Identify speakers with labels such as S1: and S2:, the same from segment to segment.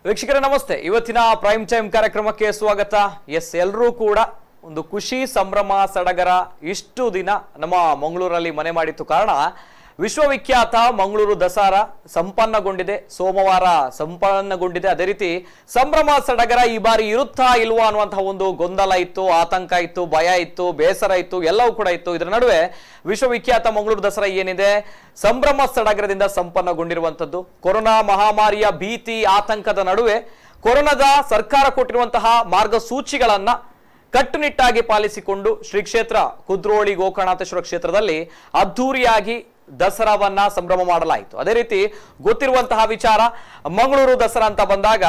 S1: ವೀಕ್ಷಕರೇ ನಮಸ್ತೆ. ಇವತ್ತಿನ prime time ಕಾರ್ಯಕ್ರಮಕ್ಕೆ ಸ್ವಾಗತ. ಎಸ್, ಎಲ್ಲರೂ ಕೂಡ ಒಂದು ಖುಷಿ ಸಂಭ್ರಮ ಸಡಗರ ಇಷ್ಟು ದಿನ ನಮ್ಮ ಮಂಗಳೂರಲ್ಲಿ ಮನೆ ಮಾಡಿತ್ತು. ಕಾರಣ ವಿಶ್ವವಿಖ್ಯಾತ ಮಂಗಳೂರು ದಸರಾ ಸಂಪನ್ನಗೊಂಡಿದೆ, ಸೋಮವಾರ ಸಂಪನ್ನಗೊಂಡಿದೆ. ಅದೇ ರೀತಿ ಸಂಭ್ರಮ ಸಡಗರ ಈ ಬಾರಿ ಇರುತ್ತಾ ಇಲ್ವಾ ಅನ್ನುವಂತಹ ಒಂದು ಗೊಂದಲ ಇತ್ತು, ಆತಂಕ ಇತ್ತು, ಭಯ ಇತ್ತು, ಬೇಸರ ಇತ್ತು, ಎಲ್ಲವೂ ಕೂಡ ಇತ್ತು. ಇದರ ನಡುವೆ ವಿಶ್ವವಿಖ್ಯಾತ ಮಂಗಳೂರು ದಸರಾ ಏನಿದೆ ಸಂಭ್ರಮ ಸಡಗರದಿಂದ ಸಂಪನ್ನಗೊಂಡಿರುವಂಥದ್ದು. ಕೊರೋನಾ ಮಹಾಮಾರಿಯ ಭೀತಿ ಆತಂಕದ ನಡುವೆ ಕೊರೋನಾದ ಸರ್ಕಾರ ಕೊಟ್ಟಿರುವಂತಹ ಮಾರ್ಗಸೂಚಿಗಳನ್ನ ಕಟ್ಟುನಿಟ್ಟಾಗಿ ಪಾಲಿಸಿಕೊಂಡು ಶ್ರೀ ಕ್ಷೇತ್ರ ಕುದ್ರೋಳಿ ಗೋಕರ್ಣಾಥೇಶ್ವರ ಕ್ಷೇತ್ರದಲ್ಲಿ ಅದ್ಧೂರಿಯಾಗಿ ದಸರಾವನ್ನ ಸಂಭ್ರಮ ಮಾಡಲಾಯಿತು. ಅದೇ ರೀತಿ ಗೊತ್ತಿರುವಂತಹ ವಿಚಾರ, ಮಂಗಳೂರು ದಸರಾ ಅಂತ ಬಂದಾಗ,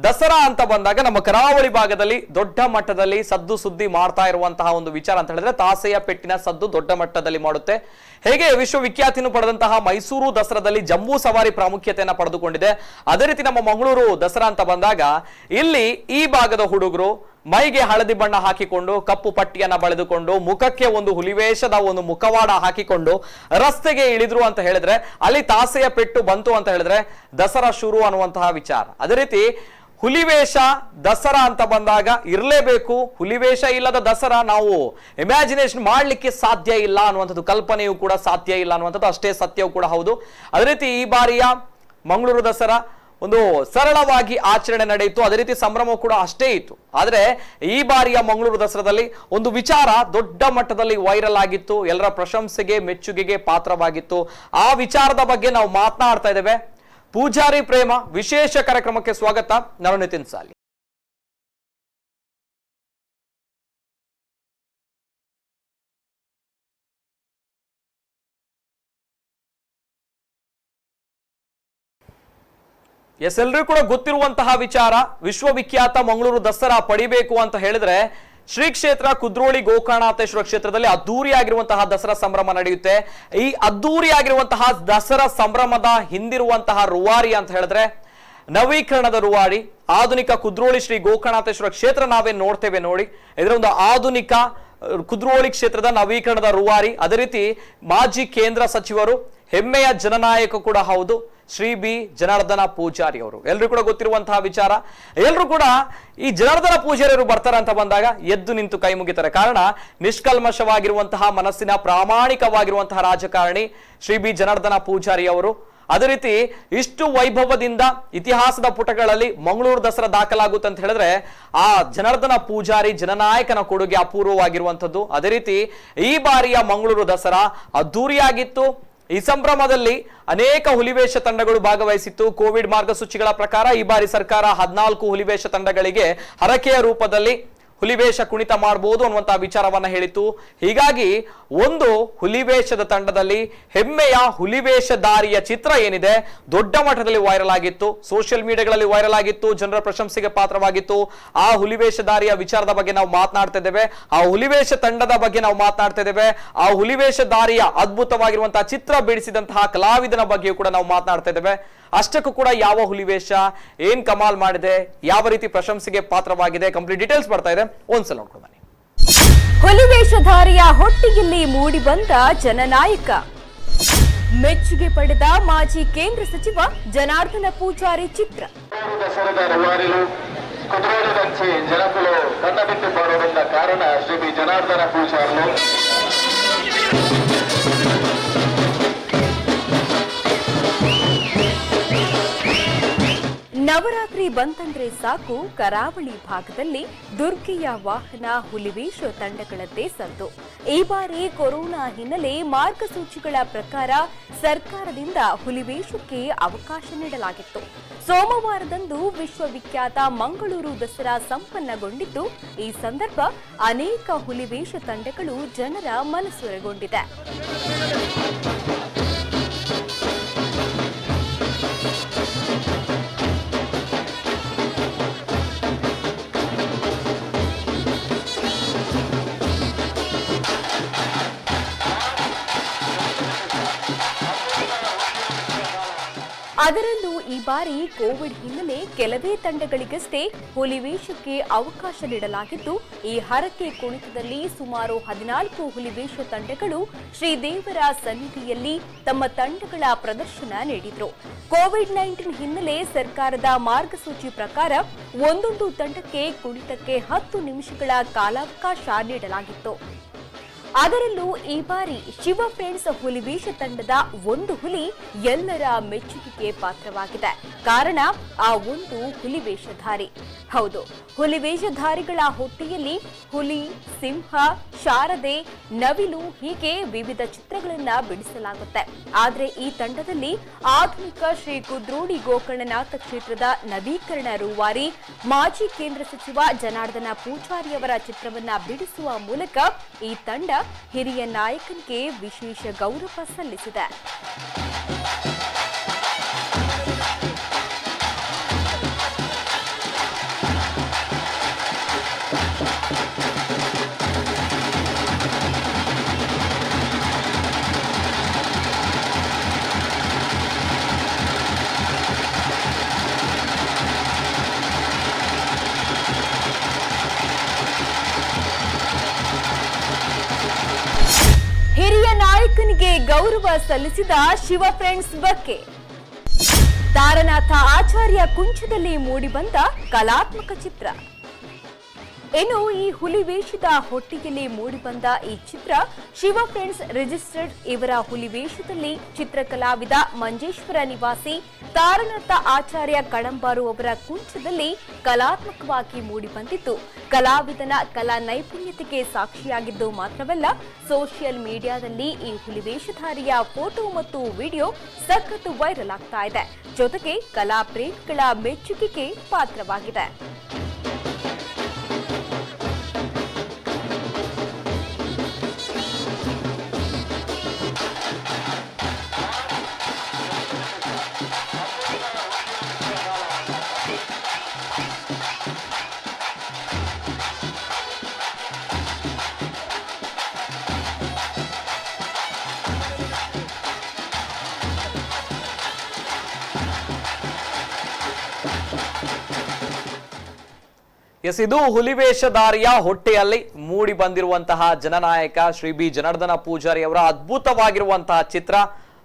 S1: ದಸರಾ ಅಂತ ಬಂದಾಗ ನಮ್ಮ ಕರಾವಳಿ ಭಾಗದಲ್ಲಿ ದೊಡ್ಡ ಮಟ್ಟದಲ್ಲಿ ಸದ್ದು ಸುದ್ದಿ ಮಾಡ್ತಾ ಇರುವಂತಹ ಒಂದು ವಿಚಾರ ಅಂತ ಹೇಳಿದ್ರೆ ತಾಸೆಯ ಪೆಟ್ಟಿನ ಸದ್ದು ದೊಡ್ಡ ಮಟ್ಟದಲ್ಲಿ ಮಾಡುತ್ತೆ. ಹೇಗೆ ವಿಶ್ವವಿಖ್ಯಾತಿಯನ್ನು ಪಡೆದಂತಹ ಮೈಸೂರು ದಸರಾದಲ್ಲಿ ಜಂಬೂ ಸವಾರಿ ಪ್ರಾಮುಖ್ಯತೆಯನ್ನು ಪಡೆದುಕೊಂಡಿದೆ, ಅದೇ ರೀತಿ ನಮ್ಮ ಮಂಗಳೂರು ದಸರಾ ಅಂತ ಬಂದಾಗ ಇಲ್ಲಿ ಈ ಭಾಗದ ಹುಡುಗರು ಮೈಗೆ ಹಳದಿ ಬಣ್ಣ ಹಾಕಿಕೊಂಡು, ಕಪ್ಪು ಪಟ್ಟಿಯನ್ನ ಬಳೆದುಕೊಂಡು, ಮುಖಕ್ಕೆ ಒಂದು ಹುಲಿವೇಷದ ಒಂದು ಮುಖವಾಡ ಹಾಕಿಕೊಂಡು ರಸ್ತೆಗೆ ಇಳಿದ್ರು ಅಂತ ಹೇಳಿದ್ರೆ, ಅಲ್ಲಿ ತಾಸೆಯ ಪೆಟ್ಟು ಬಂತು ಅಂತ ಹೇಳಿದ್ರೆ ದಸರಾ ಶುರು ಅನ್ನುವಂತಹ ವಿಚಾರ. ಅದೇ ರೀತಿ ಹುಲಿವೇಷ ದಸರಾ ಅಂತ ಬಂದಾಗ ಇರಲೇಬೇಕು. ಹುಲಿವೇಷ ಇಲ್ಲದ ದಸರಾ ನಾವು ಇಮ್ಯಾಜಿನೇಷನ್ ಮಾಡಲಿಕ್ಕೆ ಸಾಧ್ಯ ಇಲ್ಲ ಅನ್ನುವಂಥದ್ದು, ಕಲ್ಪನೆಯೂ ಕೂಡ ಸಾಧ್ಯ ಇಲ್ಲ ಅನ್ನುವಂಥದ್ದು ಅಷ್ಟೇ ಸತ್ಯವೂ ಕೂಡ ಹೌದು. ಅದೇ ರೀತಿ ಈ ಬಾರಿಯ ಮಂಗಳೂರು ದಸರಾ ಒಂದು ಸರಳವಾಗಿ ಆಚರಣೆ ನಡೆಯಿತು, ಅದೇ ರೀತಿ ಸಂಭ್ರಮ ಕೂಡ ಅಷ್ಟೇ ಇತ್ತು. ಆದರೆ ಈ ಬಾರಿಯ ಮಂಗಳೂರು ದಸರಾದಲ್ಲಿ ಒಂದು ವಿಚಾರ ದೊಡ್ಡ ಮಟ್ಟದಲ್ಲಿ ವೈರಲ್ ಆಗಿತ್ತು, ಎಲ್ಲರ ಪ್ರಶಂಸೆಗೆ ಮೆಚ್ಚುಗೆಗೆ ಪಾತ್ರವಾಗಿತ್ತು. ಆ ವಿಚಾರದ ಬಗ್ಗೆ ನಾವು ಮಾತನಾಡ್ತಾ ಇದ್ದೇವೆ. ಪೂಜಾರಿ ಪ್ರೇಮ ವಿಶೇಷ ಕಾರ್ಯಕ್ರಮಕ್ಕೆ ಸ್ವಾಗತ. ನಾನು ನಿತಿನ್ ಸಾಲಿ. ಎಸ್, ಎಲ್ಲರಿಗೂ ಕೂಡ ಗೊತ್ತಿರುವಂತಹ ವಿಚಾರ, ವಿಶ್ವವಿಖ್ಯಾತ ಮಂಗಳೂರು ದಸರಾ ಪಡಿಬೇಕು ಅಂತ ಹೇಳಿದ್ರೆ ಶ್ರೀ ಕ್ಷೇತ್ರ ಕುದ್ರೋಳಿ ಗೋಕರ್ಣಾಥೇಶ್ವರ ಕ್ಷೇತ್ರದಲ್ಲಿ ಅದ್ದೂರಿಯಾಗಿರುವಂತಹ ದಸರಾ ಸಂಭ್ರಮ ನಡೆಯುತ್ತೆ. ಈ ಅದ್ದೂರಿಯಾಗಿರುವಂತಹ ದಸರಾ ಸಂಭ್ರಮದ ಹಿಂದಿರುವಂತಹ ರೂವಾರಿ ಅಂತ ಹೇಳಿದ್ರೆ ನವೀಕರಣದ ರೂವಾರಿ, ಆಧುನಿಕ ಕುದ್ರೋಳಿ ಶ್ರೀ ಗೋಕರ್ಣಾಥೇಶ್ವರ ಕ್ಷೇತ್ರ ನಾವೇನ್ ನೋಡ್ತೇವೆ ನೋಡಿ, ಇದರ ಒಂದು ಆಧುನಿಕ ಕುದ್ರೋಳಿ ಕ್ಷೇತ್ರದ ನವೀಕರಣದ ರೂವಾರಿ. ಅದೇ ರೀತಿ ಮಾಜಿ ಕೇಂದ್ರ ಸಚಿವರು, ಹೆಮ್ಮೆಯ ಜನನಾಯಕ ಕೂಡ ಹೌದು, ಶ್ರೀ ಬಿ ಜನಾರ್ದನ ಪೂಜಾರಿ ಅವರು. ಎಲ್ರೂ ಕೂಡ ಗೊತ್ತಿರುವಂತಹ ವಿಚಾರ, ಎಲ್ರೂ ಕೂಡ ಈ ಜನಾರ್ದನ ಪೂಜಾರಿ ಅವರು ಬರ್ತಾರೆ ಅಂತ ಬಂದಾಗ ಎದ್ದು ನಿಂತು ಕೈ ಮುಗಿತಾರೆ. ಕಾರಣ ನಿಷ್ಕಲ್ಮಶವಾಗಿರುವಂತಹ ಮನಸ್ಸಿನ ಪ್ರಾಮಾಣಿಕವಾಗಿರುವಂತಹ ರಾಜಕಾರಣಿ ಶ್ರೀ ಬಿ ಜನಾರ್ದನ ಪೂಜಾರಿ ಅವರು. ಅದೇ ರೀತಿ ಇಷ್ಟು ವೈಭವದಿಂದ ಇತಿಹಾಸದ ಪುಟಗಳಲ್ಲಿ ಮಂಗಳೂರು ದಸರಾ ದಾಖಲಾಗುತ್ತೆ ಅಂತ ಹೇಳಿದ್ರೆ ಆ ಜನಾರ್ದನ ಪೂಜಾರಿ ಜನನಾಯಕನ ಕೊಡುಗೆ ಅಪೂರ್ವವಾಗಿರುವಂಥದ್ದು. ಅದೇ ರೀತಿ ಈ ಬಾರಿಯ ಮಂಗಳೂರು ದಸರಾ ಅದ್ದೂರಿಯಾಗಿತ್ತು. ಈ ಸಂಭ್ರಮದಲ್ಲಿ ಅನೇಕ ಹುಲಿವೇಷ ತಂಡಗಳು ಭಾಗವಹಿಸಿತ್ತು. ಕೋವಿಡ್ ಮಾರ್ಗಸೂಚಿಗಳ ಪ್ರಕಾರ ಈ ಬಾರಿ ಸರ್ಕಾರ 14 ಹುಲಿವೇಷ ತಂಡಗಳಿಗೆ ಹರಕೆಯ ರೂಪದಲ್ಲಿ ಹುಲಿವೇಷ ಕುಣಿತ ಮಾಡಬಹುದು ಅನ್ನುವಂತಹ ವಿಚಾರವನ್ನ ಹೇಳಿತ್ತು. ಹೀಗಾಗಿ ಒಂದು ಹುಲಿವೇಷದ ತಂಡದಲ್ಲಿ ಹೆಮ್ಮೆಯ ಹುಲಿವೇಷಧಾರಿಯ ಚಿತ್ರ ಏನಿದೆ ದೊಡ್ಡ ಮಟ್ಟದಲ್ಲಿ ವೈರಲ್ ಆಗಿತ್ತು, ಸೋಷಿಯಲ್ ಮೀಡಿಯಾಗಳಲ್ಲಿ ವೈರಲ್ ಆಗಿತ್ತು, ಜನರ ಪ್ರಶಂಸೆಗೆ ಪಾತ್ರವಾಗಿತ್ತು. ಆ ಹುಲಿವೇಷಧಾರಿಯ ವಿಚಾರದ ಬಗ್ಗೆ ನಾವು ಮಾತನಾಡ್ತಾ ಇದ್ದೇವೆ, ಆ ಹುಲಿವೇಷ ತಂಡದ ಬಗ್ಗೆ ನಾವು ಮಾತನಾಡ್ತಾ ಇದ್ದೇವೆ, ಆ ಹುಲಿವೇಷಧಾರಿಯ ಅದ್ಭುತವಾಗಿರುವಂತಹ ಚಿತ್ರ ಬಿಡಿಸಿದಂತಹ ಕಲಾವಿದನ ಬಗ್ಗೆಯೂ ಕೂಡ ನಾವು ಮಾತನಾಡ್ತಾ ಇದ್ದೇವೆ. ಅಷ್ಟಕ್ಕೂ ಕೂಡ ಯಾವ ಹುಲಿವೇಷ ಏನ್ ಕಮಾಲ್ ಮಾಡಿದೆ, ಯಾವ ರೀತಿ ಪ್ರಶಂಸೆಗೆ ಪಾತ್ರವಾಗಿದೆ, ಕಂಪ್ಲೀಟ್ ಡೀಟೇಲ್ಸ್ ಬರ್ತಾ ಇದೆ, ಒಂದ್ಸಲ ನೋಡ್ಕೊಂಡು ಬನ್ನಿ.
S2: ಹುಲಿವೇಷಧಾರಿಯ ಹೊಟ್ಟಿಯಲ್ಲಿ ಮೂಡಿ ಬಂದ ಜನನಾಯಕ, ಮೆಚ್ಚುಗೆ ಪಡೆದ ಮಾಜಿ ಕೇಂದ್ರ ಸಚಿವ ಜನಾರ್ದನ ಪೂಜಾರಿ ಚಿತ್ರ.
S3: ಕಾರಣ ಶ್ರೀ ಬಿ ಜನಾರ್ದನ ಪೂಜಾರಿ.
S2: ನವರಾತ್ರಿ ಬಂತಂದ್ರೆ ಸಾಕು, ಕರಾವಳಿ ಭಾಗದಲ್ಲಿ ದುರ್ಗೆಯ ವಾಹನ ಹುಲಿವೇಷ ತಂಡಗಳದ್ದೇ ಸದ್ದು. ಈ ಬಾರಿ ಕೊರೋನಾ ಹಿನ್ನೆಲೆ ಮಾರ್ಗಸೂಚಿಗಳ ಪ್ರಕಾರ ಸರ್ಕಾರದಿಂದ ಹುಲಿವೇಷಕ್ಕೆ ಅವಕಾಶ ನೀಡಲಾಗಿತ್ತು. ಸೋಮವಾರದಂದು ವಿಶ್ವವಿಖ್ಯಾತ ಮಂಗಳೂರು ದಸರಾ ಸಂಪನ್ನಗೊಂಡಿದ್ದು, ಈ ಸಂದರ್ಭ ಅನೇಕ ಹುಲಿವೇಷ ತಂಡಗಳು ಜನರ ಮನಸೂರೆಗೊಂಡಿದೆ. ಅದರಲ್ಲೂ ಈ ಈ ಬಾರಿ ಕೋವಿಡ್ ಹಿನ್ನೆಲೆ ಕೆಲವೇ ತಂಡಗಳಿಗಷ್ಟೇ ಹುಲಿವೇಷಕ್ಕೆ ಅವಕಾಶ ನೀಡಲಾಗಿದ್ದು, ಈ ಹರಕೆ ಕುಣಿತದಲ್ಲಿ ಸುಮಾರು 14 ಹುಲಿವೇಷ ತಂಡಗಳು ಶ್ರೀದೇವರ ಸನ್ನಿಧಿಯಲ್ಲಿ ತಮ್ಮ ತಂಡಗಳ ಪ್ರದರ್ಶನ ನೀಡಿದರು. ಕೋವಿಡ್-19 ಹಿನ್ನೆಲೆ ಸರ್ಕಾರದ ಮಾರ್ಗಸೂಚಿ ಪ್ರಕಾರ ಒಂದೊಂದು ತಂಡಕ್ಕೆ ಕುಣಿತಕ್ಕೆ 10 ನಿಮಿಷಗಳ ಕಾಲಾವಕಾಶ ನೀಡಲಾಗಿತ್ತು. ಅದರಲ್ಲೂ ಈ ಬಾರಿ ಶಿವ ಫ್ರೆಂಡ್ಸ್ ಹುಲಿವೇಷ ತಂಡದ ಒಂದು ಹುಲಿ ಎಲ್ಲರ ಮೆಚ್ಚುಗೆಗೆ ಪಾತ್ರವಾಗಿದೆ. ಕಾರಣ ಆ ಒಂದು ಹುಲಿವೇಷಧಾರಿ. ಹೌದು, ಹುಲಿವೇಷಧಾರಿಗಳ ಹೊಟ್ಟೆಯಲ್ಲಿ ಹುಲಿ, ಸಿಂಹ, ಶಾರದೆ, ನವಿಲು ಹೀಗೆ ವಿವಿಧ ಚಿತ್ರಗಳನ್ನ ಬಿಡಿಸಲಾಗುತ್ತೆ. ಆದರೆ ಈ ತಂಡದಲ್ಲಿ ಆಧುನಿಕ ಶ್ರೀ ಕುದ್ರೋಳಿ ಗೋಕರ್ಣನಾಥ ಕ್ಷೇತ್ರದ ನವೀಕರಣ ರೂವಾರಿ ಮಾಜಿ ಕೇಂದ್ರ ಸಚಿವ ಜನಾರ್ದನ ಪೂಜಾರಿಯವರ ಚಿತ್ರವನ್ನ ಬಿಡಿಸುವ ಮೂಲಕ ಈ ತಂಡ ಹಿರಿಯ ನಾಯಕನಿಗೆ ವಿಶೇಷ ಗೌರವ ಸಲ್ಲಿಸಿದೆ. ಹಿರಿಯ ನಾಯಕನಿಗೆ ಗೌರವ ಸಲ್ಲಿಸಿದ ಶಿವ ಫ್ರೆಂಡ್ಸ್ ಬಗ್ಗೆ ತಾರನಾಥ ಆಚಾರ್ಯ ಕುಂಚದಲ್ಲಿ ಮೂಡಿಬಂದ ಕಲಾತ್ಮಕ ಚಿತ್ರ. ಇನ್ನು ಈ ಹುಲಿವೇಷದ ಹೊಟ್ಟೆಯಲ್ಲಿ ಮೂಡಿಬಂದ ಈ ಚಿತ್ರ ಶಿವ ಫ್ರೆಂಡ್ಸ್ ರಿಜಿಸ್ಟರ್ಡ್ ಇವರ ಹುಲಿವೇಷದಲ್ಲಿ ಚಿತ್ರಕಲಾವಿದ ಮಂಜೇಶ್ವರ ನಿವಾಸಿ ತಾರನಾಥ ಆಚಾರ್ಯ ಕಡಂಬಾರು ಅವರ ಕುಂಚದಲ್ಲಿ ಕಲಾತ್ಮಕವಾಗಿ ಮೂಡಿಬಂದಿತ್ತು. ಕಲಾವಿದನ ಕಲಾ ನೈಪುಣ್ಯತೆಗೆ ಸಾಕ್ಷಿಯಾಗಿದ್ದು ಮಾತ್ರವಲ್ಲ, ಸೋಷಿಯಲ್ ಮೀಡಿಯಾದಲ್ಲಿ ಈ ಹುಲಿವೇಷಧಾರಿಯ ಫೋಟೋ ಮತ್ತು ವಿಡಿಯೋ ಸಖತ್ ವೈರಲ್ ಆಗ್ತಾ ಇದೆ. ಜೊತೆಗೆ ಕಲಾ ಪ್ರೇಮಿಗಳ ಮೆಚ್ಚುಗೆಗೆ ಪಾತ್ರವಾಗಿದೆ.
S1: ಎಸ್, ಇದು ಹುಲಿವೇಷಧಾರಿಯ ಹೊಟ್ಟೆಯಲ್ಲಿ ಮೂಡಿ ಬಂದಿರುವಂತಹ ಜನನಾಯಕ ಶ್ರೀ ಬಿ ಜನಾರ್ದನ ಪೂಜಾರಿ ಅವರ ಅದ್ಭುತವಾಗಿರುವಂತಹ ಚಿತ್ರ.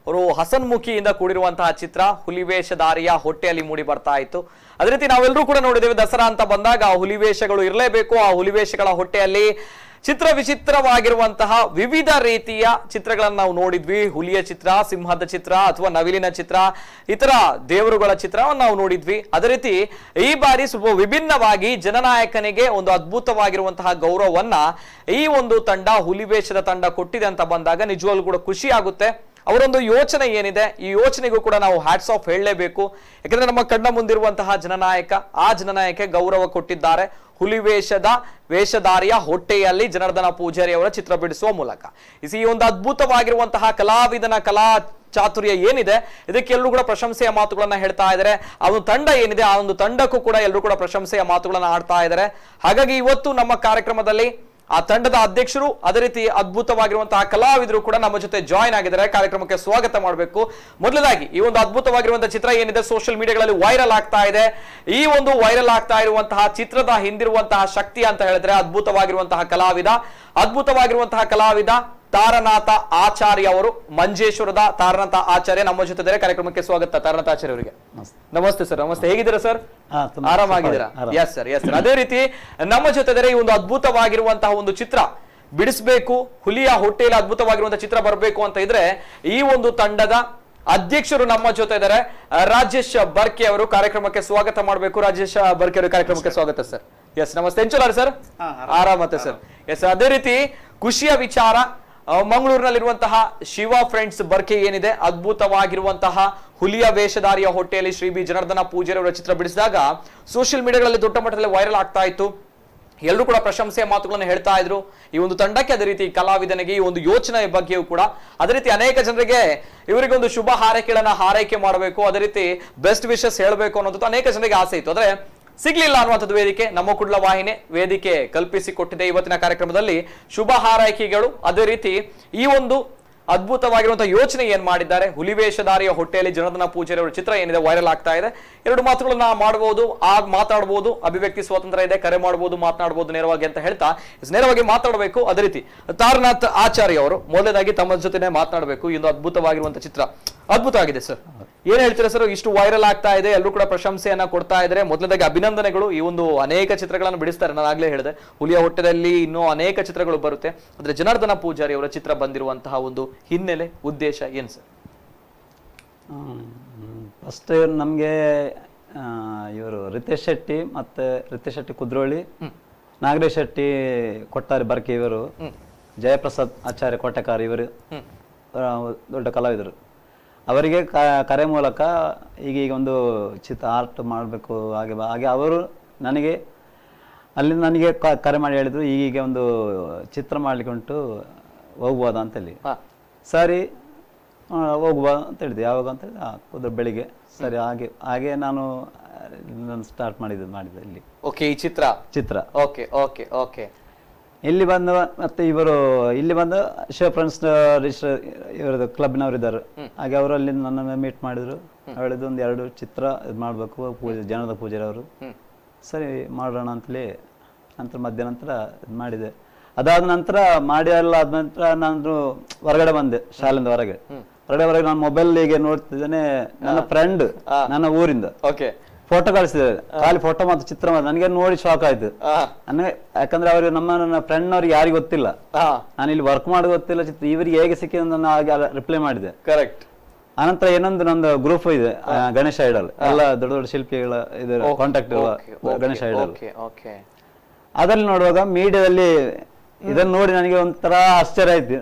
S1: ಅವರು ಹಸನ್ಮುಖಿಯಿಂದ ಕೂಡಿರುವಂತಹ ಚಿತ್ರ ಹುಲಿವೇಷಧಾರಿಯ ಹೊಟ್ಟೆಯಲ್ಲಿ ಮೂಡಿ ಬರ್ತಾ ಇತ್ತು. ಅದೇ ರೀತಿ ನಾವೆಲ್ಲರೂ ಕೂಡ ನೋಡಿದ್ದೇವೆ, ದಸರಾ ಅಂತ ಬಂದಾಗ ಆ ಹುಲಿವೇಷಗಳು ಇರಲೇಬೇಕು. ಆ ಹುಲಿವೇಷಗಳ ಹೊಟ್ಟೆಯಲ್ಲಿ ಚಿತ್ರ ವಿಚಿತ್ರವಾಗಿರುವಂತಹ ವಿವಿಧ ರೀತಿಯ ಚಿತ್ರಗಳನ್ನು ನಾವು ನೋಡಿದ್ವಿ. ಹುಲಿಯ ಚಿತ್ರ, ಸಿಂಹದ ಚಿತ್ರ ಅಥವಾ ನವಿಲಿನ ಚಿತ್ರ, ಇತರ ದೇವರುಗಳ ಚಿತ್ರವನ್ನು ನಾವು ನೋಡಿದ್ವಿ. ಅದೇ ರೀತಿ ಈ ಬಾರಿ ಸ್ವಲ್ಪ ವಿಭಿನ್ನವಾಗಿ ಜನನಾಯಕನಿಗೆ ಒಂದು ಅದ್ಭುತವಾಗಿರುವಂತಹ ಗೌರವವನ್ನ ಈ ಒಂದು ತಂಡ, ಹುಲಿವೇಷದ ತಂಡ ಕೊಟ್ಟಿದೆ ಅಂತ ಬಂದಾಗ ನಿಜವಾಗ್ಲೂ ಕೂಡ ಖುಷಿ ಆಗುತ್ತೆ. ಅವರೊಂದು ಯೋಚನೆ ಏನಿದೆ, ಈ ಯೋಚನೆಗೂ ಕೂಡ ನಾವು ಹ್ಯಾಟ್ಸ್ ಆಫ್ ಹೇಳಲೇಬೇಕು. ಯಾಕಂದ್ರೆ ನಮ್ಮ ಕಣ್ಣ ಮುಂದಿರುವಂತಹ ಜನನಾಯಕ, ಆ ಜನನಾಯಕ ಗೌರವ ಕೊಟ್ಟಿದ್ದಾರೆ ಹುಲಿವೇಷದ ವೇಷಧಾರಿಯ ಹೊಟ್ಟೆಯಲ್ಲಿ ಜನಾರ್ದನ ಪೂಜಾರಿ ಅವರ ಚಿತ್ರ ಬಿಡಿಸುವ ಮೂಲಕ. ಈ ಒಂದು ಅದ್ಭುತವಾಗಿರುವಂತಹ ಕಲಾವಿದನ ಕಲಾ ಚಾತುರ್ಯ ಏನಿದೆ, ಇದಕ್ಕೆ ಎಲ್ಲರೂ ಕೂಡ ಪ್ರಶಂಸೆಯ ಮಾತುಗಳನ್ನ ಹೇಳ್ತಾ ಇದ್ದಾರೆ. ಆ ಒಂದು ತಂಡ ಏನಿದೆ, ಆ ಒಂದು ತಂಡಕ್ಕೂ ಕೂಡ ಎಲ್ಲರೂ ಕೂಡ ಪ್ರಶಂಸೆಯ ಮಾತುಗಳನ್ನ ಆಡ್ತಾ ಇದ್ದಾರೆ. ಹಾಗಾಗಿ ಇವತ್ತು ನಮ್ಮ ಕಾರ್ಯಕ್ರಮದಲ್ಲಿ ಆ ತಂಡದ ಅಧ್ಯಕ್ಷರು, ಅದೇ ರೀತಿ ಅದ್ಭುತವಾಗಿರುವಂತಹ ಕಲಾವಿದರು ಕೂಡ ನಮ್ಮ ಜೊತೆ ಜಾಯಿನ್ ಆಗಿದ್ದಾರೆ. ಕಾರ್ಯಕ್ರಮಕ್ಕೆ ಸ್ವಾಗತ ಮಾಡಬೇಕು. ಮೊದಲದಾಗಿ ಈ ಒಂದು ಅದ್ಭುತವಾಗಿರುವಂತಹ ಚಿತ್ರ ಏನಿದೆ ಸೋಷಿಯಲ್ ಮೀಡಿಯಾಗಳಲ್ಲಿ ವೈರಲ್ ಆಗ್ತಾ ಇದೆ. ಈ ಒಂದು ವೈರಲ್ ಆಗ್ತಾ ಇರುವಂತಹ ಚಿತ್ರದ ಹಿಂದಿರುವಂತಹ ಶಕ್ತಿ ಅಂತ ಹೇಳಿದ್ರೆ ಅದ್ಭುತವಾಗಿರುವಂತಹ ಕಲಾವಿದ, ಅದ್ಭುತವಾಗಿರುವಂತಹ ಕಲಾವಿದ ತಾರನಾಥ ಆಚಾರ್ಯ ಅವರು, ಮಂಜೇಶ್ವರದ ತಾರನಾಥ ಆಚಾರ್ಯ ನಮ್ಮ ಜೊತೆ ಇದ್ದಾರೆ. ಕಾರ್ಯಕ್ರಮಕ್ಕೆ ಸ್ವಾಗತ ತಾರನಾಥ ಆಚಾರ್ಯ ಅವರಿಗೆ. ನಮಸ್ತೆ ಸರ್. ನಮಸ್ತೆ, ಹೇಗಿದ್ದೀರಾ sir? ಆರಾಮಾಗಿದ್ದೀರಾ? Yes sir, yes sir. ಅದೇ ರೀತಿ ನಮ್ಮ ಜೊತೆ ಇದ್ದಾರೆ ಈ ಒಂದು ಅದ್ಭುತವಾಗಿರುವಂತಹ ಒಂದು ಚಿತ್ರ ಬಿಡಿಸಬೇಕು, ಹುಲಿಯ ಹೊಟ್ಟೆಯಲ್ಲಿ ಅದ್ಭುತವಾಗಿರುವಂತಹ ಚಿತ್ರ ಬರಬೇಕು ಅಂತ ಇದ್ರೆ ಈ ಒಂದು ತಂಡದ ಅಧ್ಯಕ್ಷರು ನಮ್ಮ ಜೊತೆ ಇದ್ದಾರೆ, ರಾಜೇಶ್ ಬರ್ಕೆ ಅವರು. ಕಾರ್ಯಕ್ರಮಕ್ಕೆ ಸ್ವಾಗತ ಮಾಡಬೇಕು. ರಾಜೇಶ್ ಬರ್ಕೆ ಅವರು, ಕಾರ್ಯಕ್ರಮಕ್ಕೆ ಸ್ವಾಗತ ಸರ್. ಎಸ್, ನಮಸ್ತೆ. ಎಂಚುಲಾರ ಸರ್? ಆರಾಮತ್ತೆ ಸರ್. ಎಸ್, ಅದೇ ರೀತಿ ಖುಷಿಯ ವಿಚಾರ, ಮಂಗಳೂರಿನಲ್ಲಿರುವಂತಹ ಶಿವ ಫ್ರೆಂಡ್ಸ್ ಬರ್ಕೆ ಏನಿದೆ ಅದ್ಭುತವಾಗಿರುವಂತಹ ಹುಲಿಯ ವೇಷಧಾರಿಯ ಹೊಟ್ಟೆಯಲ್ಲಿ ಶ್ರೀ ಬಿ ಜನಾರ್ದನ ಪೂಜಾರಿ ಅವರ ಚಿತ್ರ ಬಿಡಿಸಿದಾಗ ಸೋಷಿಯಲ್ ಮೀಡಿಯಾಗಳಲ್ಲಿ ದೊಡ್ಡ ಮಟ್ಟದಲ್ಲಿ ವೈರಲ್ ಆಗ್ತಾ ಇತ್ತು. ಎಲ್ಲರೂ ಕೂಡ ಪ್ರಶಂಸೆಯ ಮಾತುಗಳನ್ನು ಹೇಳ್ತಾ ಇದ್ರು ಈ ಒಂದು ತಂಡಕ್ಕೆ, ಅದೇ ರೀತಿ ಕಲಾವಿದನಿಗೆ ಈ ಒಂದು ಯೋಚನೆಯ ಬಗ್ಗೆಯೂ ಕೂಡ. ಅದೇ ರೀತಿ ಅನೇಕ ಜನರಿಗೆ ಇವರಿಗೆ ಒಂದು ಶುಭ ಹಾರೈಕೆಗಳನ್ನ ಹಾರೈಕೆ ಮಾಡಬೇಕು, ಅದೇ ರೀತಿ ಬೆಸ್ಟ್ ವಿಶಸ್ ಹೇಳಬೇಕು ಅನ್ನೋದು ಅನೇಕ ಜನರಿಗೆ ಆಸೆ ಇತ್ತು. ಆದ್ರೆ ಸಿಗ್ಲಿಲ್ಲ ಅನ್ನುವಂಥದ್ದು ವೇದಿಕೆ ನಮ್ಮ ಕುಡ್ಲ ವಾಹಿನಿ ವೇದಿಕೆ ಕಲ್ಪಿಸಿಕೊಟ್ಟಿದೆ. ಇವತ್ತಿನ ಕಾರ್ಯಕ್ರಮದಲ್ಲಿ ಶುಭ ಹಾರೈಕೆಗಳು, ಅದೇ ರೀತಿ ಈ ಒಂದು ಅದ್ಭುತವಾಗಿರುವಂತಹ ಯೋಚನೆ ಏನ್ ಮಾಡಿದ್ದಾರೆ. ಹುಲಿವೇಷಧಾರಿಯ ಹೊಟ್ಟೆಯಲ್ಲಿ ಜನಾರ್ದನ ಪೂಜಾರಿ ಅವರ ಚಿತ್ರ ಏನಿದೆ ವೈರಲ್ ಆಗ್ತಾ ಇದೆ. ಎರಡು ಮಾತುಗಳನ್ನ ಮಾಡಬಹುದು, ಮಾತಾಡಬಹುದು, ಅಭಿವ್ಯಕ್ತಿ ಸ್ವಾತಂತ್ರ್ಯ ಇದೆ, ಕರೆ ಮಾಡಬಹುದು, ಮಾತನಾಡಬಹುದು ನೇರವಾಗಿ ಅಂತ ಹೇಳ್ತಾ ನೇರವಾಗಿ ಮಾತಾಡಬೇಕು. ಅದೇ ರೀತಿ ತಾರನಾಥ್ ಆಚಾರ್ಯ ಅವರು ಮೊದಲನೇದಾಗಿ ತಮ್ಮ ಜೊತೆನೆ ಮಾತನಾಡಬೇಕು. ಈ ಒಂದು ಅದ್ಭುತವಾಗಿರುವಂತಹ ಚಿತ್ರ ಅದ್ಭುತ ಆಗಿದೆ ಸರ್, ಏನ್ ಹೇಳ್ತೀರಾ ಸರ್? ಇಷ್ಟು ವೈರಲ್ ಆಗ್ತಾ ಇದೆ, ಎಲ್ಲರೂ ಕೂಡ ಪ್ರಶಂಸೆಯನ್ನ ಕೊಡ್ತಾ ಇದ್ದಾರೆ. ಮೊದಲನೇದಾಗಿ ಅಭಿನಂದನೆಗಳು. ಈ ಒಂದು ಅನೇಕ ಚಿತ್ರಗಳನ್ನು ಬಿಡಿಸ್ತಾರೆ, ನಾನು ಆಗ್ಲೇ ಹೇಳಿದೆ ಹುಲಿಯ ಹೊಟ್ಟೆದಲ್ಲಿ ಇನ್ನೂ ಅನೇಕ ಚಿತ್ರಗಳು ಬರುತ್ತೆ. ಅಂದ್ರೆ ಜನಾರ್ದನ ಪೂಜಾರಿ ಅವರ ಚಿತ್ರ ಬಂದಿರುವಂತಹ ಒಂದು ಹಿನ್ನೆಲೆ ಉದ್ದೇಶ ಏನ್ ಸರ್?
S4: ಫಸ್ಟ್ ನಮಗೆ ಇವರು ರಿತೇಶ್ ಶೆಟ್ಟಿ ಮತ್ತೆ ರಿತೇಶ್ ಶೆಟ್ಟಿ ಕುದ್ರೋಳಿ, ನಾಗರೇಶ್ ಶೆಟ್ಟಿ ಕೊಟ್ಟಾರಿ ಬರ್ಕೆ ಇವರು, ಜಯಪ್ರಸಾದ್ ಆಚಾರ್ಯ ಕೋಟೆಕಾರ್ ಇವರು ದೊಡ್ಡ ಕಲಾವಿದರು. ಅವರಿಗೆ ಕರೆ ಮೂಲಕ ಈಗೀಗ ಒಂದು ಚಿತ್ರ ಆರ್ಟ್ ಮಾಡಬೇಕು ಹಾಗೆ ಹಾಗೆ ಅವರು ನನಗೆ ಅಲ್ಲಿಂದ ನನಗೆ ಕರೆ ಮಾಡಿ ಹೇಳಿದರು, ಈಗೀಗ ಒಂದು ಚಿತ್ರ ಮಾಡಲಿಕ್ಕೆ ಉಂಟು, ಹೋಗ್ಬೋದಾ ಅಂತೇಳಿ. ಸರಿ ಹೋಗುವ ಅಂತ ಹೇಳಿದೆ. ಯಾವಾಗ ಅಂತ ಹೇಳಿದೆ, ಬೆಳಿಗ್ಗೆ. ಸರಿ ಹಾಗೆ ಹಾಗೆ ನಾನು ಸ್ಟಾರ್ಟ್ ಮಾಡಿದೆ ಇಲ್ಲಿ.
S1: ಓಕೆ, ಈ ಚಿತ್ರ ಚಿತ್ರ okay okay okay.
S4: ಇಲ್ಲಿ ಬಂದು ಮತ್ತೆ ಇವರು ಇಲ್ಲಿ ಬಂದು ಶಿವ ಫ್ರೆಂಡ್ಸ್ ರಿಜಿಸ್ಟರ್ ಇವರದ್ದು ಕ್ಲಬ್ನವರು ಇದ್ದಾರೆ, ಹಾಗೆ ಅವರು ಅಲ್ಲಿ ನನ್ನನ್ನು ಮೀಟ್ ಮಾಡಿದ್ರು. ಹೇಳಿದ್ದು ಒಂದು ಎರಡು ಚಿತ್ರ ಇದು ಮಾಡಬೇಕು ಪೂಜೆ ಜನದ ಪೂಜಾರಿ ಅವರು. ಸರಿ ಮಾಡೋಣ ಅಂತೇಳಿ ನಂತರ ಮಧ್ಯ ನಂತರ ಇದು ಮಾಡಿದೆ. ಅದಾದ ನಂತರ ಮಾಡಿ ಎಲ್ಲ ಆದ ನಂತರ ನಾನು ಹೊರಗಡೆ ಬಂದೆ, ಶಾಲೆಯಿಂದ ಹೊರಗೆ ಹೊರಗಡೆ ಹೊರಗೆ ನಾನು ಮೊಬೈಲ್ ಹೀಗೆ ನೋಡ್ತಿದ್ದೇನೆ. ನನ್ನ ಫ್ರೆಂಡ್ ನನ್ನ ಊರಿಂದ ಫೋಟೋ ಕಳಿಸಿದ್ದಾರೆ, ಖಾಲಿ ಫೋಟೋ ಮತ್ತು ಚಿತ್ರ ಮಾತ್ರ. ನನಗೆ ನೋಡಿ ಶಾಕ್ ಆಯ್ತು ನನಗೆ, ಯಾಕಂದ್ರೆ ಅವರು ನಮ್ಮ ಫ್ರೆಂಡ್ ಅವ್ರಿಗೆ ಯಾರಿಗೂ ಗೊತ್ತಿಲ್ಲ, ನಾನು ಇಲ್ಲಿ ವರ್ಕ್ ಮಾಡೋದು ಗೊತ್ತಿಲ್ಲ, ಚಿತ್ರ ಇವರಿಗೆ ಹೇಗೆ ಸಿಕ್ಕಿದೆ ಅಂತ ನಾನು ಹಾಗೆ ರಿಪ್ಲೈ ಮಾಡಿದೆ.
S1: ಕರೆಕ್ಟ್.
S4: ಆನಂತರ ಇನ್ನೊಂದು ನಂದು ಗ್ರೂಪ್ ಇದೆ ಗಣೇಶ ಐಡಲ್, ಎಲ್ಲ ದೊಡ್ಡ ದೊಡ್ಡ ಶಿಲ್ಪಿಗಳ ಇದು ಕಾಂಟ್ಯಾಕ್ಟ್ ಗಣೇಶ ಐಡಲ್. ಅದರಲ್ಲಿ ನೋಡುವಾಗ ಮೀಡಿಯಾದಲ್ಲಿ ಇದನ್ನು ನೋಡಿ ನನಗೆ ಒಂಥರ ಆಶ್ಚರ್ಯ ಆಯ್ತು,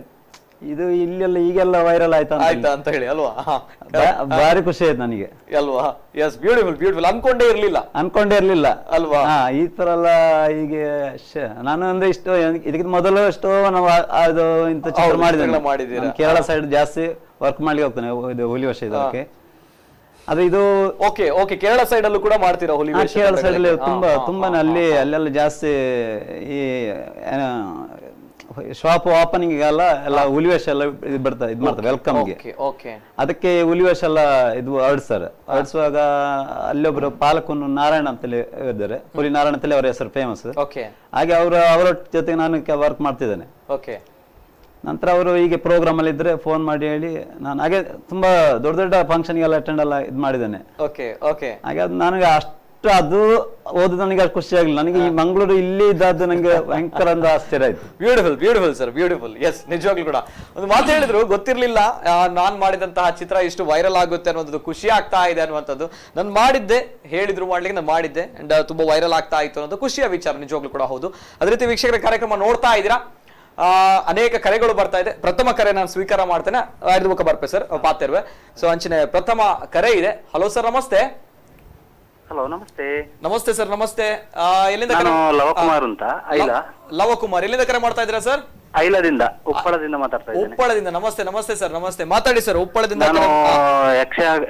S4: ಇದು ಇಲ್ಲೆಲ್ಲ ಈಗೆಲ್ಲ ವೈರಲ್ ಆಯ್ತಾ
S1: ಅಂತ ಹೇಳಿ ಅಲ್ವಾ?
S4: ಭಾರಿ ಖುಷಿ ಆಯ್ತು ನನಗೆ
S1: ಅಲ್ವಾ? S, beautiful beautiful. ಅನ್ಕೊಂಡೇ ಇರ್ಲಿಲ್ಲ,
S4: ಅನ್ಕೊಂಡೇ ಇರ್ಲಿಲ್ಲ
S1: ಅಲ್ವಾ?
S4: ಈ ತರ ಎಲ್ಲ ಹೀಗೆ ನಾನು ಅಂದ್ರೆ ಇಷ್ಟು ಇದಕ್ಕಿಂತ ಮೊದಲು ಎಷ್ಟೋ ನಾವು ಅದು ಇಂಥ ಚಿತ್ರ ಮಾಡಿದ್ದೇನೆ. ಕೇರಳ ಸೈಡ್ ಜಾಸ್ತಿ ವರ್ಕ್ ಮಾಡ್ಲಿಕ್ಕೆ ಹೋಗ್ತಾನೆ ಇದು ಹುಲಿ ವರ್ಷ ಇದಕ್ಕೆ. ಅದು ಇದು
S1: okay okay. Kerala side ಅಲ್ಲೂ ಕೂಡ ಮಾಡ್ತೀರಾ ಹುಲಿ ವೇಷ?
S4: ಕೇರಳ ಸೈಡ್ ಅಲ್ಲಿ ತುಂಬಾ ತುಂಬಾನೇ ಅಲ್ಲಿ ಅಲ್ಲೆಲ್ಲ ಜಾಸ್ತಿ ಈ ಶಾಪ್ ಓಪನಿಂಗ್ ಎಲ್ಲ ಎಲ್ಲ ಹುಲಿವೇಷ ಎಲ್ಲ ಇದು ಬರ್ತಾರೆ, ಇದು ಮಾಡ್ತಾರೆ ವೆಲ್ಕಮ್ಗೆ. ಅದಕ್ಕೆ ಹುಲಿವೇಷ ಎಲ್ಲ ಇದು ಹೊರಡಿಸ್ತಾರೆ. ಹೊರಡಿಸುವಾಗ ಅಲ್ಲೊಬ್ರು ಪಾಲಕನ್ನು ನಾರಾಯಣ ಅಂತೇಳಿ ಇದ್ದಾರೆ, ಹುಲಿ ನಾರಾಯಣ ಅಂತೇಳಿ ಅವರ ಹೆಸರು ಫೇಮಸ್. ಹಾಗೆ ಅವರು ಅವರ ಜೊತೆಗೆ ನಾನು ವರ್ಕ್ ಮಾಡ್ತಿದ್ದೇನೆ. ನಂತರ ಅವರು ಹೀಗೆ ಪ್ರೋಗ್ರಾಮ್ ಅಲ್ಲಿ ಇದ್ರೆ ಫೋನ್ ಮಾಡಿ ಹೇಳಿ ನಾನು ಹಾಗೆ ತುಂಬಾ ದೊಡ್ಡ ದೊಡ್ಡ ಫಂಕ್ಷನ್ಗೆಲ್ಲ ಅಟೆಂಡ್ ಎಲ್ಲ ಇದು ಮಾಡಿದ್ದೇನೆ. ಹಾಗೆ ಅದು ನನಗೆ ಅಷ್ಟು ಅದು ಓದು ನನಗೆ ಅಷ್ಟು ಖುಷಿ ಆಗಲಿಲ್ಲ. ನನಗೆ ಈ ಮಂಗಳೂರು ಇಲ್ಲಿ ಇದ್ದದ್ದು ನನಗೆ ಭಯಂಕರ ಒಂದು ಆಶ್ಚರ್ಯ ಆಯ್ತು.
S1: Beautiful beautiful sir, beautiful. Yes, ನಿಜವಾಗ್ಲೂ ಕೂಡ ಒಂದು ಮಾತು ಹೇಳಿದ್ರು, ಗೊತ್ತಿರ್ಲಿಲ್ಲ ನಾನ್ ಮಾಡಿದಂತಹ ಚಿತ್ರ ಇಷ್ಟು ವೈರಲ್ ಆಗುತ್ತೆ ಅನ್ನೋದು, ಖುಷಿ ಆಗ್ತಾ ಇದೆ ಅನ್ನುವಂಥದ್ದು. ನಾನು ಮಾಡಿದ್ದೆ, ಹೇಳಿದ್ರು ಮಾಡ್ಲಿಕ್ಕೆ ನಾನು ಮಾಡಿದ್ದೆ, ಅಂಡ್ ತುಂಬಾ ವೈರಲ್ ಆಗ್ತಾ ಇತ್ತು ಅನ್ನೋದು ಖುಷಿಯ ವಿಚಾರ, ನಿಜವಾಗ್ಲೂ ಕೂಡ ಹೌದು. ಅದೇ ರೀತಿ ವೀಕ್ಷಕರ ಕಾರ್ಯಕ್ರಮ ನೋಡ್ತಾ ಇದ್ದೀರಾ, ಅನೇಕ ಕರೆಗಳು ಬರ್ತಾ ಇದೆ. ಪ್ರಥಮ ಕರೆ ನಾನು ಸ್ವೀಕಾರ ಮಾಡ್ತೇನೆ, ಐದು ಬರ್ಪೆ ಸರ್ ಪಾತಿರ್ವೆ. ಸೊ ಅಂಚಿನ ಪ್ರಥಮ ಕರೆ ಇದೆ. ಹಲೋ ಸರ್, ನಮಸ್ತೆ.
S5: ಹಲೋ, ನಮಸ್ತೆ.
S1: ನಮಸ್ತೆ ಸರ್, ನಮಸ್ತೆ. ಎಲ್ಲಿಂದ?
S5: ಲವಕುಮಾರ್ ಅಂತ, ಐಲಾ.
S1: ಲವಕುಮಾರ್, ಎಲ್ಲಿಂದ ಕರೆ ಮಾಡ್ತಾ ಇದ್ದೀರಾ ಸರ್?
S5: ಐಲಾದಿಂದ, ಉಪ್ಪಳದಿಂದ ಮಾತಾಡ್ತಾ ಇದ್ದೀನಿ.
S1: ಉಪ್ಪಳದಿಂದ. ನಮಸ್ತೆ ನಮಸ್ತೆ ಸರ್, ನಮಸ್ತೆ. ಮಾತಾಡಿ ಸರ್, ಉಪ್ಪಳದಿಂದ.
S5: ನಾನು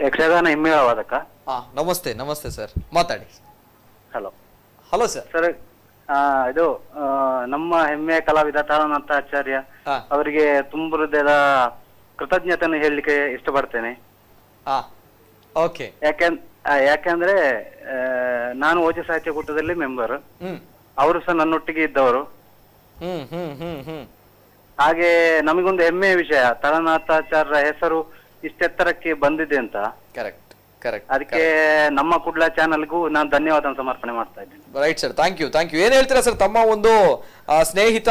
S5: ಯಕ್ಷಗಾನ ಹಿಮ್ಮೇಳ ವಾದಕ.
S1: ನಮಸ್ತೆ ನಮಸ್ತೆ ಸರ್, ಮಾತಾಡಿ.
S5: Hello
S1: hello sir.
S5: Sir, ಇದು ನಮ್ಮ ಹೆಮ್ಮೆಯ ಕಲಾವಿದ ತಾರನಾಥ ಆಚಾರ್ಯ ಅವರಿಗೆ ತುಂಬ ಹೃದಯದ ಕೃತಜ್ಞತೆಯನ್ನು ಹೇಳಲಿಕ್ಕೆ ಇಷ್ಟಪಡ್ತೇನೆ.
S1: ಓಕೆ.
S5: ಯಾಕಂದ್ರೆ ನಾನು ಓಜ ಸಾಹಿತ್ಯ ಕೂಟದಲ್ಲಿ ಮೆಂಬರ್, ಅವರು ಸಹ ನನ್ನೊಟ್ಟಿಗೆ ಇದ್ದವರು. ಹಾಗೆ ನಮಗೊಂದು ಹೆಮ್ಮೆಯ ವಿಷಯ, ತಾರನಾಥಾಚಾರ್ಯರ ಹೆಸರು ಇಷ್ಟೆತ್ತರಕ್ಕೆ ಬಂದಿದೆ ಅಂತ.
S1: Correct correct.
S5: ಅದಕ್ಕೆ ನಮ್ಮ ಕುಡ್ಲ ಚಾನೆಲ್ಗೂ ನಾನು ಧನ್ಯವಾದ ಸಮರ್ಪಣೆ ಮಾಡ್ತಾ ಇದ್ದೀನಿ.
S1: Right sir, thank you thank you. ಏನ್ ಹೇಳ್ತೀರಾ ಸರ್, ತಮ್ಮ ಒಂದು ಸ್ನೇಹಿತ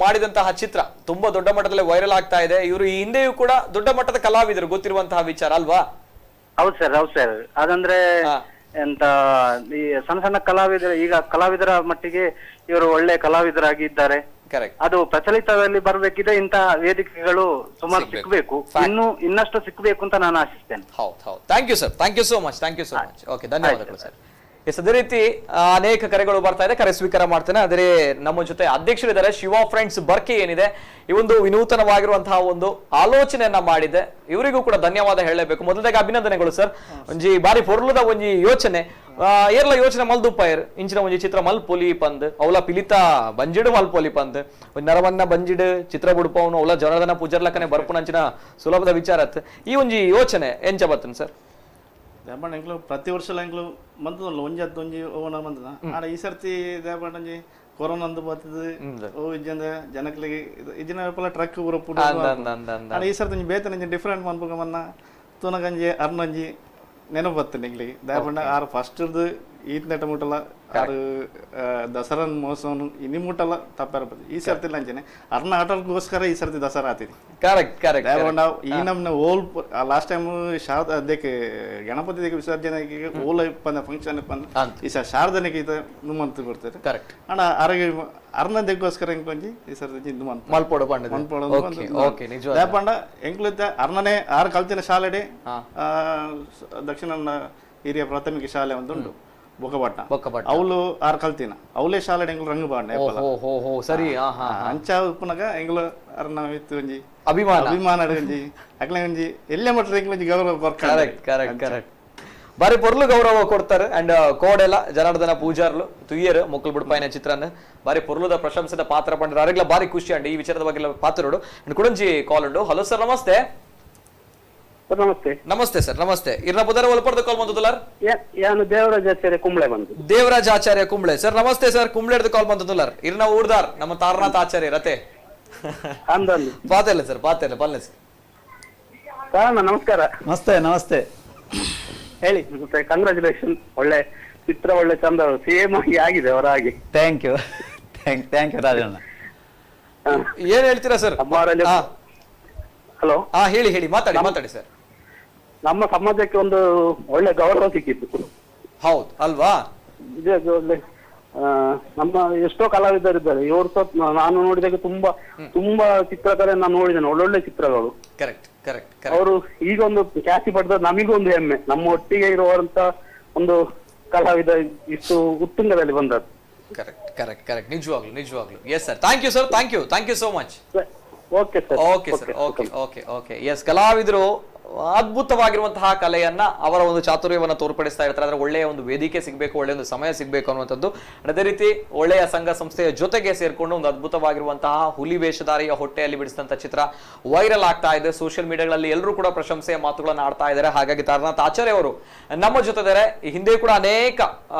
S1: ಮಾಡಿದಂತಹ ಚಿತ್ರ ತುಂಬಾ ದೊಡ್ಡ ಮಟ್ಟದಲ್ಲಿ ವೈರಲ್ ಆಗ್ತಾ ಇದೆ. ಇವರು ಈ ಹಿಂದೆಯೂ ಕೂಡ ದೊಡ್ಡ ಮಟ್ಟದ ಕಲಾವಿದರು, ಗೊತ್ತಿರುವಂತಹ ವಿಚಾರ ಅಲ್ವಾ?
S5: ಹೌದು ಸರ್, ಹೌದು ಸರ್. ಅದಂದ್ರೆ ಎಂತ ಈ ಸಣ್ಣ ಸಣ್ಣ ಕಲಾವಿದರ, ಈಗ ಕಲಾವಿದರ ಮಟ್ಟಿಗೆ ಇವರು ಒಳ್ಳೆ ಕಲಾವಿದರಾಗಿ ಇದ್ದಾರೆ. ಅದು ಪ್ರಚಲಿತದಲ್ಲಿ ಬರ್ಬೇಕಿದೆ, ಇಂತಹ ವೇದಿಕೆಗಳು ಸುಮಾರು ಸಿಕ್ಬೇಕು, ಇನ್ನಷ್ಟು ಸಿಕ್ಬೇಕು ಅಂತ ನಾನು ಆಶಿಸ್ತೇನೆ.
S1: ಹೌದು ಹೌದು, thank you sir, thank you so much, thank you so much. Okay, ಧನ್ಯವಾದಗಳು ಸರ್. ಎಸ್, ಅದೇ ರೀತಿ ಅನೇಕ ಕರೆಗಳು ಬರ್ತಾ ಇದೆ, ಕರೆ ಸ್ವೀಕಾರ ಮಾಡ್ತೇನೆ. ಅದೇ ನಮ್ಮ ಜೊತೆ ಅಧ್ಯಕ್ಷರಿದ್ದಾರೆ, ಶಿವ ಫ್ರೆಂಡ್ಸ್ ಬರ್ಕೆ ಏನಿದೆ ಈ ಒಂದು ವಿನೂತನವಾಗಿರುವಂತಹ ಒಂದು ಆಲೋಚನೆಯನ್ನ ಮಾಡಿದೆ, ಇವರಿಗೂ ಕೂಡ ಧನ್ಯವಾದ ಹೇಳಬೇಕು. ಮೊದಲದಾಗಿ ಅಭಿನಂದನೆಗಳು ಸರ್. ಒಂಜಿ ಬಾರಿ ಪೊರ್ಲುದ ಒಂಜಿ ಯೋಚನೆ, ಏರ್ಲ ಯೋಚನೆ ಮಲ್ದುಪ್ಪಾಯರ್ ಇಂಚಿನ ಒಂಜಿ ಚಿತ್ರ ಮಲ್ಪೊಲಿ ಪಂದ್ ಅವಲ ಪಿಲಿತ ಬಂಜಿಡು ಮಲ್ಪೊಲಿ ಪಂದ್ ಒಂಜಿ ನರವನ್ನ ಬಂಜಿಡು ಚಿತ್ರ ಬುಡ್ಪವನು ಅವಲ ಜನಾರ್ದನ ಪೂಜಾರ್ಲಕ್ಕನೆ ಬರ್ಪುನಂಚಿನ ಸುಲಭದ ವಿಚಾರತ್ ಈ ಒಂಜಿ ಯೋಚನೆ ಎಂಚ ಬತ್ತನ್ ಸರ್?
S6: ದೇಪಂಡ ಎಂಕ್ಲು ಪ್ರತಿ ವರ್ಷ ಎಂಕ್ಲು ಮಂತದಲ್ಲ ಒಂಜಿ ಅತ್ತು ಒಂಜಿ ಓನ ಮಂತದ ಆಡ ಈ ಸರ್ತಿ ದೇಪಂಡ ಒಂಜಿ ಕೊರೋನಾ ಅಂದು ಬರ್ತದೆ ಓ ಇಜ್ಜಂದ ಜನಕ್ಲಿಗೆ ಇಜ್ಜಿನ ಟ್ರಕ್ ಊರಪ್ಪು ಆಡ ಈ ಸರ್ತಿ ಒಂಜಿ ಬೇತನ ಒಂಜಿ ಡಿಫ್ರೆಂಟ್ ಮನ್ಪುಗ ಮನ್ನ ತುನಗಂಜಿ ಅರ್ನಂಜಿ ನೆನಪು ಬರ್ತದೆ ಎಂಕ್ಲಿಗೆ. ದೇಪಂಡ ಆರು ಫಸ್ಟ್ ಈತ್ ನೆಟ ಮುಟ್ಟಲ್ಲ ಆರು ದಸರಾ ಮಹೋತ್ಸವ ಇನಿ ಮುಟ್ಟಲ್ಲ ತಪ್ಪಾರ ಈ ಸರ್ತಿ ಅಂಚನೆ ಅರ್ನ ಆಟಕ್ಕೋಸ್ಕರ ಈ ಸರ್ತಿ ದಸರಾ ಆತಿದೆ.
S1: Correct correct.
S6: ದೇಪಂಡ ಈ ನಮ್ನ ಓಲ್ ಲಾಸ್ಟ್ ಟೈಮ್ ಶಾರದಾ ಅದಕ್ಕೆ ಗಣಪತಿ ದೇಕ ವಿಸರ್ಜನೆ ಓಲ್ ಇಪ್ಪಂದ ಫಂಕ್ಷನ್ ಇಪ್ಪಂದ ಈ ಸರ್ ಶಾರದನಿಗೆ ಈತ ನುಮ್ಮಂತ ಕೊಡ್ತಾರೆ.
S1: ಕರೆಕ್ಟ್.
S6: ಅಣ್ಣ ಆರೋಗ್ಯ ಅರ್ನ ದೆಕ್ಕೋಸ್ಕರ ಎಂಕೊಂಜಿ ಈ ಸರ್ತಿ ಇಂದು ಮಂತ್
S1: ಮಲ್ಪೋಡು ಪಂಡ
S6: ಮಲ್ಪೋಡು. ದೇಪಂಡ ಎಂಕ್ಲುತ್ತ ಅರ್ನನೇ ಆರು ಕಲ್ತಿನ ಶಾಲೆಡೆ ದಕ್ಷಿಣ ಹಿರಿಯ ಪ್ರಾಥಮಿಕ ಶಾಲೆ ಒಂದುಂಟು ಬೊಕ್ಕಪಟ್ಟ ಅವಳು ಆರು ಕಲ್ತಿನ ಅವಳೇ ಶಾಲೆ ಎಂಗ್ಳು ರಂಗು ಬಾಂಡೆ
S1: ಸರಿ
S6: ಅಂಚ ಉಪ್ಪುನಗ ಎಂಗ್ಳು ಅರ್ನ ಇತ್ತು ಒಂಜಿ
S1: ಅಭಿಮಾನ
S6: ಅಭಿಮಾನ ಒಂಜಿ ಅಕ್ಲೆ ಒಂಜಿ ಎಲ್ಲೇ ಮಟ್ಟ ಎಂಗ್ಳು ಒಂಜಿ ಗೌರವ ಕೊರ್ತಾರೆ.
S1: Correct correct correct. ಬಾರಿ ಪೊರ್ಲು ಗೌರವ ಕೊಡ್ತಾರೆ. ಅಂಡ್ ಕೋಡೆಲ್ಲ ಜನಾರ್ದನ ಪೂಜಾರ್ಲು ತುಯ್ಯರು ಮೊಕ್ಕಲು ಬುಡ್ಪಾಯಿನ ಚಿತ್ರನ ಬಾರಿ ಪೊರ್ಲುದ ಪ್ರಶಂಸೆದ ಪಾತ್ರ ಪಂಡ್ರೆ ಅರೆಗ್ಲ ಬಾರಿ ಖುಷಿ ಅಂಡ್ ಈ ವಿಚಾರದ ಬಗ್ಗೆ ಪಾತ್ರರು. ಅಂಡ್ ಕುಡಂಜಿ ಕಾಲ್ ಉಂಡು. ಹಲೋ ಸರ್ ನಮಸ್ತೆ.
S7: ನಮಸ್ತೆ
S1: ನಮಸ್ತೆ ಸರ್ ನಮಸ್ತೆ. ಇರ್ನ ಬುಧರ ಒಲ್ಪರ್ದ ಕಾಲ್ ಬಂದದಲ್ಲ?
S7: ಯಾನು ದೇವರಾಜ್ ಆಚಾರ್ಯ ಕುಂಬ್ಳೆ ಬಂದು.
S1: ದೇವರಾಜ್ ಆಚಾರ್ಯ ಕುಂಬ್ಳೆ ಸರ್ ನಮಸ್ತೆ ಸರ್. ಕುಂಬ್ಳೆಡ್ದು ಕಾಲ್ ಬಂದದಲ್ಲ ಇರ್ನ ಊರ್ದಾರ್ ನಮ್ಮ ತಾರನಾಥ್ ಆಚಾರ್ಯ ರತೆ ಪಾತೆಲ್ಲ ಸರ್ ಪಾತೆಲ್ಲ ಬಲ್ಲೆ ಸರ್.
S7: ನಮಸ್ಕಾರ.
S4: ನಮಸ್ತೆ ನಮಸ್ತೆ
S7: ಹೇಳಿ. ಮತ್ತೆ ಕಂಗ್ರಾಚುಲೇಷನ್, ಒಳ್ಳೆ ಚಿತ್ರ ಒಳ್ಳೆ ಚಂದ ಸೇಮ್ ಆಗಿ ಆಗಿದೆ ಅವರ ಹಾಗೆ.
S4: Thank you thank you Rajanna.
S1: ಏನ್ ಹೇಳ್ತೀರಾ ಸರ್?
S7: ಹಲೋ
S1: ಹೇಳಿ ಹೇಳಿ ಮಾತಾಡಿ ಮಾತಾಡಿ ಸರ್.
S7: ನಮ್ಮ ಸಮಾಜಕ್ಕೆ ಒಂದು ಒಳ್ಳೆ ಗೌರವ ಸಿಕ್ಕಿತ್ತು.
S1: ಹೌದು ಅಲ್ವಾ?
S7: ಇದೆ ಒಳ್ಳೆ ನಮ್ಮ ಎಷ್ಟೋ ಕಲಾವಿದರಿದ್ದಾರೆ ಇವರು ಸಹ ನಾನು ನೋಡಿದಾಗ ತುಂಬಾ ತುಂಬಾ ಚಿತ್ರಕಲೆ ನಾನು ನೋಡಿದ್ದೇನೆ, ಒಳ್ಳೊಳ್ಳೆ ಚಿತ್ರಗಳು.
S1: Correct correct.
S7: ಅವರು ಈಗ ಒಂದು ಖ್ಯಾತಿ ಪಡೆದ ನಮಿಗೂ ಒಂದು ಹೆಮ್ಮೆ, ನಮ್ಮ ಒಟ್ಟಿಗೆ ಇರುವಂತ ಒಂದು ಕಲಾವಿದ ಇಷ್ಟು ಉತ್ತುಂಗದಲ್ಲಿ ಬಂದದ್ದು.
S1: Correct correct correct. ನಿಜವಾಗ್ಲು ನಿಜವಾಗ್ಲು. Yes sir, thank you sir, thank you, thank you so much.
S7: Okay sir,
S1: okay sir, okay okay okay. Yes, ಕಲಾವಿದರು ಅದ್ಭುತವಾಗಿರುವಂತಹ ಕಲೆಯನ್ನ ಅವರ ಒಂದು ಚಾತುರ್ಯವನ್ನು ತೋರ್ಪಡಿಸ್ತಾ ಇರ್ತಾರೆ. ಅಂದ್ರೆ ಒಳ್ಳೆಯ ಒಂದು ವೇದಿಕೆ ಸಿಗಬೇಕು, ಒಳ್ಳೆಯ ಒಂದು ಸಮಯ ಸಿಗಬೇಕು ಅನ್ನುವಂಥದ್ದು. ಅದೇ ರೀತಿ ಒಳ್ಳೆಯ ಸಂಘ ಸಂಸ್ಥೆಯ ಜೊತೆಗೆ ಸೇರ್ಕೊಂಡು ಒಂದು ಅದ್ಭುತವಾಗಿರುವಂತಹ ಹುಲಿ ವೇಷಧಾರಿಯ ಹೊಟ್ಟೆಯಲ್ಲಿ ಬಿಡಿಸಿದಂತಹ ಚಿತ್ರ ವೈರಲ್ ಆಗ್ತಾ ಇದೆ. ಸೋಷಿಯಲ್ ಮೀಡಿಯಾಗಳಲ್ಲಿ ಎಲ್ಲರೂ ಕೂಡ ಪ್ರಶಂಸೆಯ ಮಾತುಗಳನ್ನು ಆಡ್ತಾ ಇದ್ದಾರೆ. ಹಾಗಾಗಿ ತಾರನಾಥ್ ಆಚಾರ್ಯ ಅವರು ನಮ್ಮ ಜೊತೆ ಇದ್ದಾರೆ. ಹಿಂದೆ ಕೂಡ ಅನೇಕ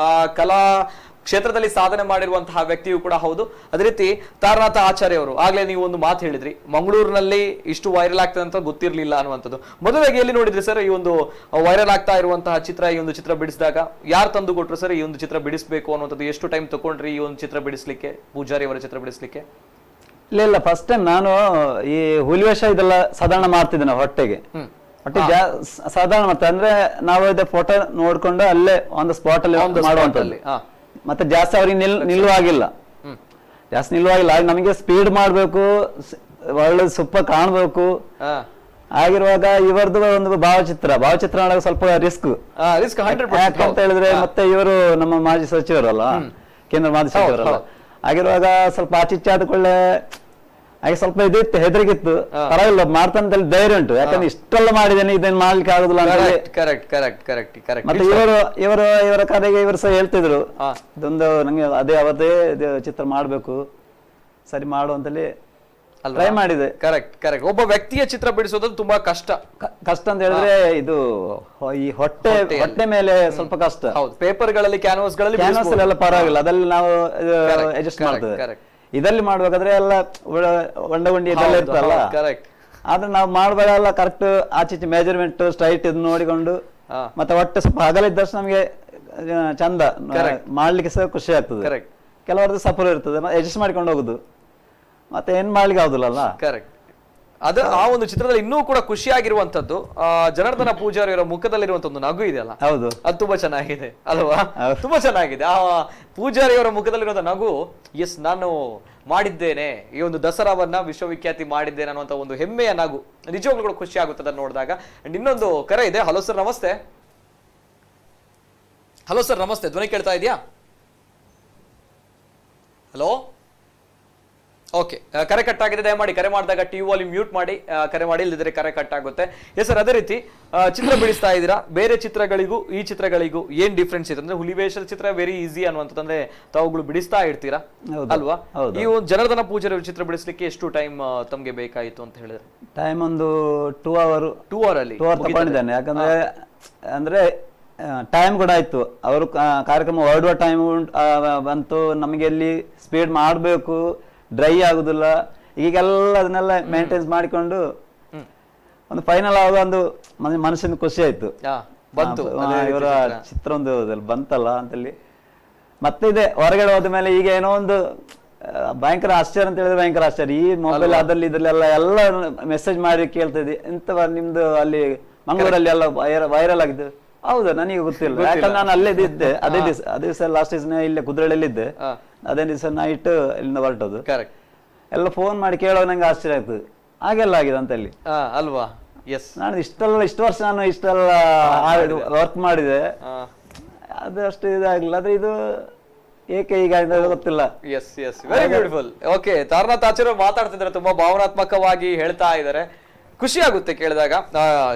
S1: ಕಲಾ ಕ್ಷೇತ್ರದಲ್ಲಿ ಸಾಧನೆ ಮಾಡಿರುವಂತಹ ವ್ಯಕ್ತಿಯು ಕೂಡ ಹೌದು. ಅದೇ ರೀತಿ ತಾರನಾಥ ಆಚಾರ್ಯ ಅವರು, ಆಗ್ಲೇ ನೀವು ಒಂದು ಮಾತು ಹೇಳಿದ್ರಿ, ಮಂಗಳೂರಿನಲ್ಲಿ ಇಷ್ಟು ವೈರಲ್ ಆಗ್ತದೆ ಅಂತ ಗೊತ್ತಿರಲಿಲ್ಲ ಅನ್ನುವಂಥದ್ದು. ಮೊದಲಾಗಿ ಎಲ್ಲಿ ನೋಡಿದ್ರಿ ಸರ್ ಈ ಒಂದು ವೈರಲ್ ಆಗ್ತಾ ಇರುವಂತಹ ಚಿತ್ರ? ಈ ಒಂದು ಚಿತ್ರ ಬಿಡಿಸಿದಾಗ ಯಾರು ತಂದು ಕೊಟ್ರು ಸರ್ ಈ ಒಂದು ಚಿತ್ರ ಬಿಡಿಸಬೇಕು ಅನ್ನುವಂಥದ್ದು? ಎಷ್ಟು ಟೈಮ್ ತಗೊಂಡ್ರಿ ಈ ಒಂದು ಚಿತ್ರ ಬಿಡಿಸ್ಲಿಕ್ಕೆ, ಪೂಜಾರಿ ಅವರ ಚಿತ್ರ ಬಿಡಿಸ್ಲಿಕ್ಕೆ?
S4: ಇಲ್ಲ ಇಲ್ಲ, ಫಸ್ಟ್ ಟೈಮ್ ನಾನು ಈ ಹುಲಿವೇಷ ಇದೆಲ್ಲ ಸಾಧಾರಣ ಮಾಡ್ತಿದ್ದೆ ನಾವು ಹೊಟ್ಟೆಗೆ ಹೊಟ್ಟೆ ಸಾಧಾರಣ ಮಾಡ್ತೇವೆ. ಅಂದ್ರೆ ನಾವು ಇದೇ ಫೋಟೋ ನೋಡ್ಕೊಂಡು ಅಲ್ಲೇ on the spot ಅಲ್ಲಿ ಮಾಡುವಂಥದ್ದು. ಮತ್ತೆ ಜಾಸ್ತಿ ಅವ್ರಿಗೆ ನಿಲ್ಲುವಾಗಿಲ್ಲ, ಜಾಸ್ತಿ ನಿಲ್ಲುವಾಗಿಲ್ಲ. ಹಾಗೆ ನಮಗೆ ಸ್ಪೀಡ್ ಮಾಡ್ಬೇಕು, ಒಳ್ಳೆ ಸುಪ್ಪ ಕಾಣ್ಬೇಕು. ಆಗಿರುವಾಗ ಇವರದ್ದು ಒಂದು ಭಾವಚಿತ್ರ, ಭಾವಚಿತ್ರ ಸ್ವಲ್ಪ ರಿಸ್ಕ್
S1: ರಿಸ್ಕ್
S4: ಯಾಕಂತ ಹೇಳಿದ್ರೆ ಮತ್ತೆ ಇವರು ನಮ್ಮ ಮಾಜಿ ಸಚಿವರಲ್ಲ, ಕೇಂದ್ರ ಮಾಜಿ ಸಚಿವರಲ್ಲ. ಆಗಿರುವಾಗ ಸ್ವಲ್ಪ ಆಚಿಚ್ಚೆ ಆದ ಹಾಗೆ ಸ್ವಲ್ಪ ಇದಿತ್ತು, ಹೆದರಿಕಿತ್ತು. ಪರವಾಗಿಲ್ಲ, ಮಾಡ್ತಾನೆ ಧೈರ್ಯ ಉಂಟು, ಯಾಕಂದ್ರೆ ಇಷ್ಟೆಲ್ಲ ಮಾಡಿದ್ದೇನೆ, ಇದನ್ನ ಮಾಡ್ಲಿಕ್ಕೆ ಆಗುದಿಲ್ಲ ಅಂತ ಹೇಳಿ.
S1: Correct correct correct correct.
S4: ಮತ್ತೆ ಇವರು ಇವರು ಇವರ ಕಡೆಗೆ ಇವರು ಸಹ ಹೇಳ್ತಿದ್ರು, ಇದೊಂದು ನಂಗೆ ಅದೇ ಅವತ್ತೇ ಚಿತ್ರ ಮಾಡ್ಬೇಕು, ಸರಿ ಮಾಡು ಅಂತೇಳಿ ಟ್ರೈ ಮಾಡಿದೆ.
S1: Correct correct. ಒಬ್ಬ ವ್ಯಕ್ತಿಯ ಚಿತ್ರ ಬಿಡಿಸೋದು ತುಂಬಾ ಕಷ್ಟ.
S4: ಕಷ್ಟ ಅಂತ ಹೇಳಿದ್ರೆ ಇದು ಈ ಹೊಟ್ಟೆ ಹೊಟ್ಟೆ ಮೇಲೆ ಸ್ವಲ್ಪ ಕಷ್ಟ.
S1: ಹೌದು, ಪೇಪರ್ಗಳಲ್ಲಿ ಕ್ಯಾನ್ವಾಸ್ ಗಳಲ್ಲಿ
S4: ಕ್ಯಾನ್ವಾಸ್ ಎಲ್ಲ ಪರವಾಗಿಲ್ಲ, ಅದಲ್ಲಿ ನಾವು ಅಡ್ಜಸ್ಟ್ ಮಾಡ್ತೇವೆ. ಇದರಲ್ಲಿ ಮಾಡ್ಬೇಕಾದ್ರೆ ಎಲ್ಲ ಒಂಡಗುಂಡಿ ಇದೆಲ್ಲ ಇರ್ತಲ್ಲ.
S1: ಕರೆಕ್ಟ್.
S4: ಆದ್ರೆ ನಾವು ಮಾಡುವಾಗ ಎಲ್ಲ ಕರೆಕ್ಟ್ ಆಚೀಚೆ ಮೆಜರ್ಮೆಂಟ್ ಸ್ಟ್ರೈಟ್ ಇದು ನೋಡಿಕೊಂಡು, ಮತ್ತೆ ಹೊಟ್ಟೆ ಸ್ವಲ್ಪ ಅಗಲ ಇದ್ದಷ್ಟು ನಮಗೆ ಚಂದ ಮಾಡ್ಲಿಕ್ಕೆ ಸಹ ಖುಷಿ ಆಗ್ತದೆ.
S1: ಕರೆಕ್ಟ್.
S4: ಕೆಲವರದ್ದು ಸಫರ್ ಇರ್ತದೆ, ಅಡ್ಜಸ್ಟ್ ಮಾಡ್ಕೊಂಡು ಹೋಗುದು, ಮತ್ತೆ ಏನ್ ಮಾಡ್ಲಿಕ್ಕೆ ಆಗುದಿಲ್ಲಲ್ಲ.
S1: ಕರೆಕ್ಟ್. ಅದು ಆ ಒಂದು ಚಿತ್ರದಲ್ಲಿ ಇನ್ನೂ ಕೂಡ ಖುಷಿಯಾಗಿರುವಂತದ್ದು ಜನಾರ್ದನ ಪೂಜಾರಿಯವರ ಮುಖದಲ್ಲಿರುವಂತ ಒಂದು ನಗು ಇದೆಯಲ್ಲ,
S4: ಹೌದು,
S1: ಅದು ತುಂಬಾ ಚೆನ್ನಾಗಿದೆ ಅಲ್ವಾ? ತುಂಬಾ ಚೆನ್ನಾಗಿದೆ ಆ ಪೂಜಾರಿಯವರ ಮುಖದಲ್ಲಿರುವಂತ ನಗು. ಎಸ್, ನಾನು ಮಾಡಿದ್ದೇನೆ ಈ ಒಂದು ದಸರಾವನ್ನ ವಿಶ್ವವಿಖ್ಯಾತಿ ಮಾಡಿದ್ದೇನೆ ಅನ್ನುವಂತ ಒಂದು ಹೆಮ್ಮೆಯ ನಗು ನಿಜವಾಗ್ಲೂ ಕೂಡ ಖುಷಿ ಆಗುತ್ತೆ ಅದನ್ನ ನೋಡಿದಾಗ. ಅಂಡ್ ಇನ್ನೊಂದು ಕರೆ ಇದೆ. ಹಲೋ ಸರ್ ನಮಸ್ತೆ. ಹಲೋ ಸರ್ ನಮಸ್ತೆ, ಧ್ವನಿ ಕೇಳ್ತಾ ಇದೆಯಾ? ಹಲೋ Okay, ಕರೆ ಕಟ್ ಆಗಿದೆ. ದಯಮಾಡಿ ಕರೆ ಮಾಡಿದಾಗ TV volume mute ಮಾಡಿ ಕರೆ ಮಾಡಿ, ಇಲ್ಲದಿದ್ರೆ ಕರೆ ಕಟ್ ಆಗುತ್ತೆ. ಎಸ್ ಸರ್, ಅದೇ ರೀತಿ ಚಿತ್ರ ಬಿಡಿಸ್ತಾ ಇದ್ದೀರಾ, ಬೇರೆ ಚಿತ್ರಗಳಿಗೂ ಈ ಚಿತ್ರಗಳಿಗೂ ಏನ್ ಡಿಫ್ರೆನ್ಸ್ ಇದೆ ಅಂದ್ರೆ ಹುಲಿವೇಷದ ಚಿತ್ರ ವೆರಿ ಈಸಿ ಅನ್ನುವಂಥದ್ದು, ತಾವುಗಳು ಬಿಡಿಸ್ತಾ ಇರ್ತೀರಾ ಅಲ್ವಾ? ಈ ಒಂದು ಜನಾರ್ದನ ಪೂಜಾರಿ ಚಿತ್ರ ಬಿಡಿಸ್ಲಿಕ್ಕೆ ಎಷ್ಟು ಟೈಮ್ ತಮ್ಗೆ ಬೇಕಾಯಿತು ಅಂತ ಹೇಳಿದ್ರೆ?
S4: ಟೈಮ್ ಒಂದು 2 ಅವರ್ 2 ಅವರ್ ಅಲ್ಲಿ 2 ಅವರ್ ತಗೊಂಡಿದ್ದೇನೆ. ಯಾಕಂದ್ರೆ ಅಂದ್ರೆ ಟೈಮ್ ಕೂಡ ಆಯ್ತು, ಅವರು ಕಾರ್ಯಕ್ರಮ ಹೊರಡುವ ಟೈಮ್ ಬಂತು, ನಮಗೆ ಅಲ್ಲಿ ಸ್ಪೀಡ್ ಮಾಡಬೇಕು, ಡ್ರೈ ಆಗುದಿಲ್ಲ, ಈಗೆಲ್ಲ ಅದನ್ನೆಲ್ಲ ಮೇಂಟೈನ್ಸ್ ಮಾಡಿಕೊಂಡು ಒಂದು ಫೈನಲ್ ಆಗುವ ಒಂದು ಮನಸ್ಸಿನ ಖುಷಿ ಆಯ್ತು, ಇವರ ಚಿತ್ರ ಒಂದು ಬಂತಲ್ಲ ಅಂತಲ್ಲಿ. ಮತ್ತೆ ಇದೆ ಹೊರಗಡೆ ಹೋದ ಮೇಲೆ ಈಗ ಏನೋ ಒಂದು ಭಯಂಕರ ಆಶ್ಚರ್ಯ ಅಂತ ಹೇಳಿದ್ರೆ ಭಯಂಕರ ಆಶ್ಚರ್ಯ. ಈ ಮೊಬೈಲ್ ಅದ್ರಲ್ಲಿ ಇದ್ರಲ್ಲೆಲ್ಲ ಎಲ್ಲ ಮೆಸೇಜ್ ಮಾಡಿ ಕೇಳ್ತಿದ್ವಿ, ಎಂತ ನಿಮ್ದು ಅಲ್ಲಿ ಮಂಗಳೂರಲ್ಲಿ ಎಲ್ಲ ವೈರಲ್ ಆಗಿದೆ. ಹೌದಾ, ನನಗೆ ಗೊತ್ತಿಲ್ಲ, ಯಾಕಂದ್ರೆ ನಾನು ಅಲ್ಲೇ ಇದ್ದೆ ಅದೇ ದಿವಸ, ಅದೇ ದಿವಸ ಲಾಸ್ಟ್ ದಿವಸ ಇಲ್ಲೇ ಕುದ್ರಳ್ಳಿಯಲ್ಲಿ ಇದ್ದೆ, ಅದೇ ದಿವಸ ನೈಟ್ ಇಲ್ಲಿಂದ ಹೊರಟದ್ದು. ಎಲ್ಲ ಫೋನ್ ಮಾಡಿ ಕೇಳೋ ನಂಗೆ ಆಶ್ಚರ್ಯ ಆಗ್ತದೆ, ಹಾಗೆಲ್ಲ ಆಗಿದೆ ಅಂತ ಅಲ್ಲಿ
S1: ಅಲ್ವಾ? ಎಸ್,
S4: ನಾನು ಇಷ್ಟೆಲ್ಲ ಇಷ್ಟು ವರ್ಷ ನಾನು ಇಷ್ಟೆಲ್ಲ ವರ್ಕ್ ಮಾಡಿದೆ, ಅದು ಅಷ್ಟು ಇದಾಗಿಲ್ಲ. ಆದ್ರೆ ಇದು ಏಕೆ ಈಗ ಗೊತ್ತಿಲ್ಲ.
S1: Yes yes, very beautiful. Okay, Taranath Acharya ಮಾತಾಡ್ತಿದ್ದಾರೆ, ತುಂಬಾ ಭಾವನಾತ್ಮಕವಾಗಿ ಹೇಳ್ತಾ ಇದ್ದಾರೆ, ಖುಷಿ ಆಗುತ್ತೆ ಕೇಳಿದಾಗ.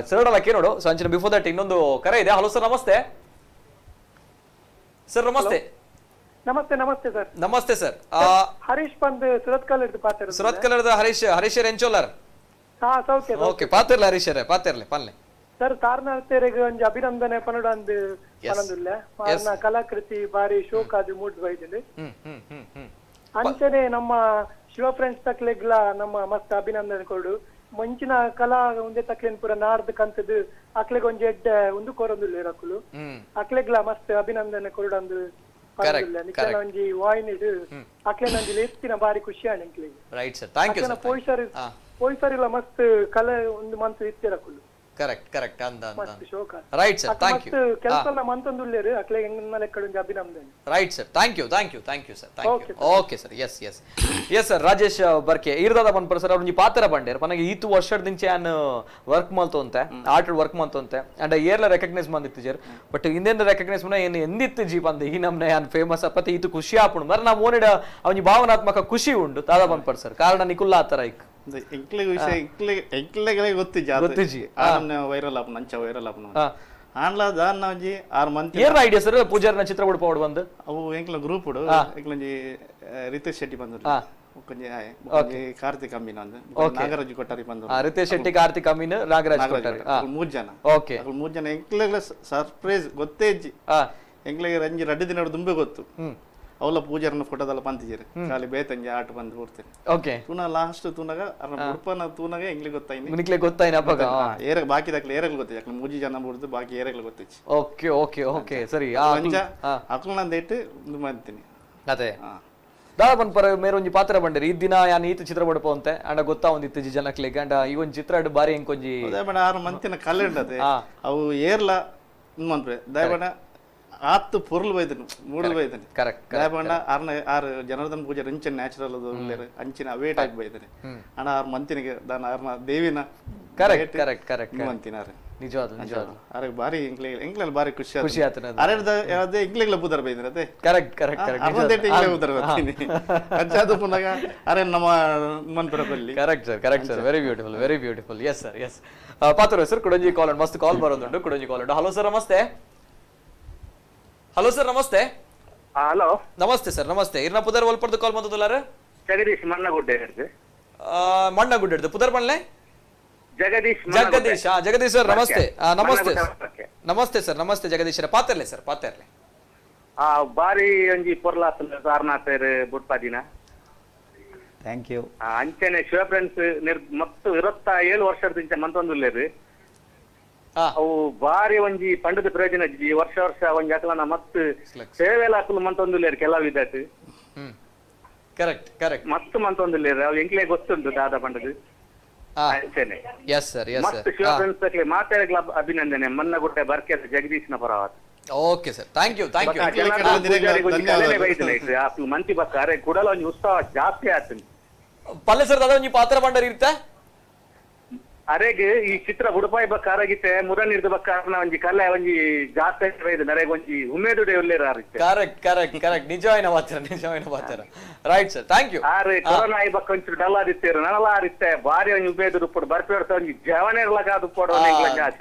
S1: ಸರ್ ನೋಡು ಸಂಚನ, ಬಿಫೋರ್ that ಇನ್ನೊಂದು ಕರೆ ಇದೆ. ಹಲೋ ಸರ್, ನಮಸ್ತೆ. ಸರ್ ನಮಸ್ತೆ.
S8: ನಮಸ್ತೆ ನಮಸ್ತೆ ಸರ್.
S1: ನಮಸ್ತೆ ಸರ್.
S8: ಹರೀಶ್ ಬಂದ್ ಸುರತ್ಕಲ್
S1: ಸುರತ್ಕಲ್ ಹರೀಶ್, ಹರೀಶ್ ಎಂಚೋಲರ್. ಓಕೆ, ಪಾತಿರ್ಲ ಹರೀಶ್ ಪಾತಿರ್ಲೆ ಪಲ್ಲೆ.
S8: ಸರ್, ತಾರನಾಥ್ ಒಂಜಿ ಅಭಿನಂದನೆ ಪನಡು ಅಂದ್ ಪನಂದುಲ್ಲ, ಮಾರ್ನ ಕಲಾಕೃತಿ ಬಾರಿ ಶೋಕ್ ಆದ್ ಮೂಡ್ ಬೈದಿದೆ. ಅಂಚನೆ ನಮ್ಮ ಶಿವ ಫ್ರೆಂಡ್ಸ್ ತಕ್ಲೆಗ್ಲ ನಮ್ಮ ಮಸ್ತ್ ಅಭಿನಂದನೆ ಕೊಡು. ಮುಂಚಿನ ಕಲಾ ಒಂದೇ ತಕ್ಲೇನ್ ಪೂರ ನಾರ್ದ್ ಕಂತದ್ ಅಕ್ಲೆಗ್ ಒಂಜಿ ಎಡ್ಡೆ ಒಂದು ಕೊರೊಂದುಲ್ಲ ರಕುಲು, ಅಕ್ಲೆಗ್ಲ ಮಸ್ತ್ ಅಭಿನಂದನೆ ಕೊಡು ಅಂದ್ ಪನಂದುಲ್ಲ. ನಿಕ್ಲೆನ ಒಂಜಿ ವಾಯಿನಿಡ್ ಅಕ್ಲೆನ ಒಂಜಿ ಲೆತ್ತಿನ ಬಾರಿ ಖುಷಿ ಆಂಡ್ ಎಂಕ್ಲೆಗ್.
S1: Right sir, thank you sir.
S8: ಪೋಯ್ಸರ್ ಪೋಯ್ಸರ್ ಇಲ್ಲ ಮಸ್ತ್ ಕಲೆ ಒಂದು ಮಂತ್ ಇತ್ತಿರಕುಲು.
S1: ಕರೆಕ್ಟ್ ಕರೆಕ್ಟ್ ಅಂದ right sir, thank you.
S8: ಕೆಲಸ ಎಲ್ಲ ಮಂತೊಂದುಲ್ಲೇರು ಅಕ್ಲೆಗ್ ಎಂಗ್ನ ಲೆಕ್ಕಡ್ ಒಂಜಿ ಅಭಿನಂದನೆ.
S1: Right sir, thank you thank you thank you sir, thank you. Okay sir, yes yes yes sir. Rajesh Barke ಇರ್ದಾದ ಬಂದ್ಪರ sir, ಅವ್ರ ಪಾತ್ರ ಬಂಡೇರ್ ಪನಗೆ ಈತು ವರ್ಷದ ಆನ್ ವರ್ಕ್ ಮಲ್ತೊಂತೆ, ಆರ್ಟ್ ವರ್ಕ್ ಮಲ್ತೊಂತೆ, ಅಂಡ್ ಏರ್ಲ ರೆಕಗ್ನೈಸ್ ಮಂದಿತ್ತು ಬಟ್ ಹಿಂದೆಂದ ರೆಕಗ್ನೈಸ್ ಮನ ಏನು ಎಂದಿತ್ತು ಜೀಪ್ ಅಂದ ಈ ನಮ್ನೆ ಆನ್ ಫೇಮಸ್ ಅಪ್ಪತ್ತೆ ಈತು ಖುಷಿ ಆಪುಣು ಮರ ನಾವು ಓನಿಡ ಅವನಿ ಭಾವನಾತ್ಮಕ ಖುಷಿ ಉಂಡು ದಾದ ಬಂದ್ಪರ್ ಸರ್, ಕಾರಣ ನಿಕುಲ್ಲ ಆತರ ಐಕ್
S6: ಎಂಕ್ಲೆಗ್ ವಿಷಯ ಎಂಕ್ಲೆಗಳೇ ಗೊತ್ತಿಜ್ಜಿ
S1: ಗೊತ್ತಿಜ್ಜಿ
S6: ವೈರಲ್ ಆಪುನ ಅಂಚ ವೈರಲ್ ಆಪುನ ಆನ್ಲ ದಾನ್ನ ಒಂಜಿ 6 ಮಂತ್
S1: ಏರ್ ಐಡಿಯಾ ಸರ್ ಪೂಜಾರಿನ ಚಿತ್ರ ಬುಡ್ಪೋಡು ಬಂದು
S6: ಅವು ಎಂಕ್ಲ ಗ್ರೂಪ್ ಉಡು ಎಂಕ್ಲೊಂಜಿ ರಿತೇಶ್ ಶೆಟ್ಟಿ ಬಂದು ಒಂಜಿ ಕಾರ್ತಿಕ್ ಅಮೀನ್ ಅಂದ್ ನಾಗರಾಜ್ ಕೊಟ್ಟಾರಿ ಬಂದು
S1: ರಿತೇಶ್ ಶೆಟ್ಟಿ ಕಾರ್ತಿಕ್ ಅಮೀನ್ ನಾಗರಾಜ್ ಕೊಟ್ಟಾರಿ
S6: ಮೂರು ಜನ.
S1: ಓಕೆ,
S6: ಮೂರು ಜನ ಎಂಕ್ಲೆಗ್ಲ ಸರ್ಪ್ರೈಸ್ ಗೊತ್ತೇ ಇಜ್ಜಿ ಎಂಕ್ಲೆಗೆ ರಂಜಿ ರಡ್ಡು ದಿನ ದುಂಬೆ ಗೊತ್ತು ಅವಲ ಪೂಜಾರನ ಫೋಟೋದೆಲ್ಲ ಪಂತಿಜೀರಿ ಖಾಲಿ ಬೇತಂಜಿ ಆಟ ಬಂದು ಕೊಡ್ತೇನೆ.
S1: ಓಕೆ,
S6: ತೂನ ಲಾಸ್ಟ್ ತೂನಾಗ ಅರ್ನ ಬುಡ್ಪನ ತೂನಾಗ ಎಂಗ್ಲಿ ಗೊತ್ತಾಯ್ನಿ
S1: ನಿಕ್ಲೆ ಗೊತ್ತಾಯ್ನ ಅಪ್ಪಗ
S6: ಏರ ಬಾಕಿ ದಾಕ್ಲೆ ಏರಗ್ಲು ಗೊತ್ತಿಜ್ಜಿ ಅಕ್ಲ ಮೂಜಿ ಜನ ಬುಡ್ದು ಬಾಕಿ ಏರಗ್ಲು ಗೊತ್ತಿಜ್ಜಿ.
S1: Okay okay okay ಸರಿ,
S6: ಅಂಚ ಅಕ್ಲ ನಂದೇಟ್ ಉಂದು ಮಾಡ್ತೀನಿ.
S1: ಅದೇ ದಾದ ಬಂದ್ ಪರ ಮೇರೆ ಒಂಜಿ ಪಾತ್ರ ಬಂಡಿರಿ ಈ ದಿನ ಯಾನ್ ಈತ ಚಿತ್ರ ಬಡಪೋಂತೆ ಅಂಡ ಗೊತ್ತಾ ಒಂದಿತ್ತು ಇತ್ತೀಚೆ ಜನಕ್ಲೆಗ್ ಅಂಡ ಈ ಒಂಜಿ ಚಿತ್ರ ಅಡ್ ಬಾರಿ ಎಂಕೊಂಜಿ
S6: ದಯಮಾಡಿ 6 ಮಂತಿನ ಕಲೆ ಅವು ಏರ್ಲ ಮನ್ಪೆ ದಯಮಾಡ ಆತ್ತು ಪೊರ್ಲು ಬೈದನು ಮೂಡಲು ಬೈದನು
S1: ಕರೆಕ್ಟ್.
S6: ದಯಪಂಡ ಆರ್ನ ಆರು ಜನಾರ್ದನ ಪೂಜೆ ಅಂಚಿನ ನ್ಯಾಚುರಲ್ ಅಂಚಿನ ಅವೇ ಟೈಪ್ ಬೈದನೆ ಅಣ್ಣ ಆರು ಮಂತಿನಿಗೆ ದಾನ ಆರ್ನ ದೇವಿನ
S1: correct correct correct
S6: ಮಂತಿನ ಆರು
S1: ನಿಜವಾದ ನಿಜವಾದ
S6: ಆರೆ ಬಾರಿ ಎಂಕ್ಲೆ ಎಂಕ್ಲೆಲ್ಲ ಬಾರಿ ಖುಷಿ
S1: ಖುಷಿ ಆತನ
S6: ಅರೆ ಅದೇ ಎಂಕ್ಲೆಗ್ಲ ಪೂದರ್ ಬೈದನೆ ಅದೇ
S1: correct correct correct
S6: ಅರ್ಧ ಎಂಕ್ಲೆ ಪೂದರ್ ಬರ್ತೀನಿ ಅಂಚಾದ ಪುನಗ ಅರೆ ನಮ್ಮ ಮನ್ಪುರದಲ್ಲಿ.
S1: Correct sir, correct sir, very beautiful very beautiful. Yes sir, yes. ಪಾತ್ರ ಸರ್ ಕುಡಂಜಿ ಕಾಲ್ ಮಸ್ತ್ ಕಾಲ್ ಬರೋದುಂಟು, ಕುಡಂಜಿ ಕಾಲ್ ಉಂಟು. ಹಲೋ ಸರ್ ನಮಸ್ತೆ. ಹಲೋ ಸರ್ ನಮಸ್ತೆ.
S9: ಹಲೋ
S1: ನಮಸ್ತೆ ಸರ್, ನಮಸ್ತೆ. ಇರ್ನ ಪುದರ್ ಒಲ್ಪರ್ದು ಕಾಲ್ ಬಂದದಲ್ಲಾರ?
S9: ಜಗದೀಶ್ ಮಣ್ಣಗುಡ್ಡೆ ಹಿಡ್ದು.
S1: ಮಣ್ಣಗುಡ್ಡೆ ಹಿಡ್ದು ಪುದರ್ ಮಣ್ಣೆ
S9: ಜಗದೀಶ್.
S1: ಜಗದೀಶ್, ಜಗದೀಶ್ ಸರ್ ನಮಸ್ತೆ. ನಮಸ್ತೆ ನಮಸ್ತೆ ಸರ್, ನಮಸ್ತೆ ಜಗದೀಶ್ ಪಾತಿರ್ಲೆ ಸರ್, ಪಾತಿರ್ಲೆ.
S9: ಬಾರಿ ಒಂಜಿ ಪೊರ್ಲಾತುಂಡು ಸಾರನಾಥರ್ ಬುಡ್ಪಾದಿನ.
S4: Thank you.
S9: ಅಂಚನೆ ಶಿವ ಫ್ರೆಂಡ್ಸ್ ಮತ್ತು 27 ವರ್ಷದ ಮಂತೊಂದುಲ್ಲೇರು ಅವು ಬಾರಿ ಒಂಜಿ ಪಂಡದ ಪ್ರಯೋಜನ ಈ ವರ್ಷ ವರ್ಷ ಒಂಜಿ ಅಕಲನ ಮತ್ತು ಸೇವೆಲ ಅಕಲು ಮಂತೊಂದುಲ್ಲೇರು ಕೆಲವು ಇದಾತು.
S1: ಕರೆಕ್ಟ್ ಕರೆಕ್ಟ್
S9: ಮಸ್ತ್ ಮಂತೊಂದುಲ್ಲೇರು ಅವು ಎಂಕ್ಲೆ ಗೊತ್ತುಂಟು ದಾದ ಪಂಡದು. ಅಂಚನೆ
S1: yes sir, yes
S9: ಮಸ್ತ್ ಶಿವ ಫ್ರೆಂಡ್ಸ್ ಅಕ್ಲೆ ಮಾತಾಡಗ್ಲ ಅಭಿನಂದನೆ ಮನ್ನಗುಡ್ಡೆ ಬರ್ಕೆ ಜಗದೀಶ್ನ ಪರವಾದ.
S1: Okay sir, thank you thank you.
S9: ಮಂತಿ ಬಕ್ಕ ಅರೆ ಕುಡಲ ಒಂಜಿ ಉತ್ಸವ ಜಾಸ್ತಿ ಆತುಂಡು.
S1: ಪಲ್ಲೆ ಸರ್ ದಾದ ಒಂಜಿ ಪಾತ್ರ ಬಂಡರ್ ಇರ್ತ?
S9: ಅರೆಗ್ ಈ ಚಿತ್ರ ಬುಡಪಾಯಿ ಬಕ್ಕಾರಾಗಿತ್ತೆ ಮುರನಿರ್ದ ಬಕ್ಕಾರನ ಒಂಜಿ ಕಲೆ ಒಂಜಿ ಜಾತ್ರೆ ಇದೆ ನರೆಗ್ ಒಂಜಿ ಉಮೇದುಡೆ ಉಲ್ಲೇರ
S1: correct correct correct ನಿಜವಾಯಿನ ಮಾತ್ರ ನಿಜವಾಯಿನ ಮಾತ್ರ right sir thank you
S9: ಆರು ಕೊರೋನಾ ಈ ಬಕ್ಕ ಒಂಚೂರು ಡಲ್ ಆದಿತ್ತೇರು ನನಲ ಆರಿತ್ತೆ ಬಾರಿ ಒಂಜಿ ಉಮೇದು ರುಪ್ಪಡು ಬರ್ಪಿ ಒಂಜಿ ಜವನೆರ್ಲಕ ಅದು ಪೋಡು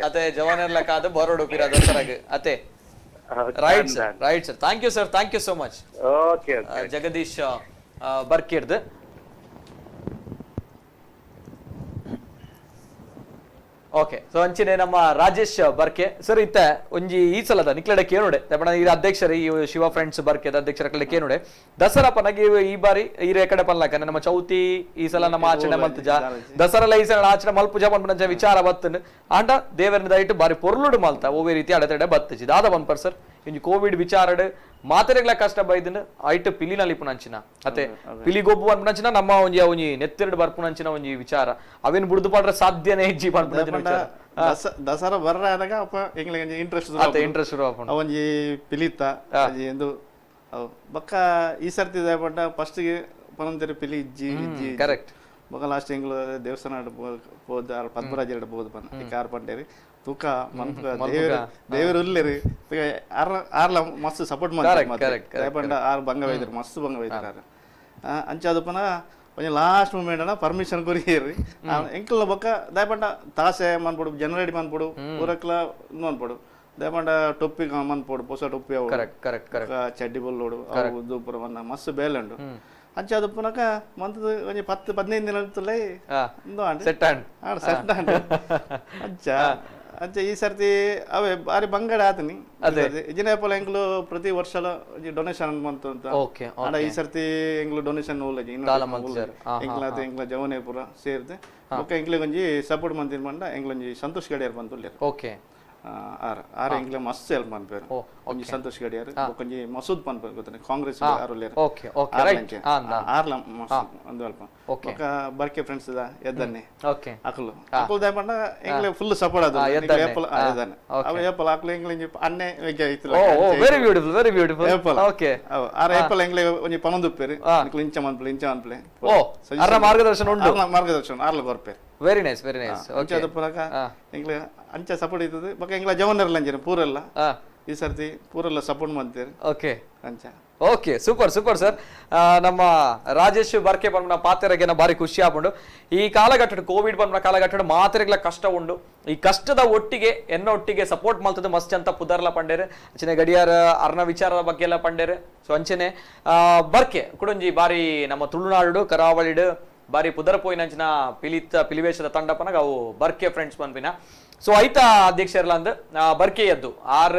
S1: ಅದೇ ಜವನೆರ್ಲಕ ಅದು ಬರೋಡು ಪಿರ ದಸರಾಗ್ ಅತೆ right sir right sir thank you sir thank you so much
S9: okay
S1: Jagadish ಬರ್ಕಿರ್ದು okay so ಅಂಚಿನೆ ನಮ್ಮ ರಾಜೇಶ್ ಬರ್ಕೆ ಸರ್ ಇತ್ತ ಒಂಜಿ ಈ ಸಲದ ನಿಕ್ಲಡೆ ಕೇನುಡೆ ಈ ಅಧ್ಯಕ್ಷರು ಈ ಶಿವ ಫ್ರೆಂಡ್ಸ್ ಬರ್ಕೆ ಅಧ್ಯಕ್ಷರ ಕಡೆ ಕೇನುಡೆ ದಸರಾ ಪನಗಿ ಈ ಬಾರಿ ಈ ರೇಕಡೆ ಪನ್ಲಕ ನಮ್ಮ ಚೌತಿ ಈ ಸಲ ನಮ್ಮ ಆಚರಣೆ ಮಲ್ತುಜ ದಸರಲ್ಲ ಈ ಸಲ ಆಚರಣೆ ಮಲ್ಪುಜ ಪನ್ಪುನಂಚ ವಿಚಾರ ಬತ್ತನ್ ಆಂಡ ದೇವರನ್ನ ದಯವಿಟ್ಟು ಬಾರಿ ಪೊರ್ಲುಡು ಮಲ್ತ ಓವೇ ರೀತಿ ಅಡೆತಡೆ ಬತ್ತಜಿ ದಾದ ಪನ್ಪರ್ ಸರ್ ಇಂಜಿ ಕೋವಿಡ್ ವಿಚಾರಡ್ ಮಾತೆರೆಗ್ಲ ಕಷ್ಟ ಬೈದನ್ ಐಟ್ ಪಿಲಿನಲ್ಲಿ ಪುನಂಚಿನ ಅತೆ ಪಿಲಿಗೊಬ್ಬು ಅನ್ಪುನಂಚಿನ ನಮ್ಮ ಒಂಜಿ ಒಂಜಿ ನೆತ್ತೆರಡು ಬರ್ಪುನಂಚಿನ ಒಂಜಿ ವಿಚಾರ ಅವೇನು ಬುಡ್ದು ಪಾಡ್ರೆ ಸಾಧ್ಯನೇ ಇಜ್ಜಿ ಪನ್ಪುನಂಚಿನ ವಿಚಾರ
S6: ದಸರಾ ಬರ್ರ ಆದಾಗ ಅಪ್ಪ ಎಂಗ್ಲಿಗೆ ಇಂಟ್ರೆಸ್ಟ್
S1: ಅತೆ ಇಂಟ್ರೆಸ್ಟ್ ಶುರು ಆಪುಂಡು
S6: ಒಂಜಿ ಪಿಲಿತ ಒಂಜಿ ಎಂದು ಬಕ್ಕ ಈ ಸರ್ತಿ ಪಂಡ ಫಸ್ಟ್ ಗೆ ಪನಂತೆರೆ ಪಿಲಿ ಇಜ್ಜಿ ಇಜ್ಜಿ
S1: ಕರೆಕ್ಟ್
S6: ಬೊಕ ಲಾಸ್ಟ್ ಎಂಗ್ಲು ದೇವಸ್ಥಾನ ಪೋದು ಪದ್ಮರಾಜ ಪೋದು ಪನ್ನ ಈ ಕಾರ್ ಪಂಡೇರಿ ತೂಕ ಮನ್ಪುಗ ದೇವರು ದೇವರು ಉಲ್ಲೇರಿ ಆರ್ಲ ಮಸ್ತ್ ಸಪೋರ್ಟ್ ಮಾಡ್ತಾರೆ ಪಂಡ ಆರ್ ಭಂಗ ವೈದ್ಯರು ಮಸ್ತ್ ಭಂಗ ವೈದ್ಯರು ಆರ್ ಅಂಚಾದ ಪನ ಒಂಜಿ ಲಾಸ್ಟ್ ಮೂಮೆಂಟ್ ಅನ್ನ ಪರ್ಮಿಷನ್ ಕೊರಿಯರಿ ಎಂಕಲ್ನ ಬೊಕ್ಕ ದಯಪಂಡ ತಾಸೆ ಮನ್ಪೊಡು ಜನರೇಟ್ ಮನ್ಪೊಡು ಊರಕ್ಲ ಮನ್ಪೊಡು ದಯಪಂಡ ಟೊಪ್ಪಿ ಮನ್ಪೊಡು ಪೊಸ ಟೊಪ್ಪಿ ಅವು
S1: correct correct correct
S6: ಚಡ್ಡಿ ಬೊಲ್ಲೋಡು ಅವು ಉದ್ದು ಮನ್ನ ಮಸ್ತ್ ಬೇಲಂಡು ಅಂಚಾದ ಪುನಕ ಮಂತದ ಒಂಜಿ 10 15 ದಿನ ತುಲೈ
S1: set and
S6: set and ಅಂಚ ಅಂಚ ಈ ಸರ್ತಿ ಅವೇ ಬಾರಿ ಬಂಗಡ ಆತನಿ ಇಜಿನೇಪಲ್ ಎಂಗ್ಲು ಪ್ರತಿ ವರ್ಷಲ ಒಂಜಿ ಡೊನೇಷನ್ ಮಂತು ಅಂತ ಆಂಡ ಈ ಸರ್ತಿ ಎಂಗ್ಲು ಡೊನೇಷನ್ ಓಲಜಿ ಎಂಗ್ಲಾತ ಎಂಗ್ಲ ಜವನೆ ಪೂರ ಸೇರ್ದೆ ಬೊಕ್ಕ ಎಂಗ್ಲಿಗೆ ಒಂಜಿ ಸಪೋರ್ಟ್ ಮಂತಿನ ಪಂಡ ಎಂಗ್ಲೊಂಜಿ ಸಂತೋಷ್ ಗಡಿಯಾರ್ ಬಂತು
S1: ಓಕೆ
S6: ಆರ್ ಆರ್ ಎಂಗ್ಲ ಮಸ್ತ್ ಹೆಲ್ಪ್ ಮನ್ಪೇರು ಒಂಜಿ ಸಂತೋಷ್ ಗಡಿಯಾರ್ ಬೊಕ್ಕ ಒಂಜಿ ಮಸೂದ್ ಪನ್ಪೇರು ಗೊತ್ತನೆ ಕಾಂಗ್ರೆಸ್ ಆರ್
S1: okay okay right
S6: ಆರ್ಲ ಮಸೂದ್ ಒಂದು ಅಲ್ಪ ಬೊಕ್ಕ ಬರ್ಕೆ ಫ್ರೆಂಡ್ಸ್ the ಎದ್ದನ್ನೆ
S1: okay
S6: ಅಕಲು ಅಕಲು ದಾಯ ಪಂಡ ಎಂಗ್ಲ ಫುಲ್ ಸಪೋರ್ಟ್ ಅದು ಏಪಲ್ ಎದ್ದನ್ನೆ ಅವ ಏಪಲ್ ಅಕಲು ಎಂಗ್ಲ ಒಂಜಿ ಅನ್ನೆ ಇತ್ತಲ್ಲ
S1: oh very beautiful very beautiful
S6: apple
S1: okay
S6: R apple ಎಂಗ್ಲ ಒಂಜಿ ಪನೊಂದುಪ್ಪೇರು ಅಕಲು ಇಂಚ ಮನ್ಪಲೆ ಇಂಚ ಮನ್ಪಲೆ
S1: ಓ ಅರ್ನ ಮಾರ್ಗದರ್ಶನ ಉಂಟು
S6: ಅರ್ನ ಮಾರ್ಗದರ್ಶನ ಆರ್ಲ ಕೊರ್ಪೇರು
S1: very nice very nice
S6: okay ಅದು ಪುನಕ ಎಂಗ್ಲ ಅಂಚ ಸಪೋರ್ಟ್ ಇರ್ತದೆ ಬೊಕ್ಕ ಎಂಗ್ಲ ಜವನರ್ಲ ಅಂಚನೆ ಪೂರೆಲ್ಲ ಈ ಸರ್ತಿ ಪೂರೆಲ್ಲ ಸಪೋರ್ಟ್ ಮಾಡ್ತೀರಿ
S1: ಓಕೆ
S6: ಅಂಚ
S1: okay super super sir ನಮ್ಮ ರಾಜೇಶ್ ಬರ್ಕೆ ಪನ್ಪುನ ಪಾತೆರಗೆನ ಬಾರಿ ಖುಷಿ ಆಪುಂಡು ಈ ಕಾಲಘಟ್ಟಡ್ ಕೋವಿಡ್ ಪನ್ಪುನ ಕಾಲಘಟ್ಟಡ್ ಮಾತೆರೆಗ್ಲ ಕಷ್ಟ ಉಂಡು ಈ ಕಷ್ಟದ ಒಟ್ಟಿಗೆ ಎನ್ನ ಒಟ್ಟಿಗೆ ಸಪೋರ್ಟ್ ಮಲ್ತದ ಮಸ್ತ್ ಅಂತ ಪುದರ್ಲ ಪಂಡೇರು ಅಂಚನೆ ಗಡಿಯಾರ ಅರ್ನ ವಿಚಾರದ ಬಗ್ಗೆ ಎಲ್ಲ ಪಂಡೇರು ಸೊ ಅಂಚನೆ ಬರ್ಕೆ ಕುಡೊಂಜಿ ಬಾರಿ ನಮ್ಮ ತುಳುನಾಡು ಕರಾವಳಿಡ್ ಬಾರಿ ಪುದರ್ ಪೋಯಿನಂಚಿನ ಪಿಲಿತ ಪಿಲಿವೇಶದ ತಂಡಪನಗ ಅವು ಬರ್ಕೆ ಫ್ರೆಂಡ್ಸ್ ಪನ್ಪಿನ ಸೊ ಐತ ಅಧ್ಯಕ್ಷರ್ಲ ಅಂದ್ ಬರ್ಕೆ ಎದ್ದು ಆರ್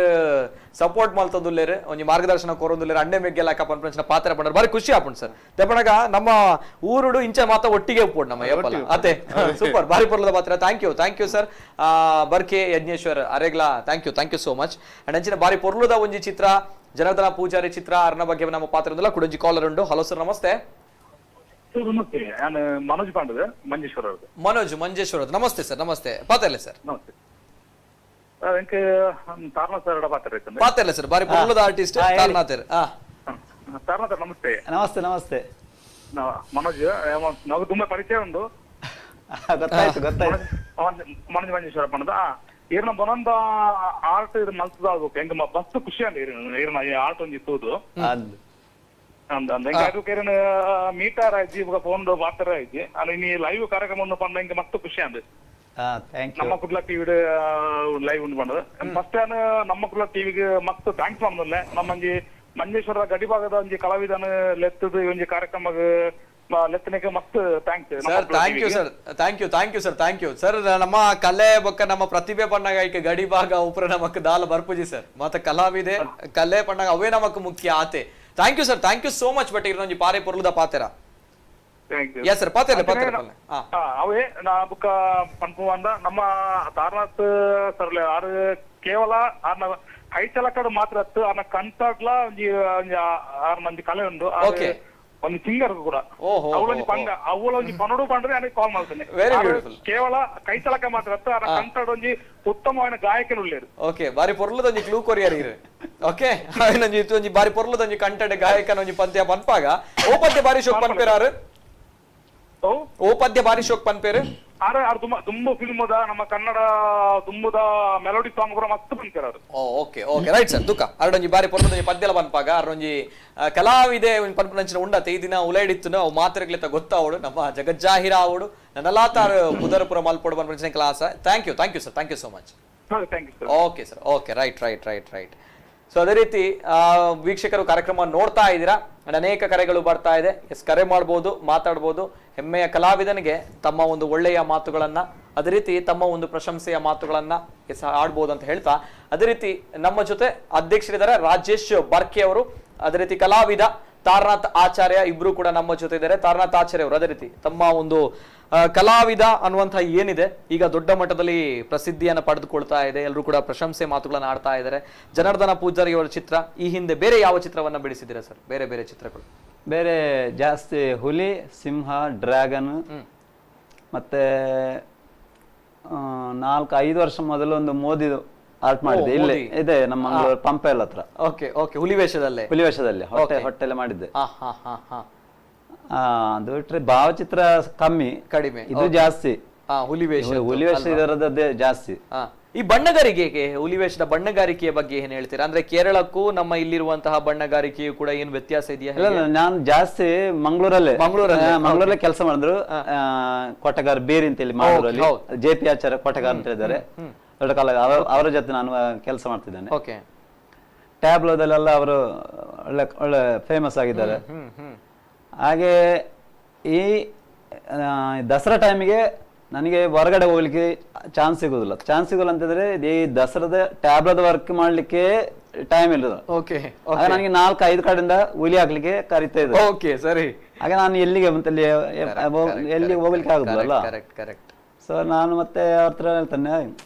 S1: ಸಪೋರ್ಟ್ ಮಲ್ತದುಲ್ಲೇರು ಒಂಜಿ ಮಾರ್ಗದರ್ಶನ ಕೊರೊಂದುಲ್ಲೇರು ಅಣ್ಣೆ ಮೆಗ್ಗೆಲಾಕ ಪನ್ಪಂಚಿನ ಪಾತ್ರ ಪಂಡರ್ ಬಾರಿ ಖುಷಿ ಆಪುಂಡು ಸರ್ ತೆಪಣಗ ನಮ್ಮ ಊರುಡು ಇಂಚ ಮಾತ ಒಟ್ಟಿಗೆ ಉಪ್ಪುಂಡು ನಮ್ಮ ಏಪಲ ಅತೆ ಸೂಪರ್ ಬಾರಿ ಪೊರ್ಲದ ಪಾತ್ರ thank you sir Barke Yajneshwar ಅರೆಗ್ಲಾ thank you so much and ಅಂಚಿನ ಬಾರಿ ಪೊರ್ಲುದ ಒಂಜಿ ಚಿತ್ರ ಜನಾರ್ದನ ಪೂಜಾರಿ ಚಿತ್ರ ಅರ್ನ ಬಗ್ಗೆ ನಮ್ಮ ಪಾತ್ರ ಕುಡೊಂಜಿ ಕಾಲರ್ ಉಂಡು. ಹಲೋ ಸರ್ ನಮಸ್ತೆ.
S10: ನಮಸ್ತೆ, ನಾನು ಮನೋಜ್ ಪಾಂಡದ ಮಂಜೇಶ್ವರ.
S1: ಮನೋಜ್ ಮಂಜೇಶ್ವರ, ನಮಸ್ತೆ ಸರ್. ನಮಸ್ತೆ, ಪಾತ್ರಲ್ಲ ಸರ್.
S10: ನಮಸ್ತೆ,
S1: ಪಾತ್ರಲ್ಲ ಸರ್, ಬಾರಿ ಪೊರ್ಲುದ ಆರ್ಟಿಸ್ಟ್ ತಾರನಾಥ್.
S10: ತಾರನಾಥ್ ನಮಸ್ತೆ.
S4: ನಮಸ್ತೆ ನಮಸ್ತೆ
S10: ಮನೋಜ್, ನಾವು ತುಂಬಾ ಪರಿಚಯ ಉಂಟು.
S4: ಗೊತ್ತಾಯ್ತು ಗೊತ್ತಾಯ್ತು.
S10: ಮನೋಜ್ ಮಂಜೇಶ್ವರ ಪಂಡದ ಇರ್ನ ಬನೊಂದ ಆರ್ಟ್ ಇದು ಮಲ್ತದಾಗಬೇಕು ಹೆಂಗ ಬಸ್ ಖುಷಿ ಅಂದ ಇರ್ನ ಆರ್ಟ್ ಒಂಜಿ ತೂದು ಮೀಟರ್ ಆಯ್ತು ಇವಾಗ ಫೋನ್ ವಾರ್ತೆ ಆಯ್ತು ಅಲ್ಲಿ ನೀ ಲೈವ್ ಕಾರ್ಯಕ್ರಮ ಪಂಡ ಹಿಂಗೆ ಮಸ್ತ್ ಖುಷಿ ಅಂದ. ನಮ್ಮ ಕುಡ್ಲ ಟಿವಿ ಲೈವ್ ಉಂಡು ಪಂಡದು ಫಸ್ಟ್ ನಮ್ಮ ಕುಡ್ಲ ಟಿವಿಗೆ ಮಸ್ತ್ thanks ಪಂಡಲ್ಲ. ನಮ್ಮಂಜಿ ಮಂಜೇಶ್ವರದ ಗಡಿಭಾಗದ ಒಂಜಿ ಕಲಾವಿದನ ಲೆತ್ತದ ಒಂಜಿ ಕಾರ್ಯಕ್ರಮ ಲೆತ್ತನಿಗೆ ಮಸ್ತ್ thanks
S1: sir. Thank you sir, thank you thank you sir, thank you sir. ನಮ್ಮ ಕಲೆ ಬೊಕ್ಕ ನಮ್ಮ ಪ್ರತಿಭೆ ಪಣ್ಣಾಗ ಐಕೆ ಗಡಿ ಭಾಗ ಉಪ್ರ ನಮಕ್ ದಾಲ ಬರ್ಪುಜಿ ಸರ್. ಮತ್ತ ಕಲಾವಿದೆ ಕಲೆ ಪಣ್ಣಾಗ ಅವೇ ನಮಕ್ ಮುಖ್ಯ ಆತೆ. Thank you sir, thank you so much. But ಇರೊಂಜಿ Pare ಪೊರ್ಲುದ ಪಾತೆರ. ಎಸ್ ಸರ್, ಪಾತೆರ ಪಾತೆರ
S10: ಅವೇ ನಾ ಬುಕ್ಕ ಪನ್ಪು ಅಂದ ನಮ್ಮ ತಾರನಾಥ್ ಸರ್ ಆರು ಕೇವಲ ಆರ್ನ ಕೈಚಲಕಡು ಮಾತ್ರ ಅತ್ತು ಆರ್ನ ಕಂಟಾಡ್ಲ ಒಂಜಿ ಆರ್ನ ಒಂಜಿ ಕಲೆ ಉಂಡು. ಒಂದು ಸಿಂಗರ್ ಕೂಡ ಅವಳೊಂಜಿ ಪಂಡ ಅವಳೊಂಜಿ ಪನಡು ಪಂಡ್ರೆ ನನಗೆ ಕಾಲ್ ಮಾಡ್ತೇನೆ. ಕೇವಲ ಕೈಚಲಕ ಮಾತ್ರ ಅತ್ತು ಆರ್ನ ಕಂಟಾಡ್ ಒಂಜಿ ಉತ್ತಮವಾದ ಗಾಯಕನು ಉಳ್ಳೇರು.
S1: ಓಕೆ, ಬಾರಿ ಪೊರ್ಲುದ ಒಂಜಿ ಕ್ಲೂ ಕೊರಿಯರ್ ಇರು. ಓಕೆ, ಒಂಜಿ ಒಂಜಿ ಬಾರಿ ಪೊರ್ಲುದ ಒಂಜಿ ಕಂಟೆಡ್ ಗಾಯಕನ ಒಂಜಿ ಪಂತ್ಯ ಪನ್ಪಾಗ ಓ ಪಂತ್ಯ ಬಾರಿ ಶೋಕ್ ಪನ್ಪೇರಾರು. ಓ ಪದ್ಯ ಬಾರಿ ಶೋಕ್ ಪನ್ಪೇರು
S10: ಆರೆ ಆರ್ ತುಂಬಾ ತುಂಬಾ ಫಿಲ್ಮ್ ಅದ ನಮ್ಮ ಕನ್ನಡ ತುಂಬುದ ಮೆಲೋಡಿ ಸಾಂಗ್ ಪೂರ ಮಸ್ತ್ ಪನ್ಪೇರು ಅದು.
S1: ಓಕೆ ಓಕೆ ರೈಟ್ ಸರ್ ದುಃಖ ಅರಡೊಂಜಿ ಬಾರಿ ಪೊರ್ಲುದೊಂಜಿ ಪದ್ಯಲ ಪನ್ಪಾಗ ಅರಡೊಂಜಿ ಕಲಾವಿದೆ ಪನ್ಪುನಂಚಿನ ಉಂಡತೆ ಈ ದಿನ ಉಲೈಡಿತ್ತು ಅವು ಮಾತ್ರೆಗಳಿತ್ತ ಗೊತ್ತಾವಡು ನಮ್ಮ ಜಗಜ್ಜಾಹಿರ ಅವಡು ನನ್ನಲಾತಾರ್ ಪುದರ್ಪುರ ಮಲ್ಪೋಡು ಪನ್ಪುನಂಚಿನ class. Thank you thank you sir, thank you so much.
S10: Thank you sir.
S1: Okay sir, okay right right right right. So ಅದೇ ರೀತಿ ವೀಕ್ಷಕರು ಕಾರ್ಯಕ್ರಮ ನೋಡ್ತಾ ಇದ್ದೀರಾ, ಅನೇಕ ಕರೆಗಳು ಬರ್ತಾ ಇದೆ. ಎಸ್, ಕರೆ ಮಾಡ್ಬೋದು, ಮಾತಾಡ್ಬೋದು. ಹೆಮ್ಮೆಯ ಕಲಾವಿದನಿಗೆ ತಮ್ಮ ಒಂದು ಒಳ್ಳೆಯ ಮಾತುಗಳನ್ನ, ಅದೇ ರೀತಿ ತಮ್ಮ ಒಂದು ಪ್ರಶಂಸೆಯ ಮಾತುಗಳನ್ನ ಎಸ್ ಆಡ್ಬೋದು ಅಂತ ಹೇಳ್ತಾ, ಅದೇ ರೀತಿ ನಮ್ಮ ಜೊತೆ ಅಧ್ಯಕ್ಷರಿದ್ದಾರೆ ರಾಜೇಶ್ ಬರ್ಕೆ ಅವರು, ಅದೇ ರೀತಿ ಕಲಾವಿದ ತಾರನಾಥ್ ಆಚಾರ್ಯ ಇಬ್ರು ಕೂಡ ನಮ್ಮ ಜೊತೆ ಇದ್ದಾರೆ. ತಾರನಾಥ್ ಆಚಾರ್ಯ ಅವರು ಅದೇ ರೀತಿ ತಮ್ಮ ಒಂದು ಕಲಾವಿದ ಅನ್ನುವಂಥ ಏನಿದೆ ಈಗ ದೊಡ್ಡ ಮಟ್ಟದಲ್ಲಿ ಪ್ರಸಿದ್ಧಿಯನ್ನು ಪಡೆದುಕೊಳ್ತಾ ಇದೆ, ಎಲ್ಲರೂ ಕೂಡ ಪ್ರಶಂಸೆ ಮಾತುಗಳನ್ನು ಆಡ್ತಾ ಇದ್ದಾರೆ. ಜನಾರ್ದನ ಪೂಜಾರಿ ಅವರ ಚಿತ್ರ, ಈ ಹಿಂದೆ ಬೇರೆ ಯಾವ ಚಿತ್ರವನ್ನ ಬಿಡಿಸಿದ್ದೀರಾ ಸರ್? ಬೇರೆ ಬೇರೆ ಚಿತ್ರಗಳು
S4: ಬೇರೆ ಜಾಸ್ತಿ ಹುಲಿ, ಸಿಂಹ, ಡ್ರ್ಯಾಗನ್, ಮತ್ತೆ 4-5 ವರ್ಷ ಮೊದಲು ಒಂದು ಮೋದಿದು ಆರ್ಟ್ ಮಾಡಿದ್ದೆ ಇಲ್ಲೇ ಇದೆ ನಮ್ಮ ಮಂಗಳೂರು ಪಂಪೆಲ್ ಹತ್ರ.
S1: ಓಕೆ ಓಕೆ, ಹುಲಿ ವೇಷದಲ್ಲೇ?
S4: ಹುಲಿ ವೇಷದಲ್ಲಿ ಹೊಟ್ಟೆಲೆ ಮಾಡಿದ್ದೆ. ಅದು ಬಿಟ್ರೆ ಭಾವಚಿತ್ರ ಕಮ್ಮಿ,
S1: ಕಡಿಮೆ,
S4: ಇದು ಜಾಸ್ತಿ
S1: ಹುಲಿ ವೇಷ,
S4: ಹುಲಿ ವೇಷ ಇದರದ್ದೇ ಜಾಸ್ತಿ.
S1: ಈ ಬಣ್ಣಗಾರಿಕೆ, ಹುಲಿ ವೇಷದ ಬಣ್ಣಗಾರಿಕೆಯ ಬಗ್ಗೆ ಏನ್ ಹೇಳ್ತೀರಾ? ಅಂದ್ರೆ ಕೇರಳಕ್ಕೂ ನಮ್ಮ ಇಲ್ಲಿರುವಂತಹ ಬಣ್ಣಗಾರಿಕೆಯು ಕೂಡ ಏನ್ ವ್ಯತ್ಯಾಸ ಇದೆಯಾ?
S4: ಇಲ್ಲ, ನಾನು ಜಾಸ್ತಿ ಮಂಗಳೂರಲ್ಲೇ ಮಂಗಳೂರಲ್ಲೇ ಕೆಲಸ ಮಾಡಿದ್ರು. ಕೋಟಗಾರ್ ಬೇರಿ ಅಂತ ಹೇಳಿ ಮಂಗಳೂರಲ್ಲಿ ಜೆ ಪಿ ಆಚಾರ್ಯ ಕೋಟಗಾರ್ ಅಂತ ಹೇಳಿದ್ದಾರೆ, ದೊಡ್ಡ ಕಾಲ ಅವರ ಜೊತೆ ನಾನು ಕೆಲಸ ಮಾಡ್ತಿದ್ದೇನೆ. ಟ್ಯಾಬ್ಲೋದಲ್ಲೆಲ್ಲ ಅವರು ಒಳ್ಳೆ ಒಳ್ಳೆ ಫೇಮಸ್ ಆಗಿದ್ದಾರೆ. ಹಾಗೆ ಈ ದಸರಾ ಟೈಮಿಗೆ ನನಗೆ ಹೊರಗಡೆ ಹೋಗ್ಲಿಕ್ಕೆ ಚಾನ್ಸ್ ಸಿಗುದಿಲ್ಲ. ಚಾನ್ಸ್ ಸಿಗೋಲ್ಲ ಅಂತಂದ್ರೆ ಈ ದಸರಾದ ಟ್ಯಾಬ್ಲದ ವರ್ಕ್ ಮಾಡ್ಲಿಕ್ಕೆ ಟೈಮ್ ಇಲ್ಲ. ನನಗೆ 4-5 ಕಡೆಯಿಂದ ಹುಲಿ ಹಾಕ್ಲಿಕ್ಕೆ ಕರಿತಾ ಇದ್ದಾರೆ.
S1: ಓಕೆ ಸರಿ.
S4: ಹಾಗೆ ನಾನು ಎಲ್ಲಿಗೆ ಎಲ್ಲಿಗೆ ಹೋಗ್ಲಿಕ್ಕೆ ಆಗುದಿಲ್ಲ. ಸೊ ನಾನು ಮತ್ತೆ ಅವ್ರ ಹತ್ರ ಹೇಳ್ತೇನೆ,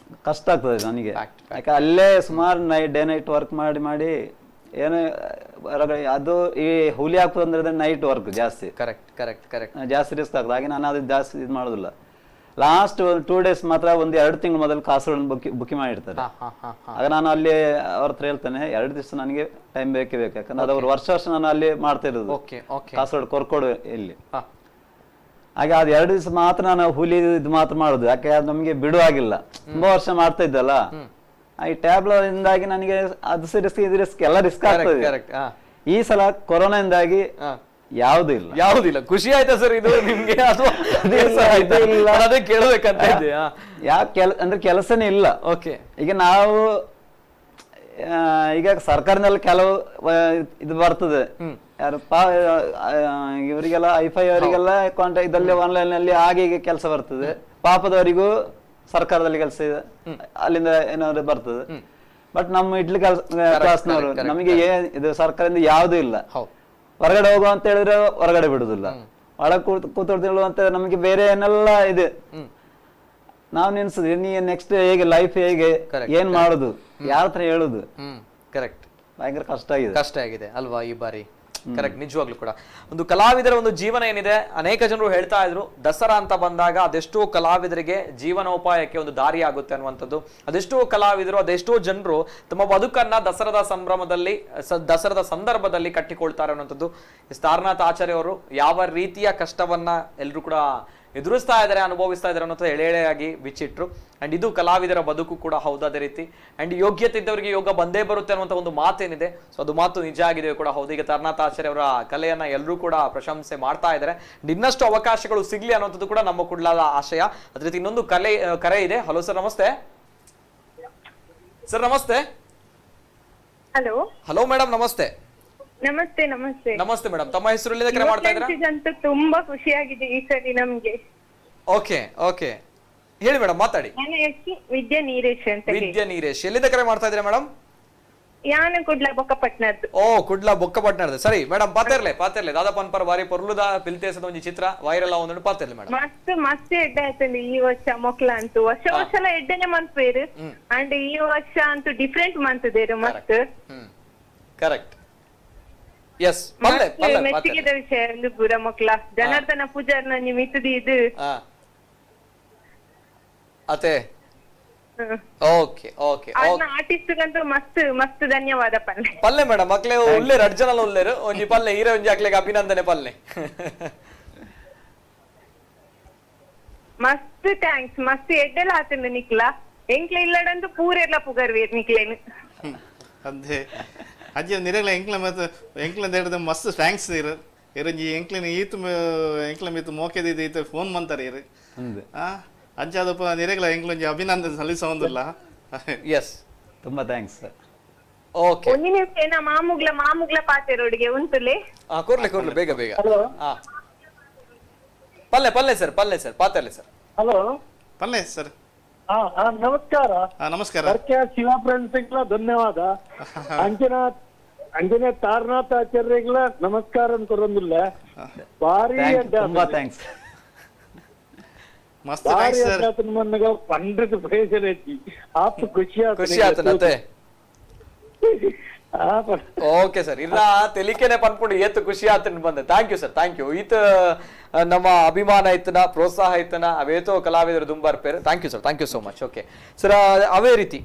S4: ಕಷ್ಟ ಆಗ್ತದೆ ನನಗೆ, ಯಾಕೆ ಅಲ್ಲೇ ಸುಮಾರು ನೈಟ್ ಡೇ ನೈಟ್ ವರ್ಕ್ ಮಾಡಿ ಮಾಡಿ ಏನು ಹೊರಗಡೆ ಅದು ಈ ಹುಲಿ ಹಾಕುದು ಅಂದ್ರೆ ನೈಟ್ ವರ್ಕ್ ಜಾಸ್ತಿ.
S1: ಕರೆಕ್ಟ್ ಕರೆಕ್ಟ್ ಕರೆಕ್ಟ್,
S4: ಜಾಸ್ತಿ ರಿಸ್ಕ್ ಆಗ್ತದೆ. ಹಾಗೆ ನಾನು ಅದು ಜಾಸ್ತಿ ಇದು ಮಾಡೋದಿಲ್ಲ. ಲಾಸ್ಟ್ 2 ಡೇಸ್ ಮಾತ್ರ 1-2 ತಿಂಗಳು ಮೊದಲು ಕಾಸರಗೋಡು ಬುಕ್ಕಿಂಗ್ ಮಾಡಿರ್ತಾರೆ. ಆಗ ನಾನು ಅಲ್ಲಿ ಅವ್ರ ಹತ್ರ ಹೇಳ್ತೇನೆ, 2 ದಿವಸ ನನಗೆ ಟೈಮ್ ಬೇಕೇ ಬೇಕು, ಯಾಕಂದ್ರೆ ಅದು ಅವ್ರು ವರ್ಷ ವರ್ಷ ನಾನು ಅಲ್ಲಿ ಮಾಡ್ತಾ ಇರೋದು ಕಾಸರಗೋಡು ಕೊರ್ಕೋಡು ಇಲ್ಲಿ. ಹಾಗೆ ಅದು 2 ದಿವಸ ಮಾತ್ರ ನಾನು ಹುಲಿ ಇದು ಮಾತ್ರ ಮಾಡುದು, ಯಾಕೆ ಅದು ನಮ್ಗೆ ಬಿಡುವಾಗಿಲ್ಲ, ತುಂಬಾ ವರ್ಷ ಮಾಡ್ತಾ ಇದ್ದಲ್ಲ. ಈ ಟ್ಯಾಬ್ಲೋದಿಂದಾಗಿ ನನಗೆ ಅದು ರಿಸ್ಕ್, ಇದು ರಿಸ್ಕ್, ಎಲ್ಲ ರಿಸ್ಕ್ ಆಗ್ತದೆ. ಈ ಸಲ ಕೊರೋನಾದಿಂದಾಗಿ ಯಾವ್ದು ಇಲ್ಲ,
S1: ಯಾವ್ದಿಲ್ಲ. ಖುಷಿ ಆಯ್ತಾ ಸರ್ ಇದು ನಿಮ್ಗೆ? ಅದೇ ಕೇಳಬೇಕಂತ ಇದ್ದೆ.
S4: ಯಾವ ಅಂದ್ರೆ ಕೆಲಸನೇ ಇಲ್ಲ.
S1: ಓಕೆ,
S4: ಈಗ ನಾವು ಈಗ ಸರ್ಕಾರದಲ್ಲಿ ಕೆಲವು ಇದು ಬರ್ತದೆ, ಯಾರು ಇವರಿಗೆಲ್ಲ ಐಫೈ ಅವರಿಗೆಲ್ಲ ಕಾಂಟ್ರಾಕ್ಟ್ ಇದಲ್ಲಿ ಆನ್ಲೈನ್ ಅಲ್ಲಿ ಹಾಗೆ ಹೀಗೆ ಕೆಲಸ ಬರ್ತದೆ. ಪಾಪದವರಿಗೂ ಸರ್ಕಾರದಲ್ಲಿ ಕೆಲಸ ಇದೆ, ಅಲ್ಲಿಂದ ಏನಾದ್ರು ಬರ್ತದೆ. ಬಟ್ ನಮ್ಮ ಇಡ್ಲಿ ಕ್ಲಾಸ್ನವರು ನಮಗೆ ಇದು ಸರ್ಕಾರದಿಂದ ಯಾವ್ದು ಇಲ್ಲ. ಹೊರಗಡೆ ಹೋಗುವ ಅಂತ ಹೇಳಿದ್ರೆ ಹೊರಗಡೆ ಬಿಡುದಿಲ್ಲ, ಒಳಗೆ ಕೂತ್ಕೊಳ್ತಿಲ್ಲ ಅಂತ ನಮಗೆ ಬೇರೆ ಏನೆಲ್ಲ ಇದೆ. ನಾವು ನೆನ್ಸುದು ನೀ ನೆಕ್ಸ್ಟ್ ಹೇಗೆ ಲೈಫ್, ಹೇಗೆ ಏನ್ ಮಾಡುದು, ಯಾರ ಹತ್ರ ಹೇಳುದು.
S1: ಕರೆಕ್ಟ್,
S4: ಭಯಂಕರ ಕಷ್ಟ ಆಗಿದೆ,
S1: ಕಷ್ಟ ಆಗಿದೆ ಅಲ್ವಾ ಈ ಬಾರಿ? ಕರೆಕ್ಟ್, ನಿಜವಾಗ್ಲೂ ಕೂಡ ಒಂದು ಕಲಾವಿದರ ಒಂದು ಜೀವನ ಏನಿದೆ, ಅನೇಕ ಜನರು ಹೇಳ್ತಾ ಇದ್ರು ದಸರಾ ಅಂತ ಬಂದಾಗ ಅದೆಷ್ಟೋ ಕಲಾವಿದರಿಗೆ ಜೀವನೋಪಾಯಕ್ಕೆ ಒಂದು ದಾರಿ ಆಗುತ್ತೆ ಅನ್ನುವಂಥದ್ದು. ಅದೆಷ್ಟೋ ಕಲಾವಿದರು, ಅದೆಷ್ಟೋ ಜನರು ತಮ್ಮ ಬದುಕನ್ನ ದಸರಾದ ಸಂಭ್ರಮದಲ್ಲಿ, ದಸರಾದ ಸಂದರ್ಭದಲ್ಲಿ ಕಟ್ಟಿಕೊಳ್ತಾರೆ ಅನ್ನುವಂಥದ್ದು. ತಾರನಾಥ್ ಆಚಾರ್ಯ ಅವರು ಯಾವ ರೀತಿಯ ಕಷ್ಟವನ್ನ ಎಲ್ಲರೂ ಕೂಡ ಎದುರಿಸ್ತಾ ಇದ್ದಾರೆ, ಅನುಭವಿಸ್ತಾ ಇದ್ದಾರೆ ಅನ್ನೋದು ಎಳೆ ಎಳೆಯಾಗಿ ಬಿಚ್ಚಿಟ್ರು. ಅಂಡ್ ಇದು ಕಲಾವಿದರ ಬದುಕು ಕೂಡ ಹೌದು ಅದೇ ರೀತಿ. ಅಂಡ್ ಯೋಗ್ಯತೆ ಇದ್ದವರಿಗೆ ಯೋಗ ಬಂದೇ ಬರುತ್ತೆ ಅನ್ನುವಂಥ ಒಂದು ಮಾತೇನಿದೆ, ಸೊ ಅದು ಮಾತು ನಿಜ ಆಗಿದೆ ಕೂಡ ಹೌದು. ಈಗ ತಾರನಾಥ್ ಆಚಾರ್ಯ ಅವರ ಕಲೆಯನ್ನ ಎಲ್ಲರೂ ಕೂಡ ಪ್ರಶಂಸೆ ಮಾಡ್ತಾ ಇದ್ದಾರೆ. ಇನ್ನಷ್ಟು ಅವಕಾಶಗಳು ಸಿಗ್ಲಿ ಅನ್ನುವಂಥದ್ದು ಕೂಡ ನಮ್ಮ ಕುಡ್ಲಾದ ಆಶಯ. ಅದೇ ರೀತಿ ಇನ್ನೊಂದು ಕರೆ ಇದೆ. ಹಲೋ ಸರ್, ನಮಸ್ತೆ. Sir namaste.
S11: Hello
S1: hello madam, namaste.
S11: ನಮಸ್ತೆ ನಮಸ್ತೆ
S1: ನಮಸ್ತೆ ಮೇಡಮ್, ತಮ್ಮ ಹೆಸರು ಎಲ್ಲಿಂದ ಕರೆ ಮಾಡ್ತಾ ಇದ್ದೀರಾ?
S11: ಅಂತೂ ತುಂಬಾ ಖುಷಿಯಾಗಿದೆ ಈ ಸರಿ ನಮ್ಗೆ.
S1: ಓಕೆ ಓಕೆ, ಹೇಳಿ ಮೇಡಮ್, ಮಾತಾಡಿ.
S11: ನನ್ನ ಹೆಸರು ವಿದ್ಯಾ ನೀರೇಶ್ ಅಂತ.
S1: ವಿದ್ಯಾ ನೀರೇಶ್, ಎಲ್ಲಿಂದ ಕರೆ ಮಾಡ್ತಾ ಇದ್ದೀರಾ ಮೇಡಮ್?
S11: ಯಾನ ಕುಡ್ಲ ಬೊಕ್ಕಪಟ್ನದ್ದು.
S1: ಓ, ಕುಡ್ಲ ಬೊಕ್ಕಪಟ್ನದ್ದು. ಸರಿ ಮೇಡಮ್, ಪಾತಿರ್ಲೆ ಪಾತಿರ್ಲೆ ದಾದಾ ಪನ್ಪರ್ ಬಾರಿ ಪೊರ್ಲುದ ಪಿಲ್ತೇಸದ ಒಂಜಿ ಚಿತ್ರ ವೈರಲ್ ಆವೊಂದುಂಡು, ಪಾತಿರ್ಲೆ ಮೇಡಮ್.
S11: ಮಸ್ತ್ ಮಸ್ತ್ ಎಡ್ಡೆ ಆಯ್ತಂడి ಈ ವರ್ಷ ಮೊಕ್ಲ ಅಂತೂ. ವರ್ಷ ವರ್ಷ ಎಡ್ಡೆನೆ ಮನ್ಪೇರು, ಅಂಡ್ ಈ ವರ್ಷ ಅಂತೂ ಡಿಫ್ರೆಂಟ್ ಮಂತದೇರು ಮಸ್ತ್.
S1: Correct, yes. ಪಲ್ಲೆ ಪಲ್ಲೆ
S11: ಮೆಚ್ಚುಗೆದ ವಿಷಯ ಒಂದು ಪೂರ ಮಕ್ಳ ಜನಾರ್ದನ ಪೂಜಾರ್ನ ನಿಮಿತ್ತದಿ ಇದು
S1: ಅತೆ. ಓಕೆ ಓಕೆ,
S11: ಆರ್ಟಿಸ್ಟ್ ಗಂತೂ ಮಸ್ತ್ ಮಸ್ತ್ ಧನ್ಯವಾದ. ಪಲ್ಲೆ
S1: ಪಲ್ಲೆ ಮೇಡಮ್, ಮಕ್ಳೆ ಉಲ್ಲೇರು ಅಡ್ಜನಲ ಉಲ್ಲೇರು ಒಂಜಿ ಪಲ್ಲೆ ಹೀರೆ ಒಂಜಿ ಅಕ್ಲೆಗೆ ಅಭಿನಂದನೆ ಪಲ್ಲೆ.
S11: ಮಸ್ತ್ thanks, ಮಸ್ತ್ ಎಡ್ಡೆಲ ಆತಂದು ನಿಕ್ಲ ಎಂಕ್ಲ ಇಲ್ಲಡಂದು ಪೂರೆರ್ಲ ಪುಗರ್ವೇರ್ ನಿಕ್ಲೇನು.
S6: ಅದೇ ಅಜ್ಜಿ ನಿರಗ್ಲ ಎಂಕ್ಲ ಮತ್ತೆ ಎಂಕ್ಲ ದೇಡದ ಮಸ್ತ್ thanks ಇರು ಇರಂಜಿ ಎಂಕ್ಲಿನ ಈತ ಎಂಕ್ಲ ಮೀತು ಮೋಕೆದ ಈತ ಫೋನ್ ಮಂತಾರೆ ಇರು. ಅಂಚ ಅದಪ್ಪ ನಿರಗ್ಲ ಎಂಕ್ಲೊಂಜಿ ಅಭಿನಂದನೆ ಸಲ್ಲಿಸೋದಿಲ್ಲ.
S1: ಎಸ್,
S4: ತುಂಬಾ thanks.
S1: Okay,
S11: ಒಂಜಿ ನಿಮಿಷ ನಾ ಮಾಮುಗ್ಲ ಮಾಮುಗ್ಲ ಪಾತೆರೋಡಿಗೆ ಉಂಟುಲೆ.
S1: ಕೂರ್ಲೆ ಕೂರ್ಲೆ ಬೇಗ ಬೇಗ. ಪಲ್ಲೆ ಪಲ್ಲೆ ಸರ್, ಪಲ್ಲೆ ಸರ್, ಪಾತರ್ಲೆ ಸರ್.
S8: ಹಲೋ,
S6: ಪಲ್ಲೆ ಸರ್.
S8: ನಮಸ್ಕಾರ.
S6: ನಮಸ್ಕಾರ.
S8: ಶಿವ ಫ್ರೆಂಡ್ಸ್ ಧನ್ಯವಾದ. ಅಂಜನಾ ಅಂಜನೇ ತಾರನಾಥ ಆಚಾರ್ಯಗಳ ನಮಸ್ಕಾರ ಕೊಡೊಂದಿಲ್ಲ. ಭಾರಿ
S4: ತುಂಬಾ thanks.
S6: ಮಸ್ತ್ thanks sir.
S8: ಪಂಡ್ರದ್ ಪ್ರಯೋಜನ ಐತಿ, ಆಪ್ ಖುಷಿ
S1: ಖುಷಿ ಆತನತೆ. ಓಕೆ ಸರ್, ಇಲ್ಲ ತೆಲಿಕೆನೆ ಪನ್ಪುಂಡು ಏತ್ ಖುಷಿ ಆತನ ಬಂದೆ. Thank you sir, thank you. ಈತ ನಮ್ಮ ಅಭಿಮಾನ ಇತ್ತನ, ಪ್ರೋತ್ಸಾಹ ಇತ್ತನ, ಅವೇತೋ ಕಲಾವಿದರು ದುಂಬಾರ್ಪೇರು. Thank you sir, thank you so much. Okay sir, ಅವೇ ರೀತಿ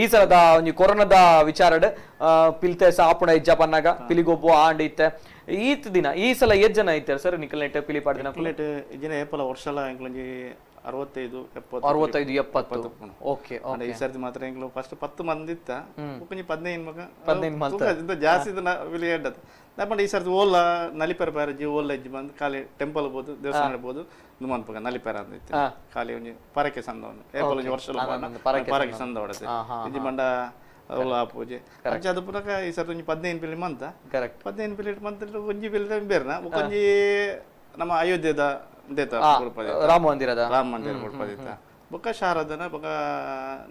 S1: ಈ ಸಲದ ಒಂಜಿ ಕೊರೋನಾದ ವಿಚಾರಡ್ ಪಿಲ್ತೆ ಸಾಪುಣ ಇಜ್ಜ ಪನ್ನಾಗ ಪಿಲಿಗೊಬ್ಬು ಆಂಡ್ ಇತ್ತೆ ಈತ್ ದಿನ ಈ ಸಲ ಏತ್ ಜನ ಇತ್ತಾರೆ ಸರ್ ನಿಕಲ್ನೆಟ್ ಪಿಲಿ ಪಾಡ್ದಿನ?
S6: ನಿಕಲ್ನೆಟ್ ಇಜ್ಜಿನ ಏಪಲ ವರ್ಷಲ ಎಂಕ್ಲೊಂಜಿ 65 70
S1: 65 70. ಓಕೆ,
S6: ಈ ಸರ್ತಿ ಮಾತ್ರ ಎಂಕ್ಲು ಫಸ್ಟ್ 10 ಮಂದಿ ಇತ್ತ, ಒಂಜಿ 15 ಮಗ
S1: 15 ಮಂದಿ
S6: ಇಂತ ಜಾಸ್ತಿ ಪಿಲಿ ಎಡ್ಡದ. ದಾಪಂಡ ಈ ಸರ್ತಿ ಓಲ ನಲಿಪೆರ ಪಾರಜಿ ಓಲ ಇಜ್ಜಿ ಬಂದು ಖಾಲಿ ಟೆಂಪಲ್ ಬೋದು ದೇವಸ್ಥಾನ ಬೋದು ನುಮನ್ಪಗ ನಲಿಪೆರ ಅಂತ ಇತ್ತು. ಖಾಲಿ ಒಂಜಿ ಪರಕೆ ಸಂದವನು ಏಪಲ್ ಒಂಜಿ ವರ್ಷ ಪರಕೆ ಸಂದ ಹೊಡತೆ ಇಜ್ಜಿ ಬಂಡ ಓಲ ಪೂಜೆ ಅಂಚ ಅದು ಪುನಕ ಈ ಸರ್ತಿ ಒಂಜಿ 15 ಪಿಲಿ ಮಂತ.
S1: ಕರೆಕ್ಟ್.
S6: 15 ಪಿಲಿ ಮಂತ ಒಂಜಿ ಪಿಲಿ ಬೇರ್ನ ಒಂಜಿ ನಮ್ಮ ಅಯೋಧ್ಯೆದ
S1: ರಾಮ ಮಂದಿರದ
S6: ರಾಮ ಮಂದಿರ ಕೊಡ್ಪದಿತ್ತ ಬೊಕ್ಕ ಶಾರದನ ಬೊಕ್ಕ